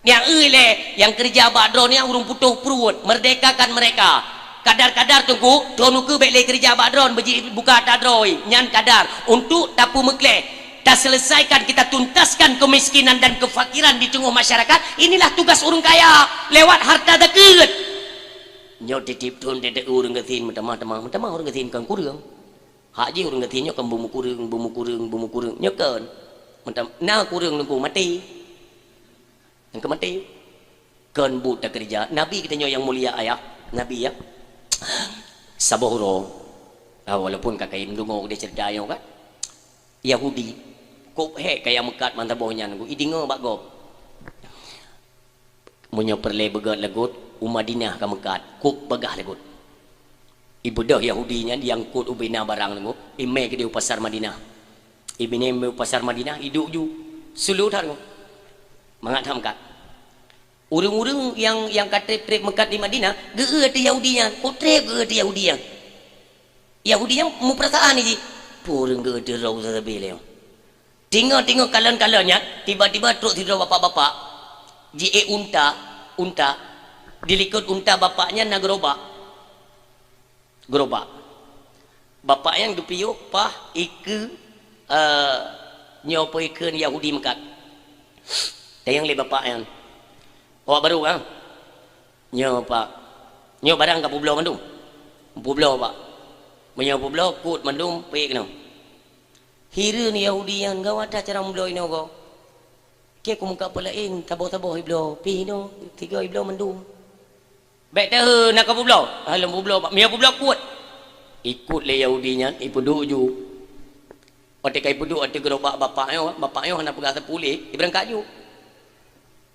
Nyak eu lé nyang keureuja bak droe nyan ureuëng putôh pruet, merdekakan mereka. Kadar-kadar Teungku, droeneuh keuh bèk lé keureuja bak droe, beujeuet buka ata droe, nyan kadar untuk tapeumeukleh, taselesaikan, kita tuntaskan kemiskinan dan kefakiran di teungoh masyarakat. Inilah tugas ureuëng kaya lewat harta zakeuet. Nyoe titip thon teudeuk ureuëng gasien meutamah-tamah, meutamah ureuëng gasien kon kureueng. Hak jih ureuëng gasien nyoe kan beumukureueng, beumukureueng, beumukureueng. Nyoe kon. Meutam-, na kureueng Teungku maté. Nyang keu maté. Kon buet takeureuja. Nabi geutanyoe nyang mulia ayah. Nabi ya. Saboh uroe. Ah, walaupun ka kayém deungoe udeh ceurita nyoe kan. Yahudi. Kop hék kaya meukat mantong boh nyan Teungku. Ideungoe bak gob. Meunyoe peureulée beugét lagot, u Madinah ka meukat, kop bagah lagot. Ibeudôh Yahudi nyan diangkot ubena barang lagot, imé keudeh u pasar Madinah. Ibina imé u pasar Madinah, iduek ju. Sulu that ngon. Mangat that meukat. Ureuëng-ureuëng nyang, nyang ka treb-treb meukat di Madinah, geu-eu ateueh Yahudi nyan. Oh, treb geu-eu ateueh Yahudi nyan. Yahudi nyan mupeurasaan jih. Peue ureuëng geu-eu ateueh droe sabe-sabe lé nyoe. Tingoe-tingoe kalon-kalon nyan, tiba-tiba trok sidroe bapak-bapak, jiék unta, unta, dilikot unta bapak nyan na geurobak. Geurobak. Bapak nyan geupiôh paih ikeue, eh, nyoe peue ikeue Yahudi meukat. Tanyong lé bapak nyan, "Awak barô, ah?" "Nyoe, Pak." "Nyoe barang ka peubloe mandum?" "Peubloe, Pak." "Meunyoe peubloe, kut mandum peuék keunoe." Hireuen Yahudi nyan, "Gawat that cara meubloe inoe goe. Keu kumeukat peue laén, saboh-saboh ibloe, pih inoe, tiga ibloe mandum." "Bék teuheu na ka peubloe." "Ah, lôn peubloe, Pak." "Meunyoe peubloe, kut." Ikut lé Yahudi nyan, ipeuduek ju. Watée ka ipeuduek ateueh geurobak bapak nyoe, bapak nyoe hana peugah sapeue lé, ibeurangkat ju.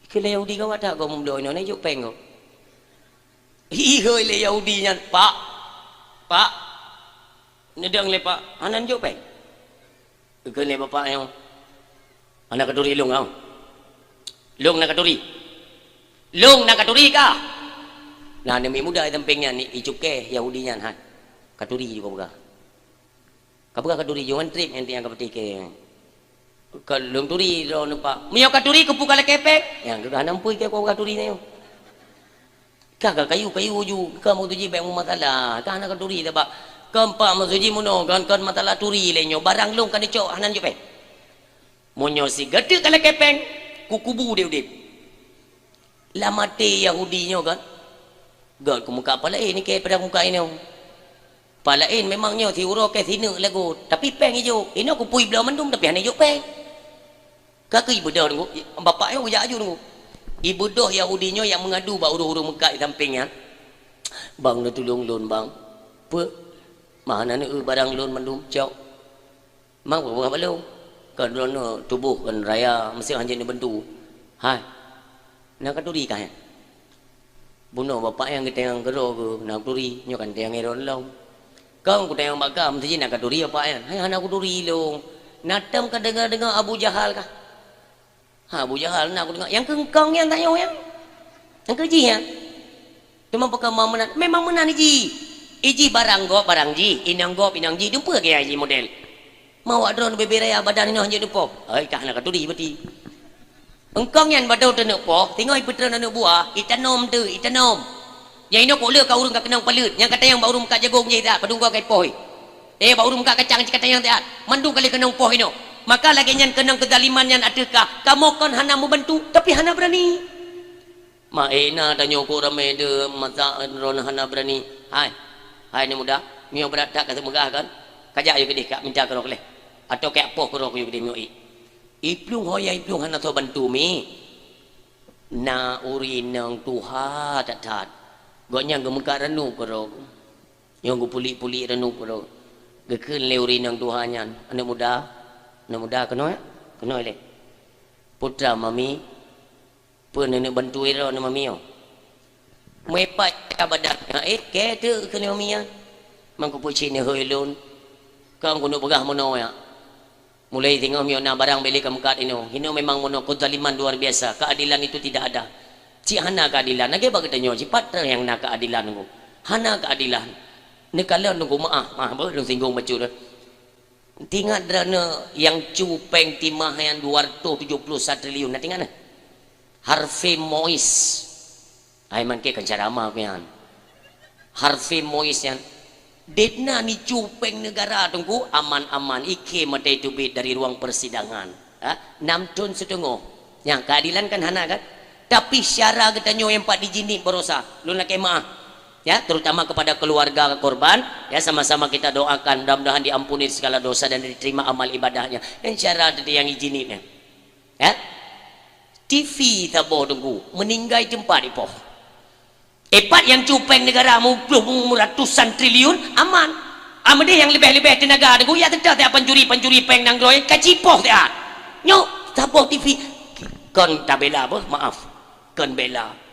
Ikheun lé Yahudi, "Gawat that goe meubloe inoe, na jok péng goe." Ihôi lé Yahudi nyan, "Pak, Pak, neudong lé Pak, hana neujok péng." Geukheun lé bapak nyoe, "Hana katuri lôn, ah. Lôn na katuri. Lôn na katuri kah?" Nah, neumiet muda i sampéng nyan, icuké Yahudi nyan, "Hai, katuri juga peugah." Ka peugah katuri ju ngon treb nyan tiang ka peutikée. Ka lôn turi droeneuh, Pak. Meunyoe katuri, keupeue ka lakée péng? Nyang geuh hana ampui keu peugah turi nyoe. Ka, ka kayu-kayu ju, ka maksud jih bék meumasalah. Ka hana katuri sabab keumpak maksud jih meunoe, kon, kon masalah turi lé nyoe. Barang lôn ka neucok, hana neujok péng. Meunyoe sigoe teuk ka lakée péng, kukubu udeb-udeb. Lam até Yahudi nyoe kan, gét kumeukat pah laén ikée padang muka inoe. Pah laén memang nyoe siuroe kée sineuk lagot, tapi péng ijok. Inoe kupeue ibloe mandum tapi hana ijok péng. Ka keuh ibeudôh Teungku, bapak nyoe geujak aju Teungku. Ibeudôh Yahudi nyoe nyang meungadu bak ureuëng-ureuëng meukat di sampéng nyan, "Bang, neutulông lôn, Bang." "Peue?" "Mah, hana neueu barang lôn mandum, cok." "Mang peue bak lôn?" "Keu droeneuh tuboh kon raya, meuseuh hanjeuet neubantu." "Hai, na katuri kah nyan?" Bunoe bapak nyan geutanyong keudroe geuh, na kuturi, nyoe kan tanyong Aaron lom. Kong kutanyong bak kah, meusti jih na katuri bapak nyan. Hai, hana kuturi lôn. Na tom kadeungoe-deungoe Abu Jahal kah? Ha, Abu Jahal na kudeungoe. Nyang keu kong nyan tanyoe nyan. Nyang keu jih nyan. Teuma pakon meunan, memang meunan jih. Ijih barang gob barang jih, inong gob inong jih, dumpeue keu jih model. Mawak droeneuh bebe raya badan inoe hanjeuet neupoh. Hai, kah hana katuri berarti. Eungkong nyan badoe teuneuk poh, singoh ipeutreun aneuk buah, itanom teuh, itanom. Nyang inoe kok le ka ureueng ka keunong paleuet, nyang ka tanyong bak ureueng meukat jagong jih that, padum goe ka ipoh. Eh, bak ureueng meukat kacang cit ka tanyong that, mandum ka lheueh keunong poh inoe. Maka lagèe nyan keunong keuzaliman nyan ateueh kah, kamoe kon hana meubantu, tapi hana beurani. Ma, eh, na tanyoe kok ramè deuh masa droeneuh hana beurani. Hai, hai aneuk muda, meunyoe brat that ka seumeugah kan, kajak yue keudeh, kajak minta keudroe lé. Atawa kajak poh keudroe yue keudeh meunyoe ék. Iplueng ho nyang iplueng hana soe bantu mi. Na ureueng inong tuha that-that. Gobnyan geumeukat ranup keudroe. Nyoe geupulik-pulik ranup keudroe. Geukheun lé ureueng inong tuha nyan, "Aneuk muda, aneuk muda, keunoe, keunoe lé. Putra mami, peue neuneuk bantu droeneuh mami nyoe?" Meuipat ka badan nyan, "Eh, kèe teuk keunoe mami nyan. Mangko peucit neuhôi lôn. Kong keuneuk peugah meunoe nyan." Mulai singoh meunyoe na barang bèk lé kameukat inoe. Inoe memang meunoe keuzaliman luar biasa. Keadilan itu tidak ada. Cit hana keadilan. Lagèe bak geutanyoe, sipat nyang na keadilan nyoe. Hana keadilan. Neukalon nunggu maaf, maaf beuh lôn singgung bacut deh. Teuingat droeneuh nyang cu péng timah nyan dua ratus tujuh puluh sa triliun, na teuingat neuh? Harvey Mois. Ai mangke kan cara ma nyan. Harvey Mois nyan, dit na nicu péng neugara teungku, aman-aman, ikhé maté teubiet dari ruang persidangan. Ha? Nam thon siteungoh. Nyang keadilan kan hana kan? Tapi syara geutanyoe nyang pat dijinit barosa. Lôn lakèe maaf. Ya, terutama kepada keluarga korban, ya, sama-sama kita doakan mudah-mudahan diampuni segala dosa dan diterima amal ibadahnya. Nyang syara teuti nyang ijinit nyan. Ya? T V saboh teungku, meuninggai teumpat ipoh. Ipat nyang cu péng neugara meuploh ratusan triliun, aman. Ameudeh nyang leubeh-leubeh teunaga teungku, ya teutap siat pancuri-pancuri péng nanggroe, ka jipoh siat. Nyoe, saboh T V. Kon tabela beuh, maaf. Kon bela.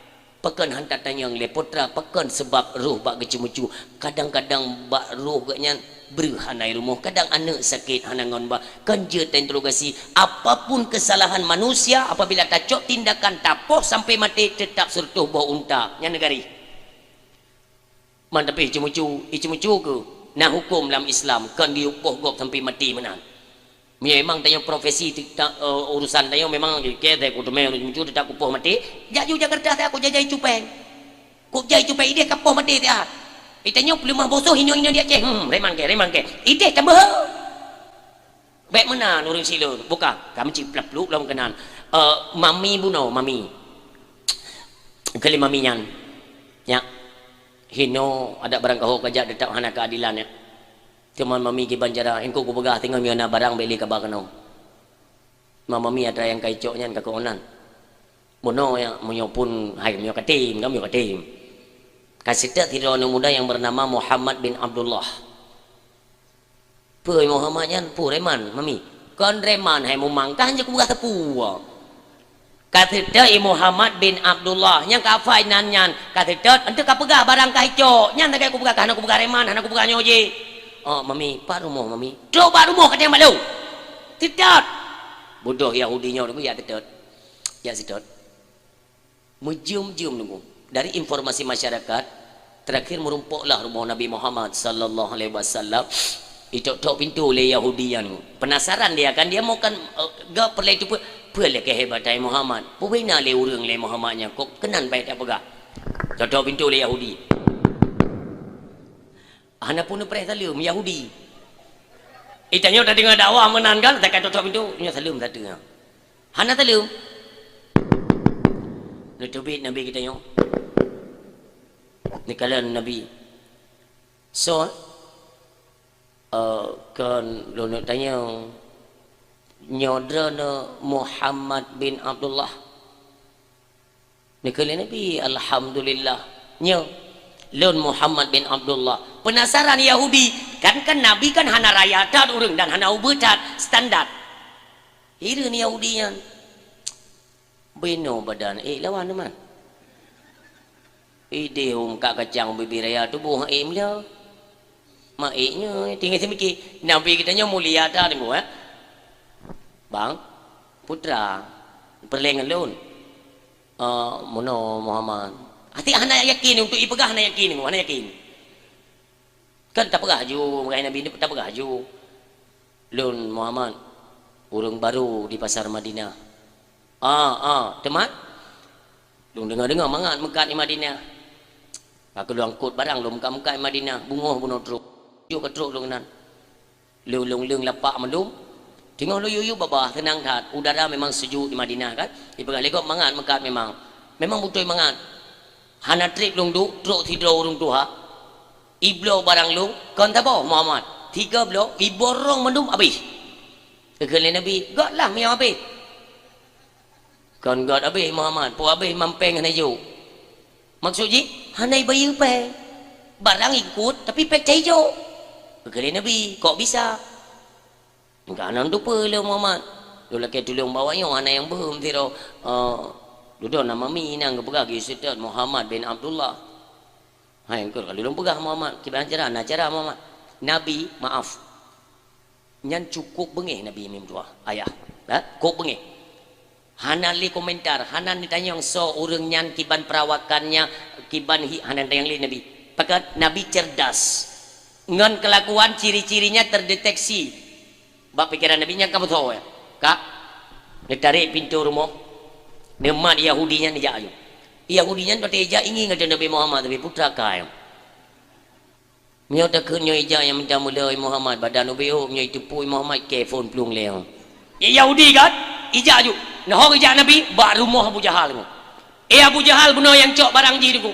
Pakon han tatanyong lé putra, pakon seubab roh bak geuceumucu. Kadang-kadang bak roh geuh nyan breuh hana i rumoh, kadang aneuk sakét hana ngon ba. Kon jeuet tainterogasi, apapun kesalahan manusia, apabila tacok tindakan tapoh sampai maté, teutap seureutôh boh unta. Nyan neugari. Man tapi iceumucu, iceumucu keuh na huköm lam Islam, kon geuyue poh gob sampai maté meunan. Meunyoe memang tanyoe profesi teuka-, eh, urusan tanyoe memang keu teuh kuteumé ureuëng muncul teutap kupoh maté, jak ju Jakarta teuh kujajai cupeng. Kujai cupeng ideh kapoh maté teuh. Itanyoe peuleumah bosoh inyoe-inyoe di Aceh. Hmm, reman ke, reman ke. Ideh tambah. Bèk meunan ureuëng silon, buka. Kami cit plak-pluk lom keunan. Eh, mami bunoe, mami. Kali mami nyan. Nyak. Hino adak barangkaho kajak teutap hana keadilan, ya. Teuma mami kiban cara, engko kupeugah teungoh meunyoe na barang bèk lé kaba keunoe. Ma mami atra nyang ka icok nyan ka keunan. Bunoe ya, meunyoe pun hai meunyoe katem, ka meunyoe katem. Ka seutôt sidroe aneuk muda nyang beunama Muhammad bin Abdullah. Peue Muhammad nyan? Peue reman, mami? Kon reman hai mumang, ka hana kupeugah teupeu. Ka seutôt i Muhammad bin Abdullah, nyang ka hafai nan nyan, ka seutôt, enteuk ka peugah barang ka icok, nyan lagèe kupeugah, ka hana kupeugah reman, hana kupeugah nyoe jih. Oh, mami, pat rumoh mami? Trok bak rumoh katanyong bak lôn. Seutôt. Bodoh Yahudi nyoe, ya seutôt. Ya seutôt. Meujeuem-jeuem nunggu. Dari informasi masyarakat, terakhir meurumpok lah rumoh Nabi Muhammad sallallahu alaihi wasallam. Itok-tok pintu lé Yahudi nyan. Penasaran dia kan, dia mau kan, eh, ga peureulèe teupeu, peue lé keuhebatan Muhammad. Peue na lé ureuëng lé Muhammad nyan, kok keunan bèk tapeugah. Tok-tok pintu lé Yahudi. Hana pun neupreh saleuem Yahudi. Itanyoe tadeungoe dakwah meunan kan, takai tok-tok pintu, nyoe saleuem sateue. Hana saleuem. Neuteubiet Nabi geutanyoe. Neukalon Nabi. Soe? Eh, kon lôn neuk tanyong. Nyoe droeneuh Muhammad bin Abdullah. Neukheun lé Nabi, "Alhamdulillah." Nyoe, lôn Muhammad bin Abdullah. Penasaran Yahudi, kan, kan Nabi kan hana raya that ureuëng dan hana ubeut that standar. Hireuen Yahudi nyan. Beno badan, eh, lawan teuma. Idéh hu meukat kacang bibi raya tuboh ék meulhö. Mak ék nyoe tinggai seumiki. Nabi geutanyoe mulia that teungku, eh. Bang, putra, peureulée ngon lôn. Eh, meunoe Muhammad. Até hana yakin, untuk ipeugah hana yakin, hana yakin. Kan tapeugah ju, meukahi Nabi tapeugah ju. Lôn Muhammad, ureuëng barô di pasar Madinah. Ah, ah, teuma? Lôn deungoe-deungoe mangat meukat di Madinah. Ka lôn angkot barang lôn meukat-meukat di Madinah, beungoh bunoe trok. Jok ka trok lôn nan. Lôn lôn leueng lapak mandum. Teungoh lôn yub-yub babah, seunang that. Udara memang sejuk di Madinah kan. Ipeugah lé gob mangat meukat memang. Memang beutôi mangat. Hana treb lôn duek, trok sidroe ureuëng tuha. Ibloe barang lôn, kon saboh Muhammad. Tiga bloe, iborong mandum abéh. Geukheun lé Nabi, "Göt lah meunyoe abéh." "Kon göt abéh Muhammad, peue abéh mampéng hana jok." Maksud jih, hana ibayeue péng. Barang ikot, tapi péng cai jok. Geukheun lé Nabi, "Kok bisa?" "Engka hana tupeue lé Muhammad. Lôn lakée tulông bawa nyoe hana nyang beuhem sidroe, eh, dudoe nama mi inong geupeugah geuh seutôt Muhammad bin Abdullah." Hai, engkau kalau lôn peugah Muhammad, kiban cara, na cara Muhammad. Nabi, maaf. Nyan cukup beungéh Nabi meutuah, ayah. Ha? Cukup beungéh. Hana lé komentar, hana neutanyong soe ureuëng nyan, kiban perawakannya, kiban hi, hana neutanyong lé Nabi. Pakat Nabi cerdas. Ngon kelakuan ciri-cirinya terdeteksi. Bak pikeran Nabi nyan ka meusoe, ya. Kak, neutarek pintoe rumoh. Neumat Yahudi nyan neujak aju. Yahudi nyan watée ijak ingi ngon Nabi Muhammad, tapi putra kai. Meunyoe takheun nyoe ijak nyang minta meulhö Muhammad, badan ubé ôk, meunyoe iteupue Muhammad, kée phon plueng lé. Ya Yahudi kan? Ijak aju. Neuhong ijak Nabi, bak rumoh Abu Jahal nyoe. Eh Abu Jahal bunoe nyang cok barang jih teungku.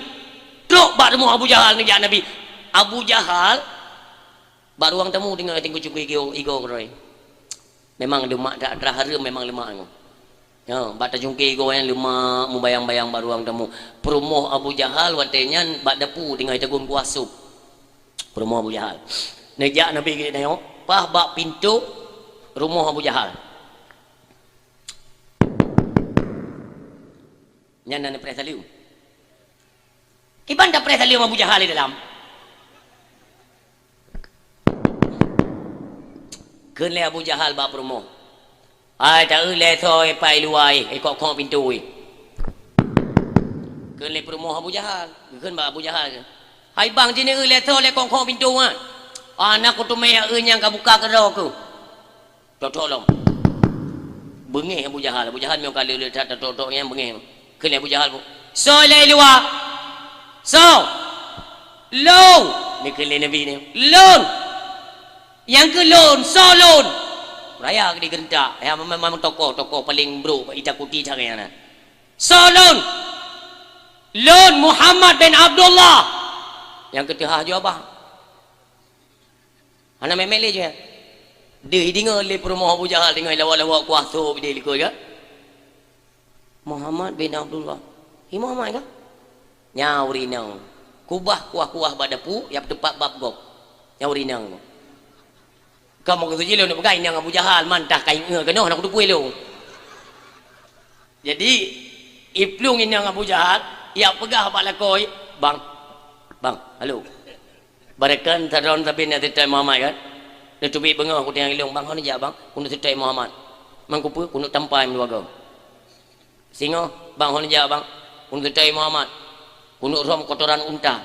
Trok bak rumoh Abu Jahal neujak Nabi. Abu Jahal bak ruang tamu teungoh tinggu cukui igo, igo keudroe. Memang lemak that, that hareuem memang lemak nyoe. Ya, bak tajungke igo nyang lemak, mubayang-bayang bak ruang tamu. Peurumoh Abu Jahal watée nyan bak dapu teungoh itagun kuah sup. Peurumoh Abu Jahal. Neujak Nabi keu tanyoe, paih bak pintoe rumoh Abu Jahal. Nyan na neupreh saleuem. Kiban tapreh saleuem Abu Jahal di dalam. Kheun lé Abu Jahal bak peurumoh, "Hai, taeu lé soe pat i luwa, eh, kok-kok pintoe." Kheun lé peurumoh Abu Jahal, geukheun bak Abu Jahal, "Hai bang, jih neueu lé soe lé kok-kok pintoe nyan? Hana kuteumé eu nyang ka buka keudroe keuh." Tok-tok lom. Beungéh Abu Jahal. Abu Jahal meunyoe ka le-le that tok-tok nyan beungéh. Kheun lé Abu Jahal, "Soe lé i luwa?" "Soe?" "Lôn." Neukheun lé Nabi nyoe, "Lôn." "Nyang keuh lôn, soe lôn?" Raya geude geureuntak. Ya, memang, memang tokoh-tokoh paleng brok bak itakuti cara nyan. "Soe lôn?" "Lôn Muhammad bin Abdullah." Nyang keuh teuhah jaweueb. Hana mé-mé lé jih. Deuh ideungoe lé peurumoh Abu Jahal, deungoe lawak-lawak kuah sôk idéh likot ka. "Muhammad bin Abdullah." "Hi Muhammad ka?" "Nyan ureueng inong. Kubah kuah-kuah bak dapu, ya teupat bab gob. Nyan ureueng inong." Kamoe keuh jih lôn peugah inong Abu Jahal, mantah ka ingat keunoe, hana kuteupue lôn. Jadi, iplueng inong Abu Jahal, ya peugah bak lakoe, "Bang, bang, halo." Barakon sadroe sabe na teutai Muhammad kan? Neuteubiet beungoh kuteungoh ilong, "Bang, hon jak bang, keuneuk teutai Muhammad." "Mang kupeue?" "Keuneuk tampa meudua goe." "Singoh?" "Bang, hon jak bang, keuneuk teutai Muhammad." "Keuneuk rhom kotoran unta,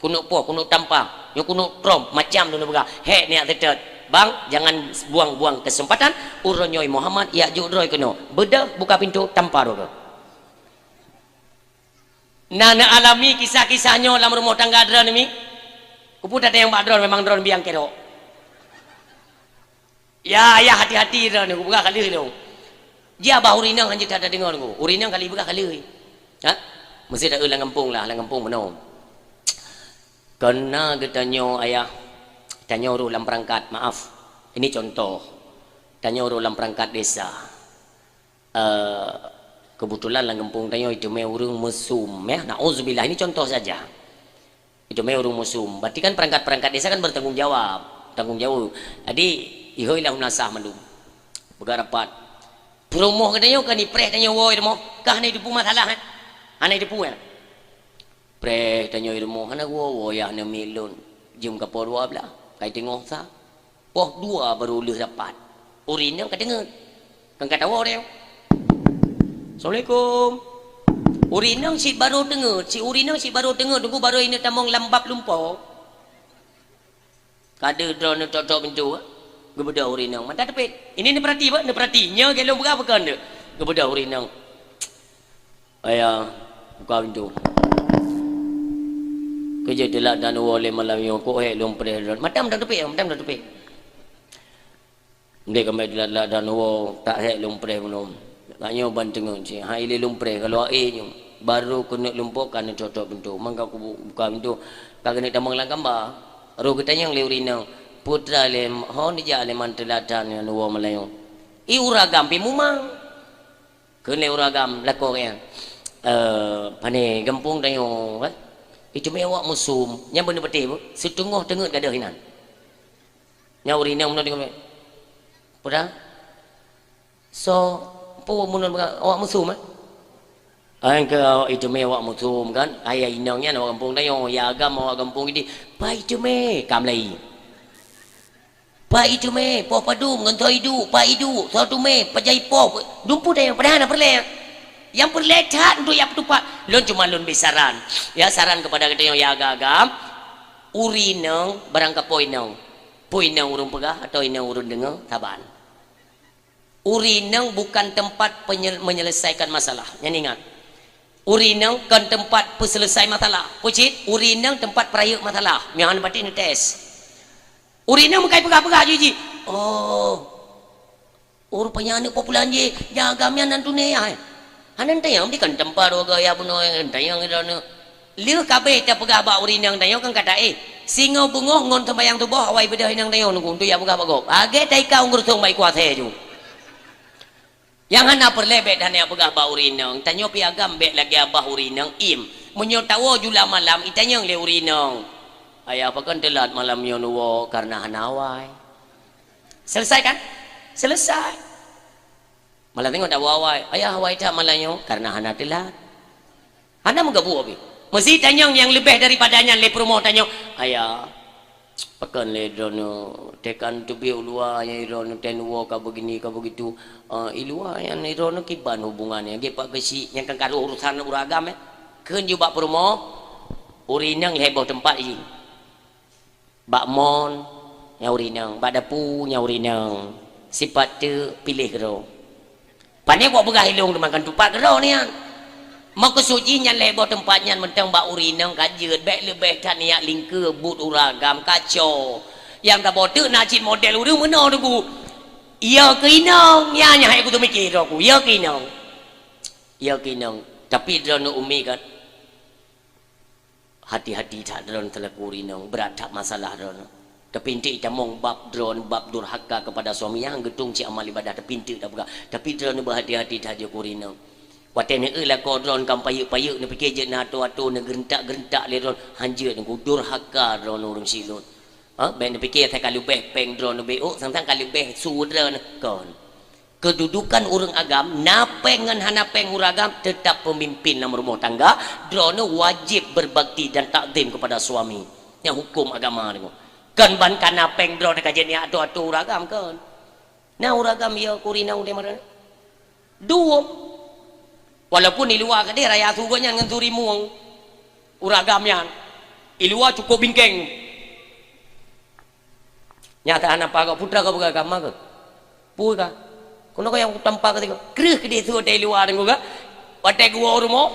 keuneuk poh, keuneuk tampa, nyoe keuneuk trom, macam tu neupeugah." "Hék, neujak seutôt." "Bang, jangan buang-buang kesempatan, uroe nyoe Muhammad jak jok droe keunoe. Beudôh buka pintoe, tampa droe keuh." Na neualami kisah-kisah nyoe lam rumoh tangga droeneuh mi? Kupeue that nyang bak droeneuh, memang droeneuh biang kerok. Ya, ya, hati-hati droeneuh, kupeugah ka lheueh lôn. Jih bah ureueng inong hanjeuet that tadeungoe nyoe. Ureueng inong kali peugah ka lheueh. Ha? Meusti taeu lam gampông lah, lam gampông meunoe. Keu na geutanyoe ayah, tanyoe rôh lam peurangkat, maaf. Ini contoh. Tanyoe rôh lam peurangkat desa. Eh, keubeutulan lam gampông tanyoe iteumé ureueng meusum, ya. Nauzubillah, ini contoh saja. Iteumé ureueng meusum. Berarti kan perangkat-perangkat desa kan bertanggung jawab, tanggung jawab. Jadi, ihôi lah meunasah mandum. Peugah rapat. Peurumoh geutanyoe kan ipreh tanyoe woe rumoh. Ka hana iteupeu masalah, eh? Hana iteupeu, eh? Preh tanyoe i rumoh hana geuwoe-woe yah aneuk miet lôn. Jeuem ka poh dua blaih, kai teungoh sa. Poh dua barô lheueh rapat. Ureueng inong ka deungon. Kan ka tawoe ureueng. Assalamualaikum. Ureueng inong cit barô deungon, si ureueng inong cit barô deungon, teungku barô ineuk tamong lam bab lumpoe. Ka deuh droeneuh tok-tok pintoe, geubeudôh ureueng inong. Mata teupet. Ini neupeurati, bah, neupeurati. Nyoe gét lôn peugah bukan deuh. Geubeudôh ureueng inong. Ayah, buka pintoe. Keujeuet teulat dan woe lé malam nyoe, kok hék lôn preh droeneuh. Mata meuteupet, mata meuteupet. Ndék keumbali teulat-teulat dan woe, tak hék lôn preh bunoe. Nyoe ban teungeut cit, hai lé lôn preh, kalau aé nyoe. Barô keuneuk lumpoe ka neutok-tok pintoe. Mangka kubu-, buka pintoe, ka keuneuk tamong lam kamba. Roh geutanyong lé ureueng inong, "Peue teuma lé, ho neujak lé man teulat dan woe malam nyoe?" "I ureueng agam pih mumang." Kheun lé ureueng agam lakoe nyan, "Eh, pane gampông tanyoe, kan? Iteumé awak musum, nyan beuneupatéh, bu, siteungoh teungeut gadôh inan." Nyan ureueng inong meunan teungoh, "Peue dah? Soe, peue meunan awak musum, eh?" "Ai keu iteumé awak musum, kan? Ayah inong nyan awak gampông tanyoe, ya agam awak gampông idéh." "Peue iteumé?" Ka meulayi. "Peue iteumé, poh padum ngon soe iduek, peue iduek, soe teumé, pajan ipoh, dumpeue dayang padahai hana peureulée." Nyang peureulée that untuk jak peutupat. Lôn cuma lôn bri saran. Ya, saran kepada geutanyoe ya agam-agam. Ureueng inong barang ka po inong. Po inong ureueng peugah atau inong ureueng deungoe, saban. Ureueng inong bukan tempat penye-, menyelesaikan masalah. Nyan ingat. Ureueng inong kon tempat peuselesai masalah. Peue cit, ureueng inong tempat peurayeuk masalah. Nyan hana pati neutés. Ureueng inong meukai peugah-peugah jih. "Oh, oh, rupanya aneuk po pulan jih, nyang agam nyan nan tuné, ai. Hana tanyong di kan teumpat dua gaya bunoe, tanyong droeneuh." Lheueh ka abéh tapeugah bak ureueng inong tanyoe kan kata, "Eh, singoh beungoh ngon seumayang suboh awai beudôh inong tanyoe nunggu untuk jak peugah bak gob." Lagée taika u geureusoe bak ikuasée ju. Nyang hana peureulée bék hana peugah bak ureueng inong, tanyoe pih agam bék lagée abah ureueng inong im. Meunyoe tawoe jula malam, itanyong lé ureueng inong, "Ayah, pakon teulat malam nyoe neuwoe kareuna hana awai?" Selesai kan? Selesai. Malam nyoe tawoe awai, "Ayah, awai that malam nyoe kareuna hana teulat." Hana meugabu abéh. Meusi tanyong nyang leubeh daripada nyan lé peurumoh tanyong, "Ayah, pakon lé droeneuh tekan teubiet u luwa nyang droeneuh ten woe ka beugini ka beugitu, eh, i luwa nyan droeneuh kiban hubungan nyan, gét pat keuchik nyang kan ka rôh urusan ureueng agam, eh?" Kheun ju bak peurumoh, "Ureueng inong lhée boh teumpat jih." Bak mon, nyang ureueng inong, bak dapu, nyang ureueng inong. Sipat teuk piléh keudroe. Pane kok peugah ilong teumakan tupat keudroe nyan. Meukeusut jih nyan lhée boh teumpat nyan mantong bak ureueng inong ka jeuet, bék leubeh that neujak lingkeue buet ureueng agam kaco. Nyang ka boh teuk na cit model ureueng meunoe teungku. Iya keu inong, nyan nyang hai kuteumiki droe ku, iya keu inong. Iya keu inong. Tapi droeneuh umi kan. Hati-hati that droeneuh seulaku ureueng inong, brat that masalah droeneuh. Tapi eunteuk itamong bab droeneuh, bab durhaka kepada suami nyang geutung cit amal ibadah, tapi eunteuk tapeugah. Tapi droeneuh beuhati-hati that jeuet keu ureueng inong. Watée neueu lakoe droeneuh ka payeuek-payeuek, neupiké jeuet na atô-atô, neugeureutak-geureutak lé droeneuh, hanjeuet neuku durhaka droeneuh ureueng silot. Ha, bék neupiké asai ka leubeh péng droeneuh bék, oh, sang-sang ka leubeh su droeneuh kon. Keududukan ureueng agam, na péng ngon hana péng ureueng agam, teutap peumimpin lam rumoh tangga, droeneuh wajéb beubakti dan takzim keupada suami. Nyan huköm agama nyoe. Kon ban ka na péng droeneuh ka jeuet neujak atô-atô ureueng agam, kon. Na ureueng agam ya keu ureueng inong di meunan. Duek. Walaupun i luwa keudeh raya su gobnyan ngon su rimueng. Ureueng agam nyan. I luwa cukôp bingkeng. Nyata hana pagoe putra kau peugah agama keuh. Peue ka? Keunoe kau nyang tampa keu sigoe. Kreueh keudeh su watée i luwa deungoe ka. Watée geuwoe u rumoh.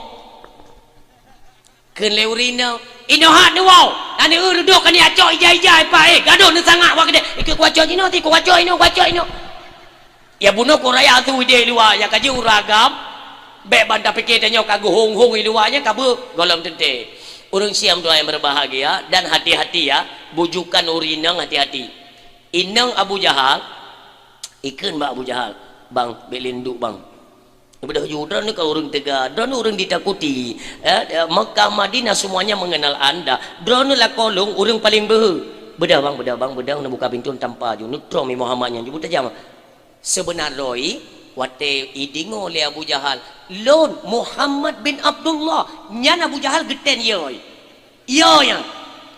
Kheun lé ureueng inong, "Inoe hat neuwoe. Aneuk eu reudok ka neujak cok ija-ija ipa, eh, gadôh neusangak bak keudeh. Ikeu kuwacok jinoe ti, kuwacok inoe, kuwacok inoe." Ya bunoe kok raya su ideh i luwa, ya ka jeuet ureueng agam. Bék ban tapiké tanyoe ka geuhong-hong i luwa nyan ka beuh gohlom teuntée. Ureueng siam tuha nyang berbahagia dan hati-hati ya, bujukan ureueng inong hati-hati. Inong Abu Jahal, ikheun bak Abu Jahal, "Bang, bék lé neuduek bang." Beudôh ju, droeneuh ka ureueng teuga, droeneuh ureueng ditakuti. Eh, Mekah, Madinah semuanya mengenal anda. Droeneuh lakoe lôn ureueng paleng beuhe. Beudôh bang, beudôh bang, beudôh, neubuka pintoe tampa ju, neutrom i Muhammad nyan ju beutajam. Seubeuna droe, Watée ideungoe lé Abu Jahal, "Lôn Muhammad bin Abdullah," nyan Abu Jahal geutén yo. Yo nyan.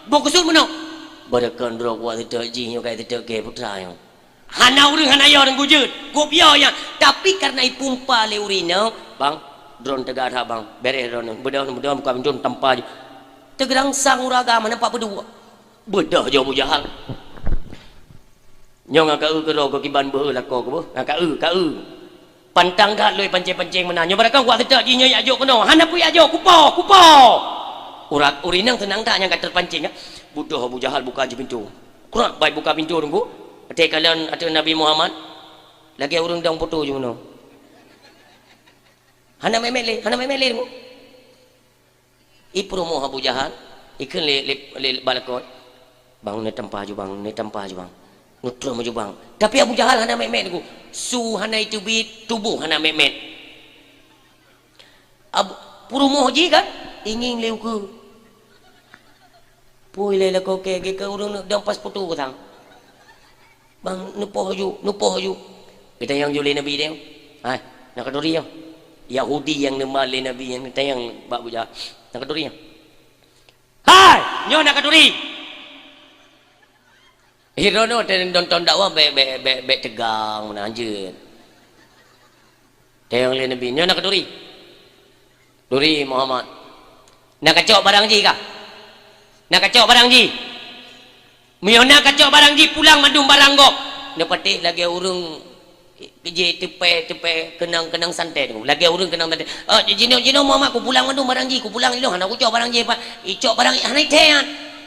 Boh keusut meunoe. Beureukan droe kuat teutek jih nyoe kai teutek keu putra nyoe. Hana ureuëng hana yo deungon jeuet. Gob yo nyan. Tapi kareuna ipumpa lé ureuëng inong, "Bang, droen teuga that, Bang. Beres droen. Beudôh, beudôh buka pintoe tampa ju." Teugerangsang ureuëng agam hana pat peudua. Beudôh jo Abu Jahal. Nyoe ngon ka eu keudroe keu kiban beuhe lakoe keu beuh. Ngon ka eu, ka eu. Pantang that lôi pancéng-pancéng meunan. Nyoe barangkang kuat teutek jih nyoe jak jok keunoe. Hana peue jak jok, kupo, kupo. Urat ureuëng inong teunang that nyang ka teupancéng, ya. Beudôh Abu Jahal buka jih pintoe. Krak bai buka pintoe teungku. Até kalon ateueh Nabi Muhammad. Lagée ureuëng dong poto jih meunoe. Hana meumet lé, hana meumet lé teungku. Ipeurumoh Abu Jahal, ikheun lé, lé, lé bak lakoe, "Bang, neutampa ju, Bang, neutampa ju, Bang. Neutroh maju, Bang." Tapi Abu Jahal hana meumet teungku. Su hana iteubiet, tuboh hana meumet. Abu, peurumoh jih kan, ingieng lé ukeue. Pui lé lakoe keu, keu ureuëng neuk dong pas poto keu sang. "Bang, neupoh ju, neupoh ju." Geutanyong ju lé Nabi teuh. "Hai, na khanuri nyoe?" Yahudi nyang neuma lé Nabi nyan geutanyong bak Abu Jahal. "Na khanuri nyoe?" "Hai, nyoe na khanuri." Droeneuh teuh nonton dakwah bék, bék, bék, bék teugang meunan jeuet. Tanyong lé Nabi, "Nyoe na khanuri?" "Turi Muhammad." "Na kacok barang jih kah? Na kacok barang jih?" "Meunyoe na kacok barang jih, pulang mandum barang gob." Neupatéh lagée ureuëng jih teupée, teupée keunong, keunong santai tu. Lagée ureuëng keunong santai. "Oh, jinoe, jinoe Muhammad, kupulang mandum barang jih, kupulang jinoe, hana kucok barang jih, Pak. Icok barang, hana ithée nyan.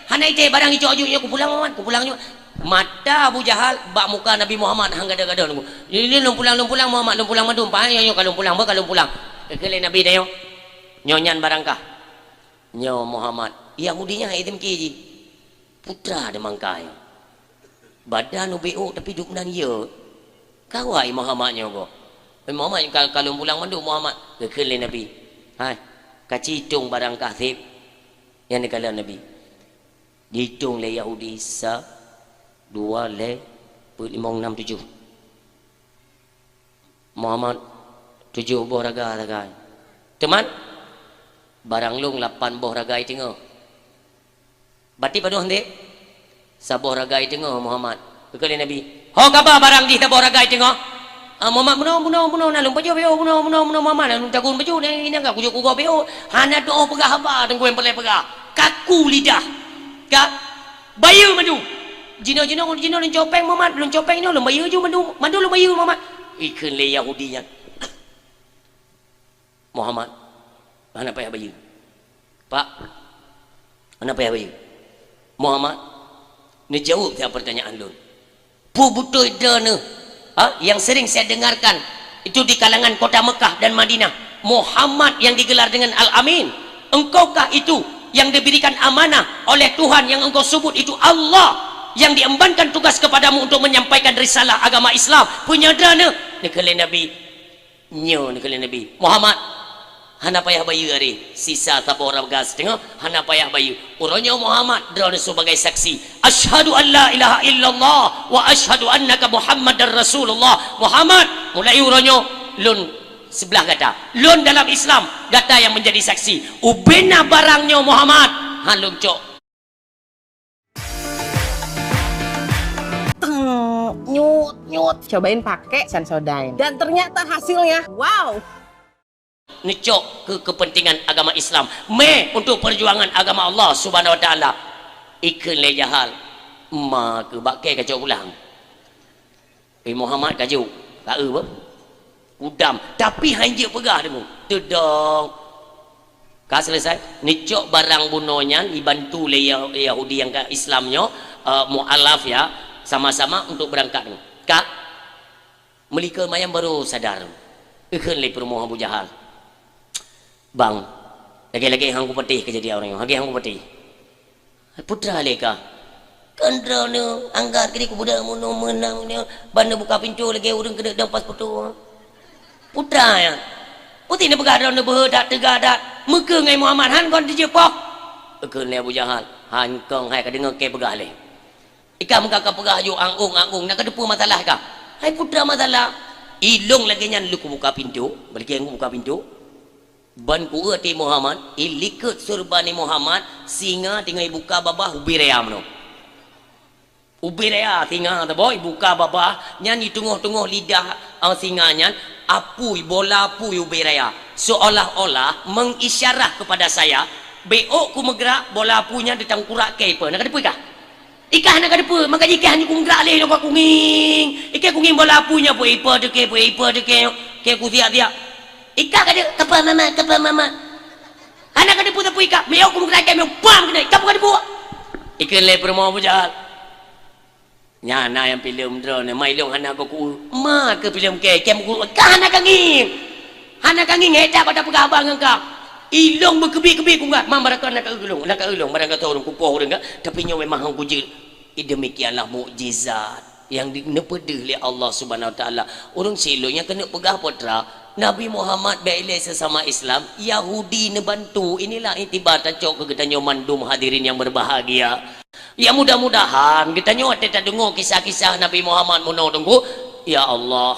Hana ithée barang icok ju, nyoe kupulang Muhammad, kupulang ju." Mata Abu Jahal bak muka Nabi Muhammad han gadôh-gadôh teungku. "Lôn pulang, lôn pulang Muhammad, lôn pulang mandum, Pak. Nyoe, nyoe ka lôn pulang, bah ka lôn pulang." Geukheun lé Nabi teuh, "Nyoe nyan barang kah?" "Nyoe Muhammad." Yahudi nyan hai teumiké jih. Putra deumangka nyoe. Badan ubé ôk tapi duek meunan yo. Kawai Muhammad nyoe gob. "Eh, Muhammad ka, ka lôn pulang mandum Muhammad." Geukheun lé Nabi. "Hai, kaci itong barang kah seb." Nyan neukalon Nabi. Diitong lé Yahudi sa, dua, lhée, peuet, limong, nam, tujoh. Muhammad, tujoh boh raga sagai. Teuma, barang lôn lapan boh ragai teungoh. Bati padub han deh? Saboh ragai teungoh Muhammad. Geukheun lé Nabi, "Ho kaba barang jih saboh ragai teungoh?" "Ah, Muhammad, bunoe, bunoe, bunoe, na lôn pajoh beu, bunoe, bunoe, bunoe, Muhammad, na lôn tagun pajoh, na inong ka kujok kugob beu." Hana tuoh peugah haba teungku nyang peureulée peugah. Kaku lidah. Ka bayeue mandum. Jinoe, jinoe, jinoe lôn copeng Muhammad, lôn copeng nyoe, lôn bayeue ju mandum, mandum lôn bayeue Muhammad. Ikheun lé Yahudi nyan. Muhammad, hana payah bayeue. Pak, hana payah bayeue. Muhammad, neujaweueb saja pertanyaan lôn. Peue beutôi droeneuh, ha, yang sering saya dengarkan itu di kalangan kota Mekah dan Madinah, Muhammad yang digelar dengan Al-Amin, engkaukah itu yang diberikan amanah oleh Tuhan yang engkau sebut itu Allah yang diembankan tugas kepadamu untuk menyampaikan risalah agama Islam? Peue nyoe droeneuh? Neukheun lé Nabi, Nyoe neukheun lé Nabi, "Muhammad, hana payah bayeue aré, sisa saboh raga siteungoh, hana payah bayeue. Uroe nyoe Muhammad, droeneuh sebagai saksi, asyhadu an la ilaha illallah wa asyhadu annaka Muhammadar Rasulullah. Muhammad, mulai uroe nyoe lôn seubeulah gata. Lôn dalam Islam, gata nyang menjadi saksi. Ubena barang nyoe Muhammad, han lôn cok." Teng, nyut, nyut. Cobain pakai Sensodyne. Dan ternyata hasilnya, wow. Neucok keu kepentingan agama Islam. Mé untuk perjuangan agama Allah Subhanahu wa Taala. Ikheun lé Jahal, "Ma keu bak kée kacok pulang." Eh, Muhammad ka jok, ka eu beuh. Udam, tapi han jeuet peugah deungoe. Teudong. Ka selesai. Neucok barang bunoe nyan, ibantu lé Yah-, Yahudi nyang ka Islam nyoe, eh, mualaf ya, sama-sama untuk berangkat deungoe. Ka meulikeue manyang baru sadar. Ikheun lé peurumoh Abu Jahal. "Bang, lagée-lagée han kupatéh keujadian uroe nyoe, lagée han kupatéh." "Putra lé kah?" "Kon droeneuh, anggat keudeh kubudak meunoe meunan nyoe, ban neubuka pintoe lagée ureuëng keuneuk dong pas peutoe." "Putra nyan. Putih neupeugah droeneuh beuhe that teuga that, meukeue ngai Muhammad han kon teujeue poh." Ikheun lé Abu Jahal, "Han kong hai ka deungoe kée peugah lé." Ikam ka, ka peugah ju ang-ung, ang-ung, na kateupeue masalah ka? Hai putra masalah. Ilông lagèe nyan lôn kubuka pintoe, beulikèe kubuka pintoe. Ban kueu até Muhammad, ilikot surban Muhammad, singa teungoh ibuka babah ubé raya meunoe. Ubé raya singa teuh boh, ibuka babah, nyan di teungoh-teungoh lidah, eh, singa nyan, apui, bola apui ubé raya. Seolah-olah mengisyarah kepada saya, beuôk ku meugerak, bola apui nyan teutangkurak kèe ipa. Na ka teupeue kah? Ikah na ka teupeue, maka jih ikah nyoe ku meugerak lé nyoe ka kungieng. Ikah kungieng bola apui nyan pue ipa teuh kèe, pue ipa teuh kèe nyoe, kèe kusiak-siak. Ikah ka deuh, kapa mama, kapa mama. Hana ka teupeue-teupeue ikah, miyueb ku meugerak kèe miyueb, pam keunoe, ikah bukan teupeue. Ikheun lé peurumoh Abu Jahal. Nyan na nyang filem droeneuh, ma ilông hana goe ku-, ma keu filem kèe, kèe meuku-, ka hana ka ngieng. Hana ka ngieng, hé that bak tapeugah haba ngon kah. Ilông beukeubiet-keubiet ku ngat, ma barangkasoe na ka eu lông, na ka eu lông, barangkasoe ureueng kupoh ureueng ka, tapi nyoe memang hana kujeuet. Demikianlah mukjizat nyang di-, neupeudeuh lé Allah Subhanahu Wa Taala. Ureueng silôn nyang keuneuk peugah peue teuma, Nabi Muhammad bèk ilèe seusama Islam, Yahudi neubantu. Inilah iktibar tacok keu geutanyoe mandum hadirin nyang berbahagia. Ya, mudah-mudahan geutanyoe watèe tadeungoe kisah-kisah Nabi Muhammad meunoe teungku, ya Allah,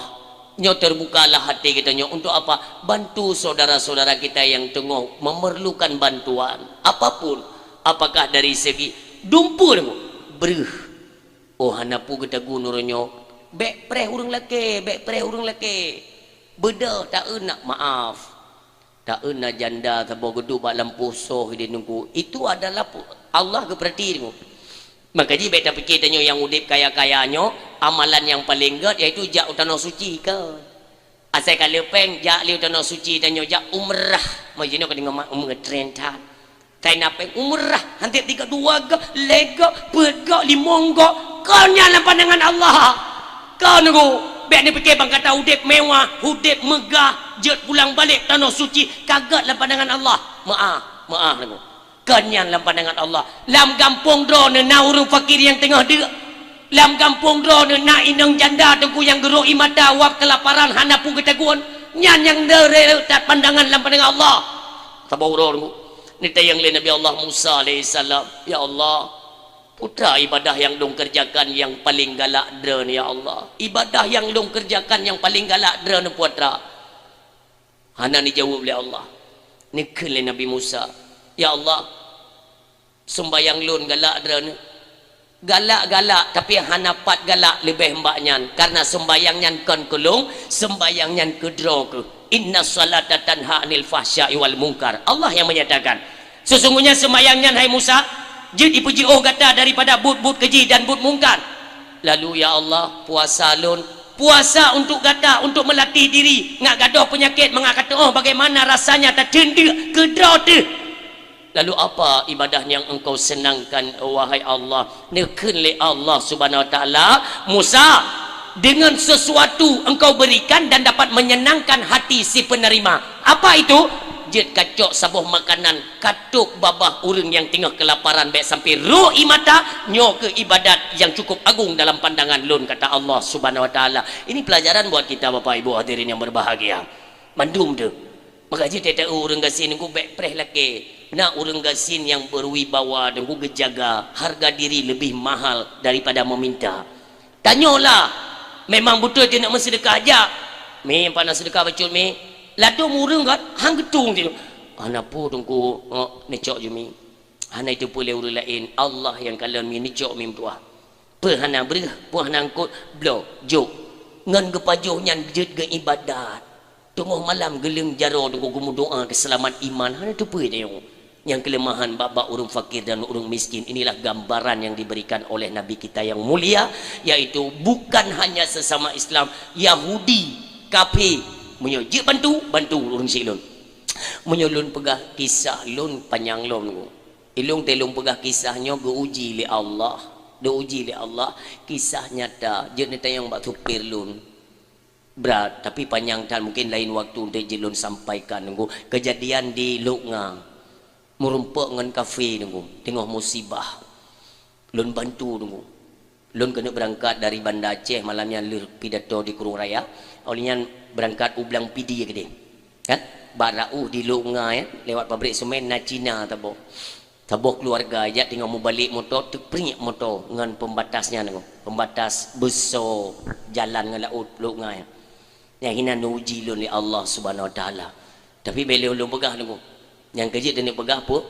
nyoe terbukalah hati geutanyoe untuk apa? Bantu saudara-saudara kita yang teungoh memerlukan bantuan apapun, apakah dari segi dumpeue teungku, breuh. Oh, hana peue geutagun uroe nyoe. Bèk preh ureueng lakèe, bèk preh ureueng lakèe. Beudôh taeu nak maaf. Taeu na janda saboh geuduek bak lampôh soh ideh teungku. Itu adalah pu-, Allah geupeurati teungku. Maka jih bèk tapike tanyoe nyang udép kaya-kaya nyoe, amalan nyang paleng gèt yaitu jak u Tanoh Suci kan. Asai ka le pèng, jak lé u Tanoh Suci tanyoe jak umrah. Meujinoe ka deungoe mak umrah tren that. Sai na pèng umrah, han tiep tiga dua gok, lhèe gok, peuet gok, limong gok. Kon nyan lam pandangan Allah. Kon teungku, bèk neupike bang gata udép mewah, udép meugah, jeuet pulang balek Tanoh Suci, ka gèt lam pandangan Allah. Meu'ah, meu'ah teungku. Kon nyan lam pandangan Allah. Lam gampông droeneuh na ureueng fakir nyang teungoh deuk. Lam gampông droeneuh na inong janda teungku nyang geurok ie mata wab keulaparan hana peue geutagun. Nyan nyang deureuh that pandangan lam pandangan Allah. Saboh uroe teungku. Neutanyong lé Nabi Allah Musa alaihissalam, "Ya Allah, peue teuma ibadah nyang lôn keureujakan nyang paleng galak droeneuh, ya Allah? Ibadah nyang lôn keureujakan nyang paleng galak droeneuh peue teuma?" Hana neujaweueb lé Allah. Neukheun lé Nabi Musa, "Ya Allah, seumbahyang lôn galak droeneuh." Galak-galak, tapi hana pat galak leubeh mbak nyan, karena seumbahyang nyan kon keu lôn, seumbahyang nyan keu droe kheueh. "Inna shalata tanha 'anil fahsya'i wal munkar." Allah yang menyatakan, "Sesungguhnya seumbahyang nyan, hai Musa, jeuet jipeujiôh gata daripada buet-buet keujih dan buet mungkar." Lalu, "Ya Allah, puasa lôn, puasa untuk gata, untuk melatih diri, ngat gadôh peunyakét, mangat ka teu'oh bagaimana rasanya tateundeuk keu droe teuh." "Lalu apa ibadah nyang Engkau senangkan, wahai Allah?" Neukheun lé Allah Subhanahu Wa Taala, "Musa, dengan sesuatu Engkau berikan dan dapat menyenangkan hati si penerima." Apa itu? Jeuet kacok saboh makanan, katôb babah ureueng nyang teungoh keulaparan bèk sampai rôk ie mata, nyoe kheueh ibadat nyang cukup agung dalam pandangan lôn, kata Allah Subhanahu Wa Taala. Ini pelajaran buat kita, Bapak Ibu hadirin yang berbahagia. Mandum tu. Maka jih teuh ureueng gasien teungku bèk preh lakèe. Na ureueng gasien nyang berwibawa teungku geujaga harga diri lebih mahal daripada meminta. Tanyoe lah, memang beutôi teuh nak meuseudeukah jak. "Mi, pana seudeukah bacut, Mi?" Ladôm ureueng kan han geutung teuh. "Hana peue teungku, oh, neucok ju, Mi." Hana jiteupeue lé ureueng laén, Allah nyang kalon, Mi, neucok, Mi, meutuah. Peue hana breuh, peue hana eungkôt, bloe, jok. Ngon geupajoh nyan jeuet geuibadat. Teungoh malam geuleueng jaroe teungku geumeudoa keu seulamat iman, hana teupeue tanyoe. Nyang keuleumahan bak-bak ureueng fakir dan ureueng miskin, inilah gambaran yang diberikan oleh Nabi kita yang mulia, yaitu bukan hanya sesama Islam, Yahudi, kafé. Meunyoe jeuet bantu, bantu ureueng siklon. Meunyoe lôn peugah kisah lôn panyang lom teungku. Ilôn teuh lôn peugah kisah nyoe geuuji lé Allah. Geuuji lé Allah, kisah nyata, jeuet neutanyong bak supir lôn. Brat, tapi panyang that, mungkin lain waktu teuk jeuet lôn sampaikan teungku. Keujadian di Lhok Nga. Meurumpok ngon kafé teungku, teungoh musibah. Lôn bantu teungku. Lôn keuneuk beurangkat dari Banda Aceh malam nyan lheueh pidato di Krueng Raya. Óh lheueh nyan beurangkat u Blang Pidie keudeh. Kan? Bak Raoh di Lhok Nga, ya, lewat pabrik semen na Cina saboh. Saboh keuluwarga jak teungoh mubalek moto, teupriek moto ngon peumbatas nyan teungku. Peumbatas beusoe jalan ngon laôt Lhok Nga nyan. Nyang hina neuji lôn lé Allah Subhanahu Wa Taala. Tapi bèk lé ulôn peugah, Teungku. Nyang keujeuet neupeugah peue?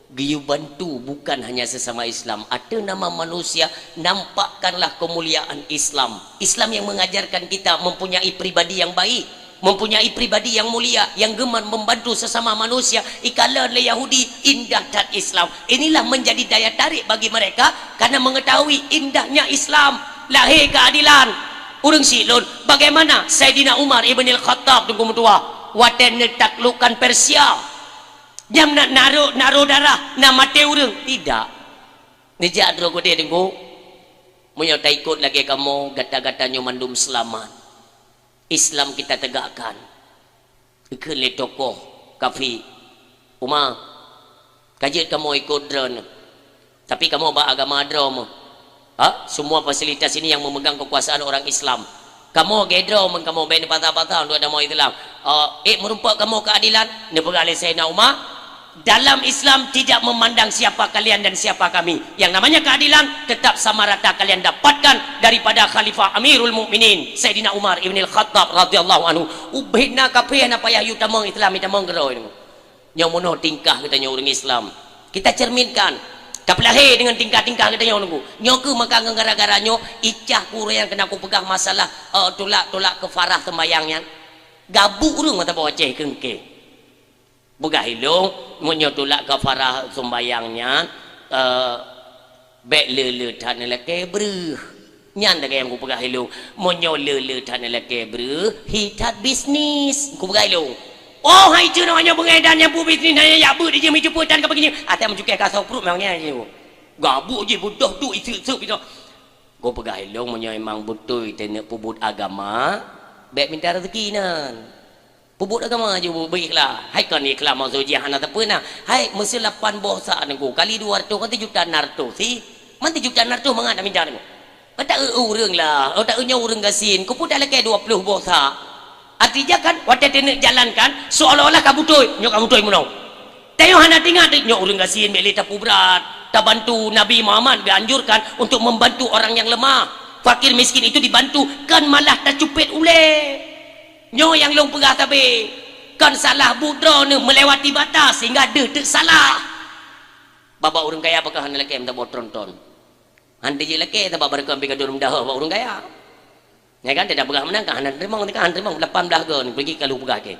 Geuyue bantu bukan hanya sesama Islam. Ateueh nama manusia, nampakkanlah kemuliaan Islam. Islam yang mengajarkan kita mempunyai pribadi yang baik, mempunyai pribadi yang mulia, yang gemar membantu sesama manusia. Ikalon lé Yahudi, indah that Islam. Inilah menjadi daya tarik bagi mereka karena mengetahui indahnya Islam. Lahé keadilan. Ureuëng syiek lôn, bagaimana Saidina Umar ibn al-Khattab, Teungku meutuah, watèe neutaklukkan Persia? Nyang na, na rô, na rô darah, na maté ureuëng? Tidak. Neujak droe keudéh, Teungku. Meunyoe taikot lagèe kamoe, gata-gata nyoe mandum seulamat. Islam kita tegakkan. Geukheun lé tokoh kafé, "Uma, ka jeuet kamoe ikot droeneuh. Tapi kamoe bak agama droe meuh. Ha? Semua fasilitas ini yang memegang kekuasaan orang Islam. Kamoe lagèe droe meuh, kamoe bèk neupata-pata untuk agama Islam. Eh, ék meurumpok kamoe keuadilan." Neupeugah lé Saidina Umar, "Dalam Islam tidak memandang siapa kalian dan siapa kami. Yang namanya keadilan tetap sama rata kalian dapatkan daripada Khalifah Amirul Mukminin, Saidina Umar ibn al-Khattab radhiyallahu anhu." Ubena kafé hana payah yue tamong Islam, yue tamong keudroe. Nyoe meunoe tingkah geutanyoe ureuëng Islam. Kita cerminkan. Tapeulahé deungon tingkah-tingkah geutanyoe, Teungku. Nyoe keuh maka ngon gara-gara nyoe, icah kureueng nyang keuneuk kupeugah masalah, eh, tulak-tulak keufarah seumbahyang nyan. Gabuk ureuëng mata boh Aceh keungke. Peugah ilôn, meunyoe tulak keufarah seumbahyang nyan, eh, bèk le-le that neulakèe breuh. Nyan lagèe nyang kupeugah ilôn, meunyoe le-le that neulakèe breuh, hi that bisnis. Kupeugah ilôn, "Oh, hai ceunoe nyoe beungèh dan nyang peubisnis hana jak beuet di jeuem jipeuet tan ka peugi nyoe." Asai meucukèe ka soe pruet memang nyan jih. Gabuk jih, beudôh duek iseup-iseup itu. Kupeugah ilôn, meunyoe memang beutôi taneuk peubuet agama, bèk minta rezeki nan. Peubuet agama jih beu-, beu-ikhlas. Hai kon ikhlas maksud jih hana teupeu na. Hai, meuseu lapan boh sa Teungku, kali dua ratus kan sijuta na ratus. Si? Man sijuta na ratus mangat na minta Teungku. Kan ta eu ureuëng lah. Oh, ta eu nyoe ureuëng gasien. Keupeue talakèe dua puluh boh sa? Artinya kan, watèe taneuk jalankan, seolah-olah ka beutôi. Nyoe ka beutôi meunoe. Tanyoe hana teuingat, nyoe ureuëng gasien bèk lé tapeubrat. Tabantu, Nabi Muhammad geuanjurkan untuk membantu orang yang lemah. Fakir miskin itu dibantu, kan malah tacupet ulèe. Nyoe nyang lôn peugah sabe, kon salah buet droeneuh meulewati batas sehingga deuh teuk salah. Bak-bak ureuëng kaya pakon hana lakèe meutabah tronton. Han jeuet lakèe sabab barokon pih ka dum dahôh bak ureuëng kaya. Ya kan, tidak peugah meunan kan hana teurimong, kan hana teurimong lapan blah go ni, peugi ka lôn peugah kèe.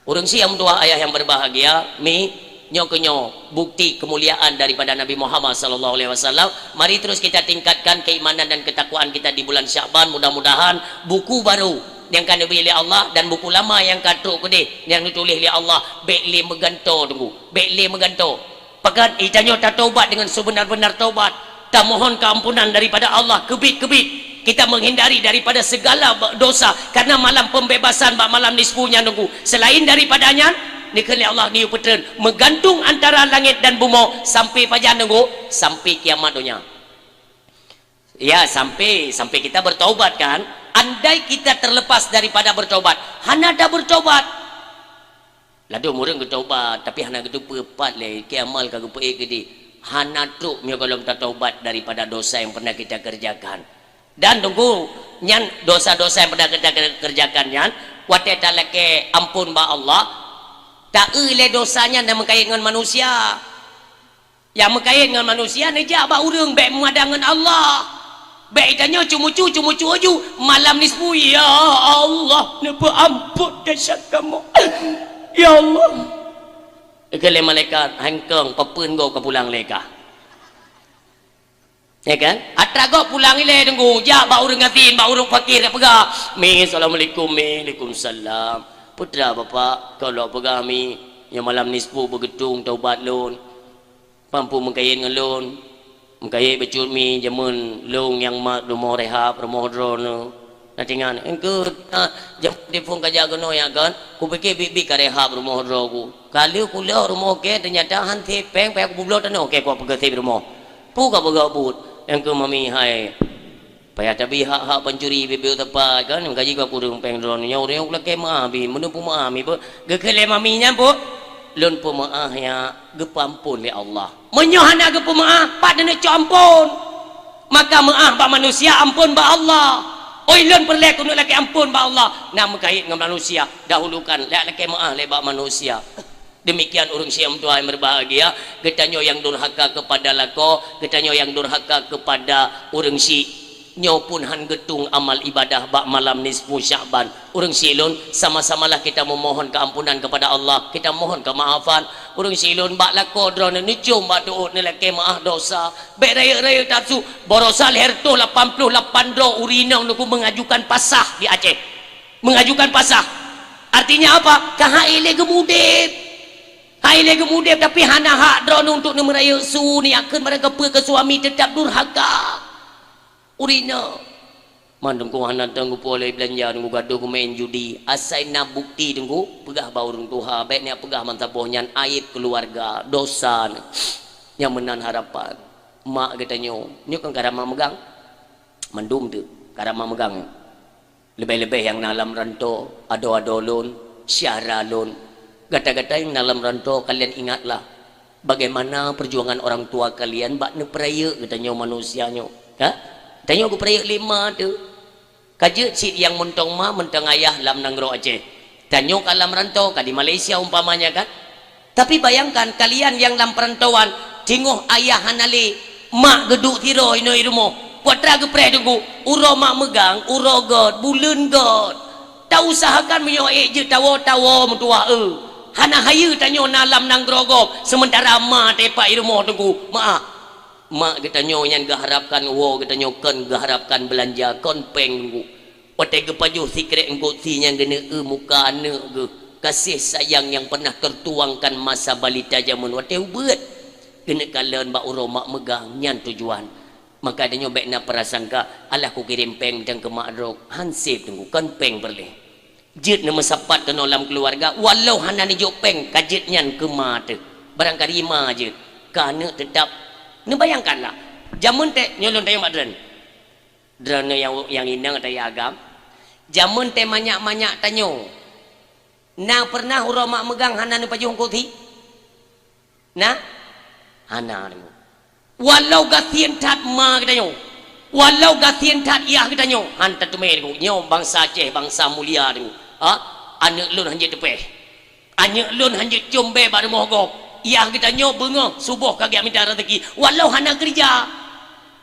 Ureuëng syiek nyang meutuah, ayah yang berbahagia, mi, nyoe keuh nyoe bukti kemuliaan daripada Nabi Muhammad sallallahu alaihi wasallam. Mari terus kita tingkatkan keimanan dan ketakwaan kita di bulan Sya'ban. Mudah-mudahan buku baru nyang ka neubri lé Allah dan buku lama nyang ka trok keudéh nyang neutuléh lé Allah bèk lé meugantoe Teungku, bèk lé meugantoe. Pakon, geutanyoe tataubat dengan sebenar-benar taubat, tamohon keampunan daripada Allah keubiet-keubiet. Kita menghindari daripada segala ba-, dosa, karena malam pembebasan bak malam nisfu nyan Teungku. Selain daripada nyan, neukheun lé Allah neuyue peutreun, meugantung antara langét dan bumoe sampai pajan Teungku, sampai kiamat donya. Ya, sampai, sampai kita bertaubat kan? Andai kita terlepas daripada bertaubat, hana tabertaubat. Ladôm ureuëng geutaubat, tapi hana geuteupeue pat lé, keu amal ka geupeuék keudéh. Hana trok meunyoe gohlom tataubat daripada dosa yang pernah kita kerjakan. Dan Teungku, nyan dosa-dosa yang pernah kita ker-, kerjakan nyan, watée talakée amphon bak Allah, taeu lé dosa nyan dan meukayém ngon manusia. Nyang meukayém ngon manusia neujak bak ureuëng, bék meuada ngon Allah. Bék tanyoe ceumucu-ceumucu aju malam nisfu, "Ya Allah, neupeuamphon desya kamoe. Ya Allah." Geukheun lé malaikat, "Hai engkong, peue phon gob ka pulang lé kah?" Ya kan? Atra gob pulang ilée Teungku, jak bak ureuëng gasien, bak ureuëng fakir, jak peugah, "Mi, assalamualaikum, Mi." "Waalaikumsalam." "Peue teuma Bapak?" "Kon lôn peugah, Mi, nyoe malam nisfu beugeutung taubat lôn." "Peue phon meukayém ngon lôn?" "Meukayém bacut, Mi, jameun lôn nyang mat rumoh rehab, rumoh droeneuh." "Na teuingat?" "Engkeuh, na, jameun telepon ka jak keunoe nyan kan. Kupike biet-biet ka rehab rumoh droe ku. Ka lheueh kulhok rumoh kèe, teunyata han sép péng, payah kupeubloe tanoh kèe kupeugeuséb rumoh. Peue ka peugah buet?" "Engkeuh, Mami hai, payah tabi hak-hak pancuri biet-biet teumpat kan, gaji ka kureueng péng droeneuh nyoe, ureuëng nyang kulakée meu'ah bi, meuneu peumeu'ah mi beuh." Geukheun lé mami nyan, "Peuet, lôn peumeu'ah ya, geupeuamphon lé Allah." Meunyoe hana geupeumeu'ah, pat neuneuk cok amphon? Maka meu'ah bak manusia, amphon bak Allah. Oi lôn peureulée keuneuk lakée amphon bak Allah, na meukait ngon manusia, dahulukan lé lakée meu'ah lé bak manusia. Demikian ureuëng syiek meutuah yang berbahagia, geutanyoe yang durhaka kepada lakoe, geutanyoe yang durhaka kepada ureuëng syiek. Nyoe pun han geutung amal ibadah bak malam nisfu Sya'ban. Ureuëng syiek lôn, sama-samalah kita memohon keampunan kepada Allah, kita mohon kemaafan. Ureuëng syiek lôn, bak lakoe droeneuh neucom bak tuôt neulakée meu'ah dosa. Bék rayeuk-rayeuk that su, baroesa lhée reutôh lapan ploh lapan droe ureuëng inong neuku mengajukan pasah di Aceh. Mengajukan pasah. Artinya apa? Ka hai lé geumudeb. Hai lé geumudeb, tapi hana hak droeneuh untuk neumeurayeuk su, neuyakheun barang kapeue keu suami, teutap durhaka. Ureuëng inong. Man teungku hana teueng geupuwoe lé beulanja, teungku gadoh geumain judi. Asai na bukti teungku, peugah bak ureuëng tuha, bék neujak peugah meusaboh nyan aéb keuluwarga, dosa nyan. Nyang meunan harapan. Mak geutanyoe, nyoe kan karab mak meugang. Mandum teuk, karab mak meugang. Leubeh-leubeh nyang na lam rantô, adoe-adoe lôn, syedara lôn. Gata-gata nyang na lam rantô, kalian ingatlah bagaimana perjuangan orang tua kalian bak neupeurayeuk geutanyoe manusia nyoe. Ha? Tanyoe geupeurayeuk lé ma teuh. Ka jeuet cit nyang mantong ma, mantong ayah lam nanggroe Aceh. Tanyoe ka lam rantô, ka di Malaysia umpamanya kan. Tapi bayangkan kalian nyang lam peurantauan, teungoh ayah hana lé, mak geuduek sidroe inoe rumoh. Peue atra geupreh teungku, uroe mak meugang, uroe göt, buleuen göt. Tausahakan meunyoe ék jeuet tawoe, tawoe meutuwah eu. Hana hayeue tanyoe na lam nanggroe gob, seumeuntara ma tepat i rumoh teungku. Meu'ah. Mak geutanyoe nyan geuharapkan woe geutanyoe kon geuharapkan beulanja, kon péng teungku. Watée geupajoh sikrek eungkôt sie nyang geuneuk eu muka aneuëk geuh, gaséh sayang nyang pernah teutuangkan masa balita jameun watée ubeuet. Geuneuk kalon bak uroe mak meugang nyan tujuan. Maka tanyoe bék na peurasangka, alah kukirém péng mantong keu mak droe, han sép teungku, kon péng peureulée. Jeuet neumeusapat keunoe lam keuluwarga, walau hana neujok péng, ka jeuet nyan keu ma teuh. Barangkali ma jeuet, keu aneuëk teutap. Neubayangkanlah, jameun tée nyoe lôn tanyong bak droeneuh. Droeneuh nyang, nyang inong atau nyang agam, jameun tée manyak-manyak tanyoe, na pernah uroe mak meugang hana neupajoh eungkôt sie? Na? Hana deungoe. Walau gasien that ma geutanyoe, walau gasien that yah geutanyoe, han tateumé deungoe. Nyoe bansa Aceh, bansa mulia deungoe. Ha? Aneuëk lôn han jeuet teupéh. Aneuëk lôn han jeuet com bée bak rumoh gob. Yah geutanyoe beungoh suboh ka geujak mita raseuki, walau hana keureuja.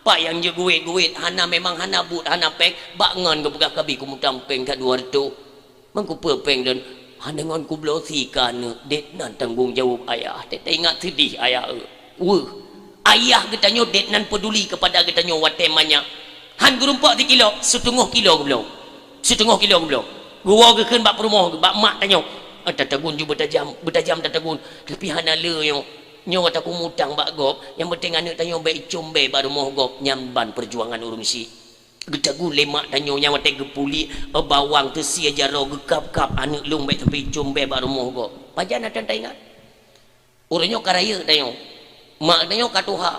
Pak nyang jeuet geuwét-geuwét, hana, memang hana buet, hana péng, bak ngon geupeugah kabi kumutang péng ka dua reutôh. Meukeupeu péng lôn, hana ngon kubloe sie keu aneuëk, dét nan tanggong jaweueb ayah. Teuingat seudeh ayah eu. Weueh, ayah geutanyoe dét nan peuduli keupada geutanyoe watée manyak. Han geurumpok sikilo, siteungoh kilo geubloe. Siteungoh kilo geubloe. Geuwoe geukheun bak peurumoh, bak mak tanyoe. Ah, tatagun ju beutajam, beutajam tatagun. Tapi hana le nyoe. Nyoe gata kumutang bak gob, nyang peunteng aneuëk tanyoe bék com bée bak rumoh gob, nyan ban peujuangan ureuëng syiek. Geutagun lé mak tanyoe nyang watée geupuléh, eh, bawang teusie jaroe geukab-kab aneuëk lôn bék sampai com bée bak rumoh gob. Pajan atra taingat? Ureuëng nyoe ka rayeuk tanyoe. Mak tanyoe ka tuha.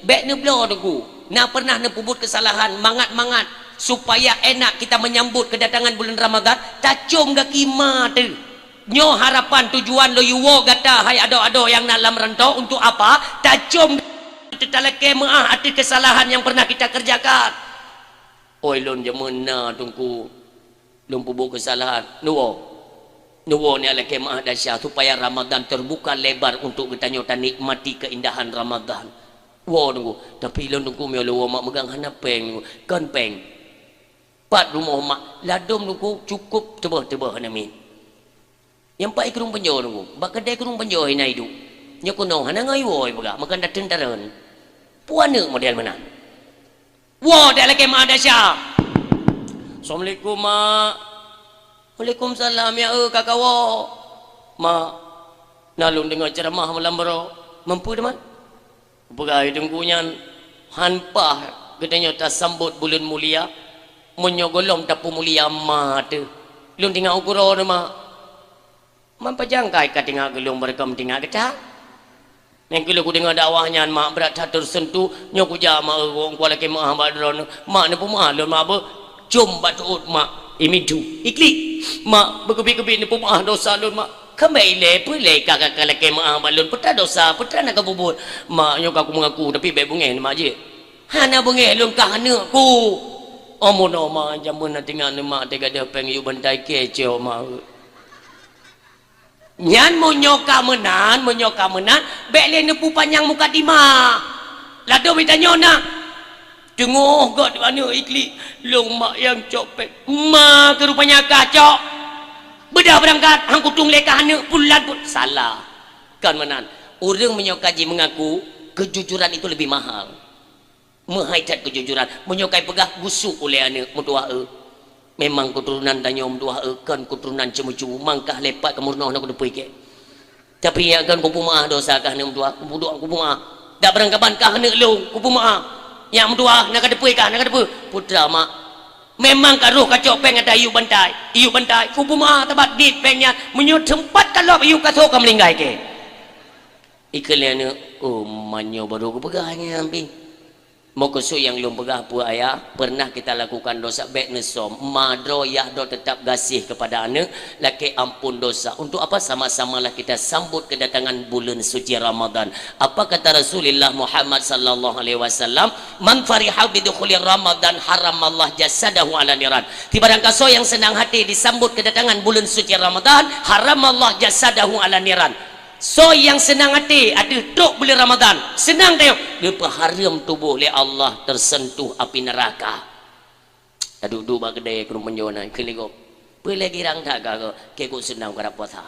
Bék neubloe teungku. Na pernah neupeubuet keusalahan mangat-mangat supaya enak kita menyambut kedatangan bulan Ramadan, tacom gaki ma teuh. Nyoe harapan tujuan lôn yue woe gata hai adoe-adoe nyang na lam rantô untuk apa? Tacom teutalakée meu'ah ateueh keusalahan nyang pernah kita kerjakan. Oi lôn jameun na teungku, lôn peubuet keusalahan. Neuwoe. Neuwoe neulakée meu'ah desya supaya Ramadan terbuka lebar untuk geutanyoe tanikmati keindahan Ramadan. Woe teungku, tapi lôn teungku meunyoe lôn woe mak meugang hana péng, kon péng. Pat rumoh mak, ladôm teungku cukôp teubeh-teubeh hana miet. Nyang pat i krueng Panjoe teungku, bak keudée krueng Panjoe hina iduek. Nyoe keunoe hana ngon iwoe peugah, meukan dateueng tareun. Peue aneuëk model meunan? Woe dak lakée mak desya. Assalamualaikum mak. Waalaikumsalam ya eu ka kawoe. Mak, na lôn deungoe ceuramah malam baroe. Mampu teuma? Peugah teungku nyan, han paih geutanyoe tasambot buleuen mulia, meunyoe gohlom tapeumulia ma teuh. Lôn tingak ukeue droeneuh mak. Man pajan kai ka tingak geulong beureukam tingak geutak. Nyang keu lôn kudeungoe dakwah nyan mak brat that teusentuh, nyoe kujak mak eu wong kuah lakée meu'ah bak droeneuh. Mak neupeumeu'ah lôn mak beuh, com bak tuôt mak imidu iklik. Mak beukeubiet-keubiet neupeumeu'ah dosa lôn mak. Keumbali ilée peue ilée ka ka lakée meu'ah bak lôn, peue teuma dosa, peue teuma na kapubuet. Mak nyoe ka kumeungaku tapi bék beungéh mak jih. Hana beungéh lôn kah aneuëk ku. Oh, meunoe ma, jameun na tinggai neumak teugadoh péng yub bantai keu cok ma. Nyan meunyoe ka meunan, meunyoe ka meunan, bék lé neupupanyang mukadimah. Ladôm tanyoe na. Teungoh gét aneuk iklik, lôn mak nyang cok péng. Ma keu rupanya kah cok. Beudah beurangkat, han kutueng lé kah aneuk, pulan pun. Salah. Kon meunan. Ureuëng meunyoe ka jimeungaku, kejujuran itu lebih mahal. Meuhai that keujujuran. Meunyoe kai peugah, gusok ulée aneuk, meutuwah eu. Memang keuturonan tanyoe meutuwah eu, kon keuturonan ceumeucue, mangkah lepat keumeurunoh na kuteupeu ikée. Tapi nyak kon kupeumeuáh dosa kah aneuk meutuwah, kupeudong kupeumeuáh. Dak beurangkaban kah aneuk lôn, kupeumeuáh. Nyak meutuwah, na kateupeu kah, na kateupeu. Putra mak. Memang ka roh kacok péng ata yub bantai, yub bantai. Kupeumeuáh tabat dit péng nyan, meunyoe teumpat kalop yub kasoe ka meulinggai kée. Ikheun lé aneuk, oh, manyoe barô kupeugah nyan pih. Meukeusut nyang lôn peugah peue ayah, pernah kita lakukan dosa bék neusom, ma droe yah droe tetap gaséh kepada aneuk, lakée amphon dosa. Untuk apa? Sama-samalah kita sambut kedatangan buleuen suci Ramadan. Apa kata Rasulullah Muhammad sallallahu alaihi wasallam, "Man fariha bidukhuli Ramadan haramallah jasadahu ala niran." Ti barangkasoe nyang seunang haté disambut kedatangan buleuen suci Ramadan, haramallah jasadahu ala niran. Soe nyang seunang até ateueh trok buleuen Ramadan, seunang tayong, geupeuhareuem tuboh lé Allah teuseuntuh api neuraka. Taduek-duek bak keudè keuneuk meunyoe na, keu lé gob. Peue lé girang that ka keu, keu kok seunang karab puasa.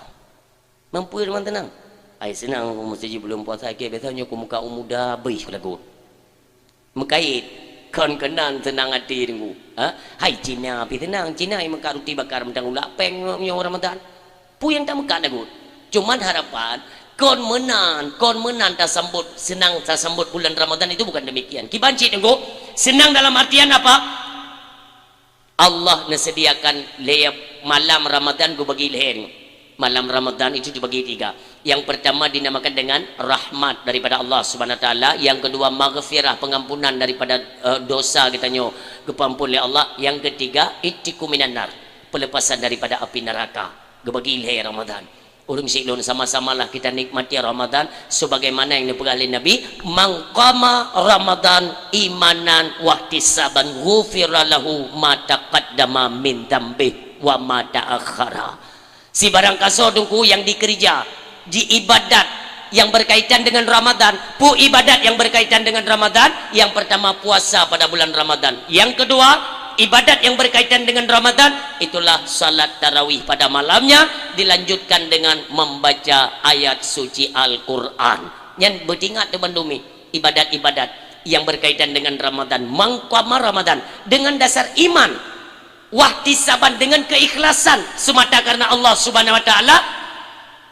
Mampu teuma seunang. Ai seunang meuseujid buleuen puasa keu, biasa nyoe keu muka u muda beuih lagot. Meukait, kon keunan seunang até Teungku. Ha? Hai Cina pih seunang, Cina nyang meukat ruti bakar mantong ulak péng nyoe Ramadan. Peue nyang tameukat lagot? Cuman harapan, kon meunan, kon meunan tasambot, seunang tasambot bulan Ramadan itu bukan demikian. Kiban cit Teungku, seunang dalam artian apa? Allah neuseudiakan lhèe malam Ramadan geubagi lhèe. Malam Ramadan itu dibagi tiga. Yang pertama dinamakan dengan rahmat daripada Allah Subhanahu Wa Taala. Yang kedua maghfirah, pengampunan daripada, eh, dosa geutanyoe, geupeuampon lé Allah. Yang ketiga ittiqu minan nar, pelepasan daripada api neraka. Geubagi lhèe Ramadan. Ureuëng siklon, sama-samalah kita nikmati Ramadan sebagaimana yang dipeugah oleh Nabi, "Man qama Ramadan imanan wahtisaban ghufira lahu ma taqaddama min dzambih wa ma ta'akhkhara." Sibarang kasoe Teungku yang dikeurija, di ibadat yang berkaitan dengan Ramadan, peue ibadat yang berkaitan dengan Ramadan? Yang pertama puasa pada bulan Ramadan. Yang kedua, ibadat yang berkaitan dengan Ramadan, itulah salat tarawih pada malamnya, dilanjutkan dengan membaca ayat suci Al-Quran. Nyan beutingat teubandum ibadat-ibadat yang berkaitan dengan Ramadan, mangkama Ramadan, dengan dasar iman, wahtisaban, dengan keikhlasan semata karena Allah Subhanahu Wa Taala,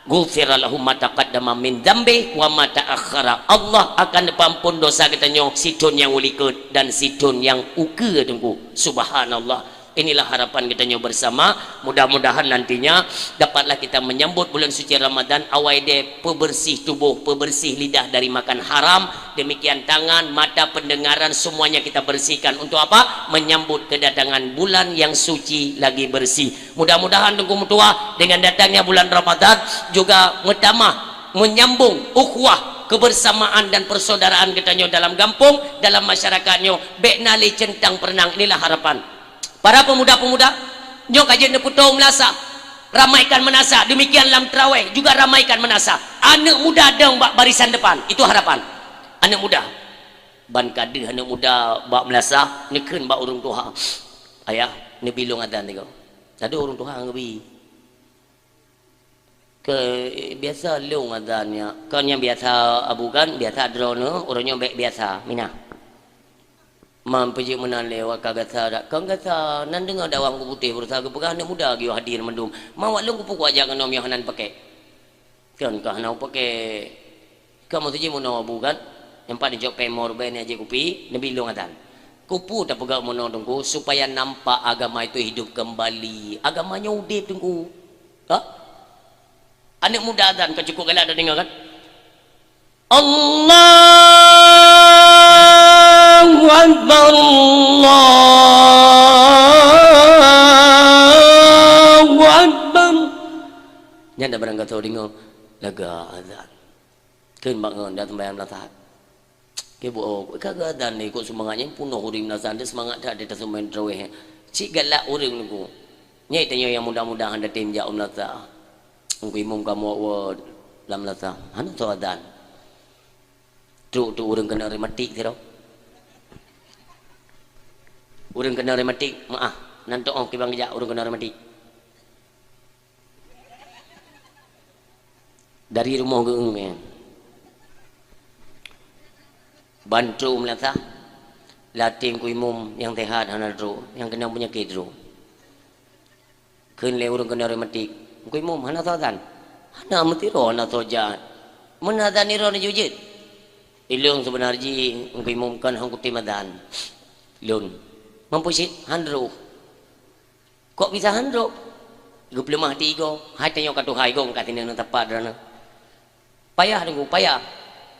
ghufira lahu ma taqaddama min dzambih wa ma ta'akhkhara. Allah akan neupeuampon dosa geutanyoe sithon nyang u likot dan sithon nyang ukeue Teungku. Subhanallah. Inilah harapan geutanyoe bersama. Mudah-mudahan nantinya dapatlah kita menyambut bulan suci Ramadan, awai deh peubersih tuboh, peubersih lidah dari makan haram, demikian tangan, mata, pendengaran, semuanya kita bersihkan. Untuk apa? Menyambut kedatangan bulan yang suci lagi bersih. Mudah-mudahan Teungku meutuah dengan datangnya bulan Ramadan juga meutamah, menyambung ukhuwah, kebersamaan dan persaudaraan geutanyoe dalam gampông, dalam masyarakat nyoe, bék na lé centang perenang. Inilah harapan. Para pemuda-pemuda, nyoe ka jeuet neupeutoe meulasah, ramaikan meunasah, demikian lam traweh juga ramaikan meunasah. Aneuk muda dong bak barisan depan, itu harapan. Aneuk muda. Ban ka deuh aneuk muda bak meulasah, neukheun bak ureuëng tuha, "Ayah, neubi lôn azan tiga." Tadi ureuëng tuha ngeubi. Keu biasa lôn azan nyan. Kon nyang biasa Abu kan, biasa droeneuh, uroe nyoe bék biasa. Minah. Man peujeuet meunan lé awak ka gasa dak. Kon gasa, nan deungoe dakwah Teungku Putéh, beurasa geupeugah aneuk muda geuyue hadir mandum. Man awak lôn keupeue kuat jak keunoe miyueb hana pakék. Kon ka hana pakék. Ka meuseujid meunoe Abu kan? Nyang pat neujok péng mo rubée neujak kupi, neubi lôn azan. Keupeue tapeugah meunoe Teungku? Supaya nampak agama itu hidup kembali. Agama nyoe udeb Teungku. Ha? Aneuk muda azan ka cukup galak tadeungoe kan? Allahu Akbar, Allahu Akbar. Nyan dak barangkasoe deungoe lagak azan. Kheun bak ngon dak sembahyang meulasah. Ibu, oh, ka geuadan lé, kok seumangat nyan peunoh ureueng meunasah, seumangat that di taseumayang tarawih. Cit galak ureueng nunggu. Nyan tanyoe nyang muda-muda hana tem jak u meunasah. Nunggu imum kamoe woe lam meunasah. Hana soe adan. Trok tu ureueng keunong rematik sidroe. Ureueng keunong rematik, maah, nan toh kiban geujak ureueng keunong rematik. Dari rumoh geuh nyan. Ban trok u meunasah, lam até Teungku Imum nyang sehat hana trok, nyang keunong peunyakét trok. Kheun lé ureueng keunong rematik, "Teungku Imum, hana soe adan?" "Hana, meusidroe hana soe jak. Meunan adan droeneuh jeuet." "Ilôn seubeuna jih Teungku Imum kon hana kutem adan." "Lôn." "Mampu cit?" "Hana troh." "Kok bisa hana troh?" "Geupeuleumah até igoe, hai tanyoe ka tuha igoe ka sineuk neuteupah droeneuh." "Payah Teungku, payah.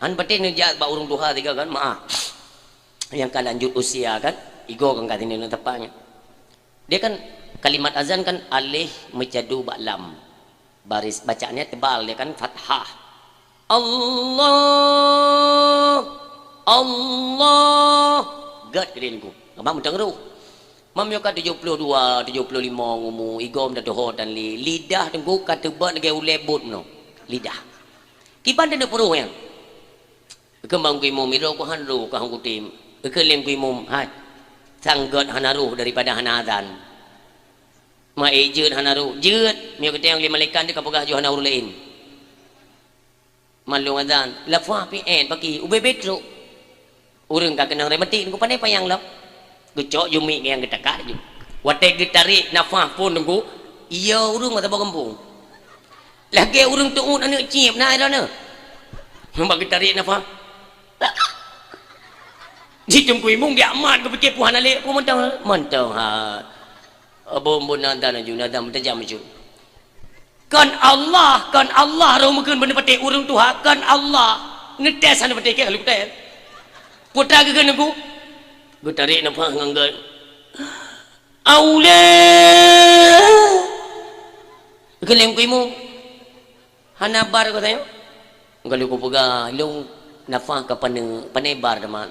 Hana patéh neujak bak ureueng tuha sigoe kan, maah. Nyang ka lanjut usia kan, igoe kan ka sineuk neuteupah nyan." Dia kan kalimat azan kan alif meucadu bak lam. Baris bacaannya tebal, dia kan fathah. Allah, Allah. Gét keu Teungku. Memang meuteung roh. Mam nyoe ka tujoh ploh dua, tujoh ploh limong umu, igoe meudadoho dan li-, lidah Teungku ka teubat lagèe ulèe bot meunoe. Lidah. Kiban teuneuk peuruh nyan. Keumbang Teungku Imum, "Sidroe kok hana roh, ka hana kutem." Kheun lé Teungku Imum, "Hai, sang gét hana roh daripada hana azan. Ma ék jeuet hana roh, jeuet, meunyoe geutanyong lé malaikat teuh ka peugah jih hana ureueng laén." Mandum azan, lafah pih ék, paki, ubé-bé trok. Ureueng ka keunong rematik, Teungku, pandai panyang lom. Geucok ju mic nyang geutakat ju. Watèe geutarek nafah phon Teungku, iya ureueng mata bak gampông. Lagèe ureueng teuôt aneuk cieb na droeneuh. Bak geutarek nafah. Ji Teungku Imum geujak mat geupiké peue hana lé, peue mantong, mantong ha. Abon-bon na dan aju, na dan meutajam aju. Kon Allah, kon Allah roh meukeun beuneuk patéh ureueng tuha, kon Allah. Neutés hana patéh keu luktéh. Putra geukheun Teungku. Geutarek nafah ngon gét. Aula. Geukheun lé Teungku Imum. Hana bar keu tanyoe. Geuh lôn kupeugah, lôn nafah ka pane, pane bar teuma.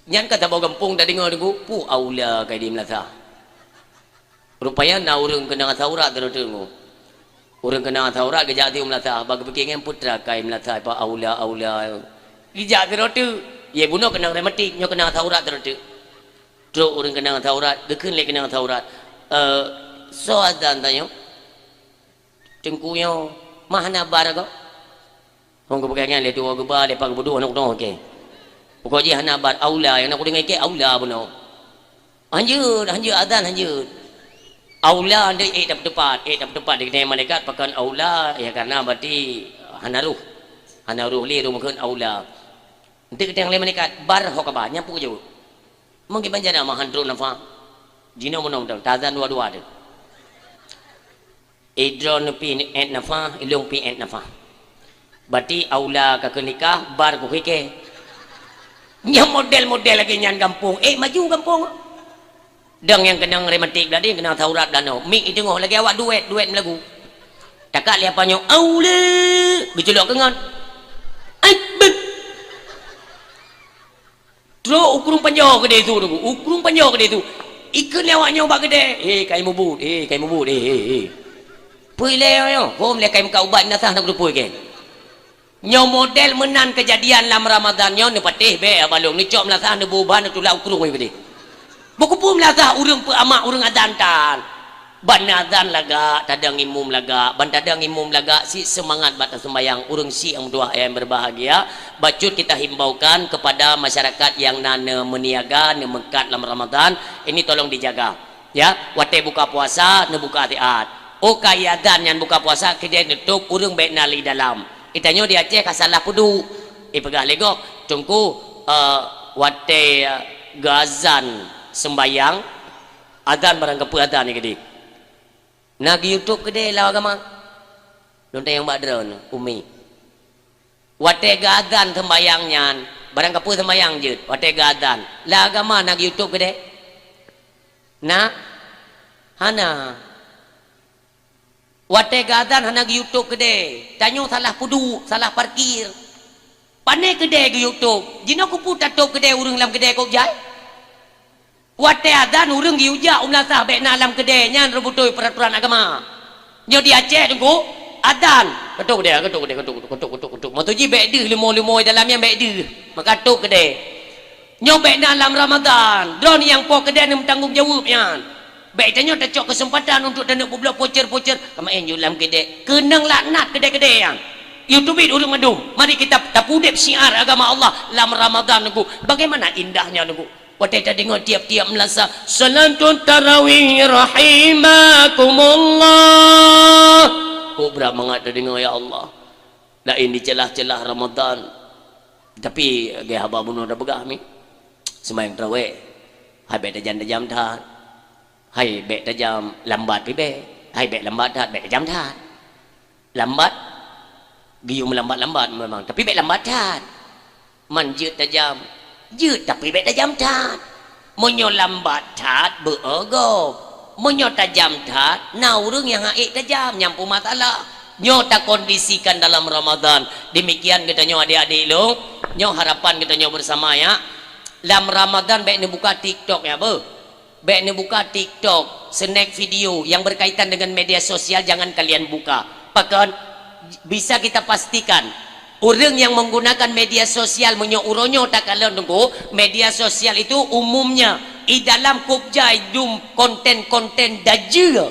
Nyan ka saboh gampông tadeungoe Teungku, peue aula ka di meulasah. Rupanya na ureueng keunong asai urat sidroe teuk. Ureueng keunong asai urat geujak di meulasah, bak geupike ngon putra kai meulasah, peue aula, aula. Geujak sidroe teuk, ye bunoe keunong rematik, nyoe keunong asai urat sidroe teuk. Trok ureueng keunong asai urat, geukheun lé keunong asai urat, "Eh, soe azan tanyoe?" "Teungku nyoe, ma hana bar gob?" Hong geupeugah nyan lé tuwoe geuba, lé pang geubeudôh aneuk droe, oke. Pokok jih hana bar, aula, nyang na kudeungoe keu aula bunoe. Hanjeuet, hanjeuet, azan hanjeuet. Aula, ndeh ék tapeuteupat, ék tapeuteupat di keuneuk malaikat, pakon aula, ya karena berarti hana roh. Hana roh lé, roh meukeun aula. Enteuk geutanyong lé malaikat, bar ho kaba, nyan peue jaweueb. Mungkin banjana ma han trok nafah. Jinoe meunoe mantong, tazan dua-dua teuh. Idroe neupi ék nafah, ilong pi ék nafah. Berarti aula ka keu nikah, bar ku hike. Nyang model-model lagèe nyan gampông, ék maju gampông. Dang nyang keunong rematik blading, keunong asai urat blading. Mik i teungoh lagèe awak duet, duet meulagu. Takat lé apa nyoe, aula, geuculok keungon. Ai, bek. Trok u krueng panjoe keudeh su, u krueng panjoe keudeh su. Ikheun lé awak nyoe bak keudè, "He, kai mubuet, he, kai mubuet, he, he, he." Peue ilèe nyoe, hom lé kai meukat ubat nasah na kuteupue kèe. Nyoe model meunan keujadian lam Ramadhan nyoe, neupatéh bèk balong, neucok meulasah, neubôh ban, neutulak u krueng keudeh. Bukeupeue meulasah ureueng peuamak ureueng adan tan. Ban azan lagak, tadong imum lagak, ban tadong imum lagak, sit seumangat bak taseumbahyang. Ureueng syiek nyang meutuah nyang berbahagia, bacut kita himbaukan kepada masyarakat nyang na neumeuniaga, neumeukat lam Ramadhan, ini tolong dijaga. Ya, watèe buka puasa, neubuka siat. Oh ka iazan nyan buka puasa, keudeh neutôp, ureueng bèk na lé dalam. Itanyoe di Aceh ka salah peuduek. Ipeugah lé gob, Teungku, eh, watèe, eh, geuazan seumbahyang, azan barang kapeue azan nyan keudeh. Na geu-YouTube keudeh lam agama. Lôn tanyong bak droeneuh, Umi. Watèe geuazan seumbahyang nyan, barang kapeue seumbahyang jeuet, watèe geuazan. Lam agama na geu-YouTube keudeh? Na? Hana. Watèe geuazan hana geu-YouTube keudeh. Tanyoe salah peuduek, salah parkir. Pané keudè geuyue tôp? Jinoe keupeue tatôp keudè ureuëng lam keudè kôb jai? Watée adan ureuëng geuyue jak u meulasah bék na lam keudè, nyan reubeutôi peuraturan agama. Nyoe di Aceh Teungku, adan, katôp keudè, katôp keudè, katôp, katôp, katôp, katôp. Maksud jih bék deuh leumo-leumo dalam nyan bék deuh. Maka tôp keudè. Nyoe bék na lam Ramadan. Droeneuh nyang po keudè nyang meutanggong jaweueb nyan. Bék tanyoe tacok keuseumpatan untuk taneuk peubloe pocer-pocer. Kama éh jeuet lam keudè. Keunong laknat keudè-keudè nyan. Yue teubiet ureuëng mandum. Mari kita tapeudeb syiar agama Allah lam Ramadan Teungku. Bagaimana indahnya Teungku. Watée tadeungoe tiap-tiap meulasah, "Salatut tarawih rahimakumullah." Kok brat mangat tadeungoe, ya Allah. Laén di celah-celah Ramadan. Tapi lagée haba bunoe tapeugah mi. Seumayang tarawih. Hai bék tajam-tajam that. Hai bék tajam lambat pih bék. Hai bék lambat that, bék tajam that. Lambat, geuyue meulambat-lambat memang, tapi bék lambat that. Man jeuet tajam, jeuet tapi bék tajam that. Meunyoe lambat that, beu-eu gob. Meunyoe tajam that, na ureuëng nyang hana ék tajam, nyang peumasalah. Nyoe takondisikan dalam Ramadan. Demikian geutanyoe adik-adik lôn, nyoe harapan geutanyoe bersama ya. Lam Ramadan bék neubuka TikTok ya, beuh. Bék neubuka TikTok, snack video yang berkaitan dengan media sosial jangan kalian buka. Pakon? Bisa kita pastikan, ureuëng nyang menggunakan media sosial meunyoe uroe nyoe takalon Teungku, media sosial itu umumnya i dalam kôb jai dum konten-konten dajeue.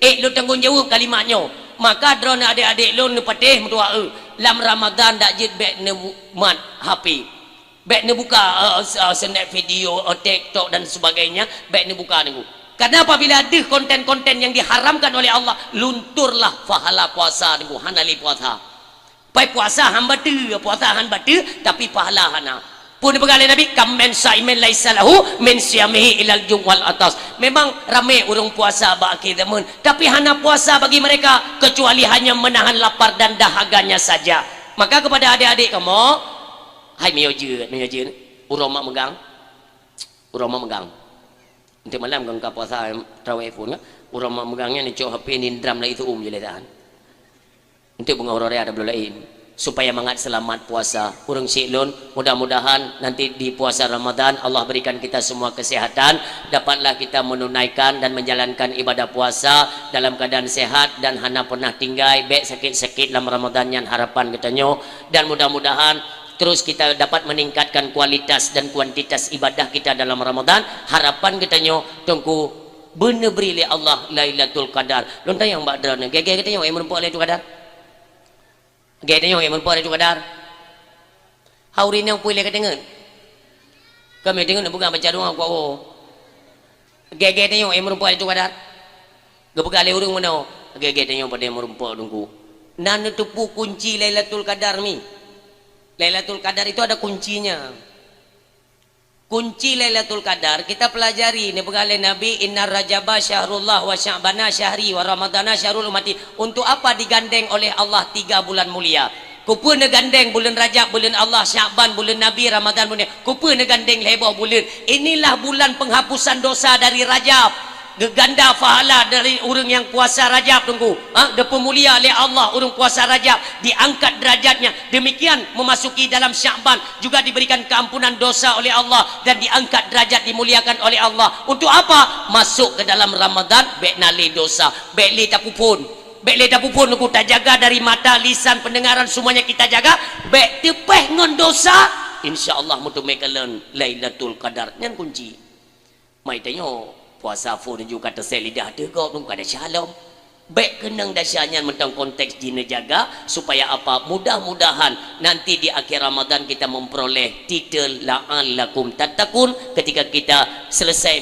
Ék lôn tanggong jaweueb kalimat nyoe. Maka droeneuh adik-adik lôn neupatéh meutuah eu, lam Ramadan dak jeuet bék neumat H P. Bék neubuka, eh, s-, eh, snack video, eh, TikTok dan sebagainya, bék neubuka Teungku. Karena apabila deuh konten-konten yang diharamkan oleh Allah, lunturlah pahala puasa Teungku, hana lé puasa. Pai puasa han bateue, puasa han bateue, tapi pahala hana. Peue neupeugah lé Nabi, "Kam min saimin laisa lahu min siyamihi ilal ju' wal atas." Memang ramé ureuëng puasa bak akhé zaman, tapi hana puasa bagi mereka kecuali hanya menahan lapar dan dahaganya saja. Maka kepada adik-adik kamoe, Hai, meunyoe jeuet, meunyoe jeuet. Uroe mak meugang. Uroe mak meugang. Enteuk malam kan ka puasa tarawih pun kan. Uroe mak meugang nyan icok H P nindram lai tuum je lé tahan. Enteuk beungoh uroe raya ada belum lain. Supaya mangat selamat puasa. Ureuëng syik lôn, mudah-mudahan nanti di puasa Ramadan Allah berikan kita semua kesehatan, dapatlah kita menunaikan dan menjalankan ibadah puasa dalam keadaan sehat dan hana pernah tinggai, bék sakit-sakit lam Ramadan nyan harapan geutanyoe. Dan mudah-mudahan terus kita dapat meningkatkan kualitas dan kuantitas ibadah kita dalam Ramadan. Harapan geutanyoe Teungku beuneubri lé Allah Lailatul Qadar. Lôn tanyong bak droeneuh, gét-gét geutanyoe nyang meurumpok Lailatul Qadar? Gét tanyoe nyang meurumpok Lailatul Qadar? Hau rinong pui lé ka deungon. Kami deungon bukan baca doa kuat woe. Gét-gét tanyoe nyang meurumpok Lailatul Qadar? Geupeugah lé ureuëng meunoe, gét-gét tanyoe padahai meurumpok Teungku. Na neuteupeue kunci Lailatul Qadar mi. Lailatul Qadar itu ada kuncinya. Kunci Lailatul Qadar kita pelajari, neupeugah lé Nabi, "Inna Rajaba syahrullah wa Sya'bana syahri wa Ramadana syahrul ummati." Untuk apa digandeng oleh Allah tiga bulan mulia? Keupeue neugandeng buleuen Rajab buleuen Allah, Sya'ban buleuen Nabi, Ramadan buleuen, keupeue neugandeng lhée boh buleuen? Inilah bulan penghapusan dosa dari Rajab. Geuganda pahala dari ureuëng nyang puasa Rajab Teungku. Ha, geupeumulia lé Allah ureuëng puasa Rajab, diangkat derajatnya. Demikian memasuki dalam Sya'ban juga diberikan keampunan dosa oleh Allah dan diangkat derajat, dimuliakan oleh Allah. Untuk apa? Masuk ke dalam Ramadan bék na lé dosa, bék lé tapuphon. Bék lé tapuphon Teungku, tajaga dari mata, lisan, pendengaran semuanya kita jaga, bék teupéh ngon dosa. Insya Allah meuteumé kalon Lailatul Qadar. Nyan kunci. Mai tanyoe, puasa phon ju ka teusé lidah teuh gob ngon ka desya lom. Bék keunong desya nyan mantong konteks jih neujaga, supaya apa? Mudah-mudahan nanti di akhir Ramadan kita memperoleh titel la'allakum tattaqun ketika kita selesai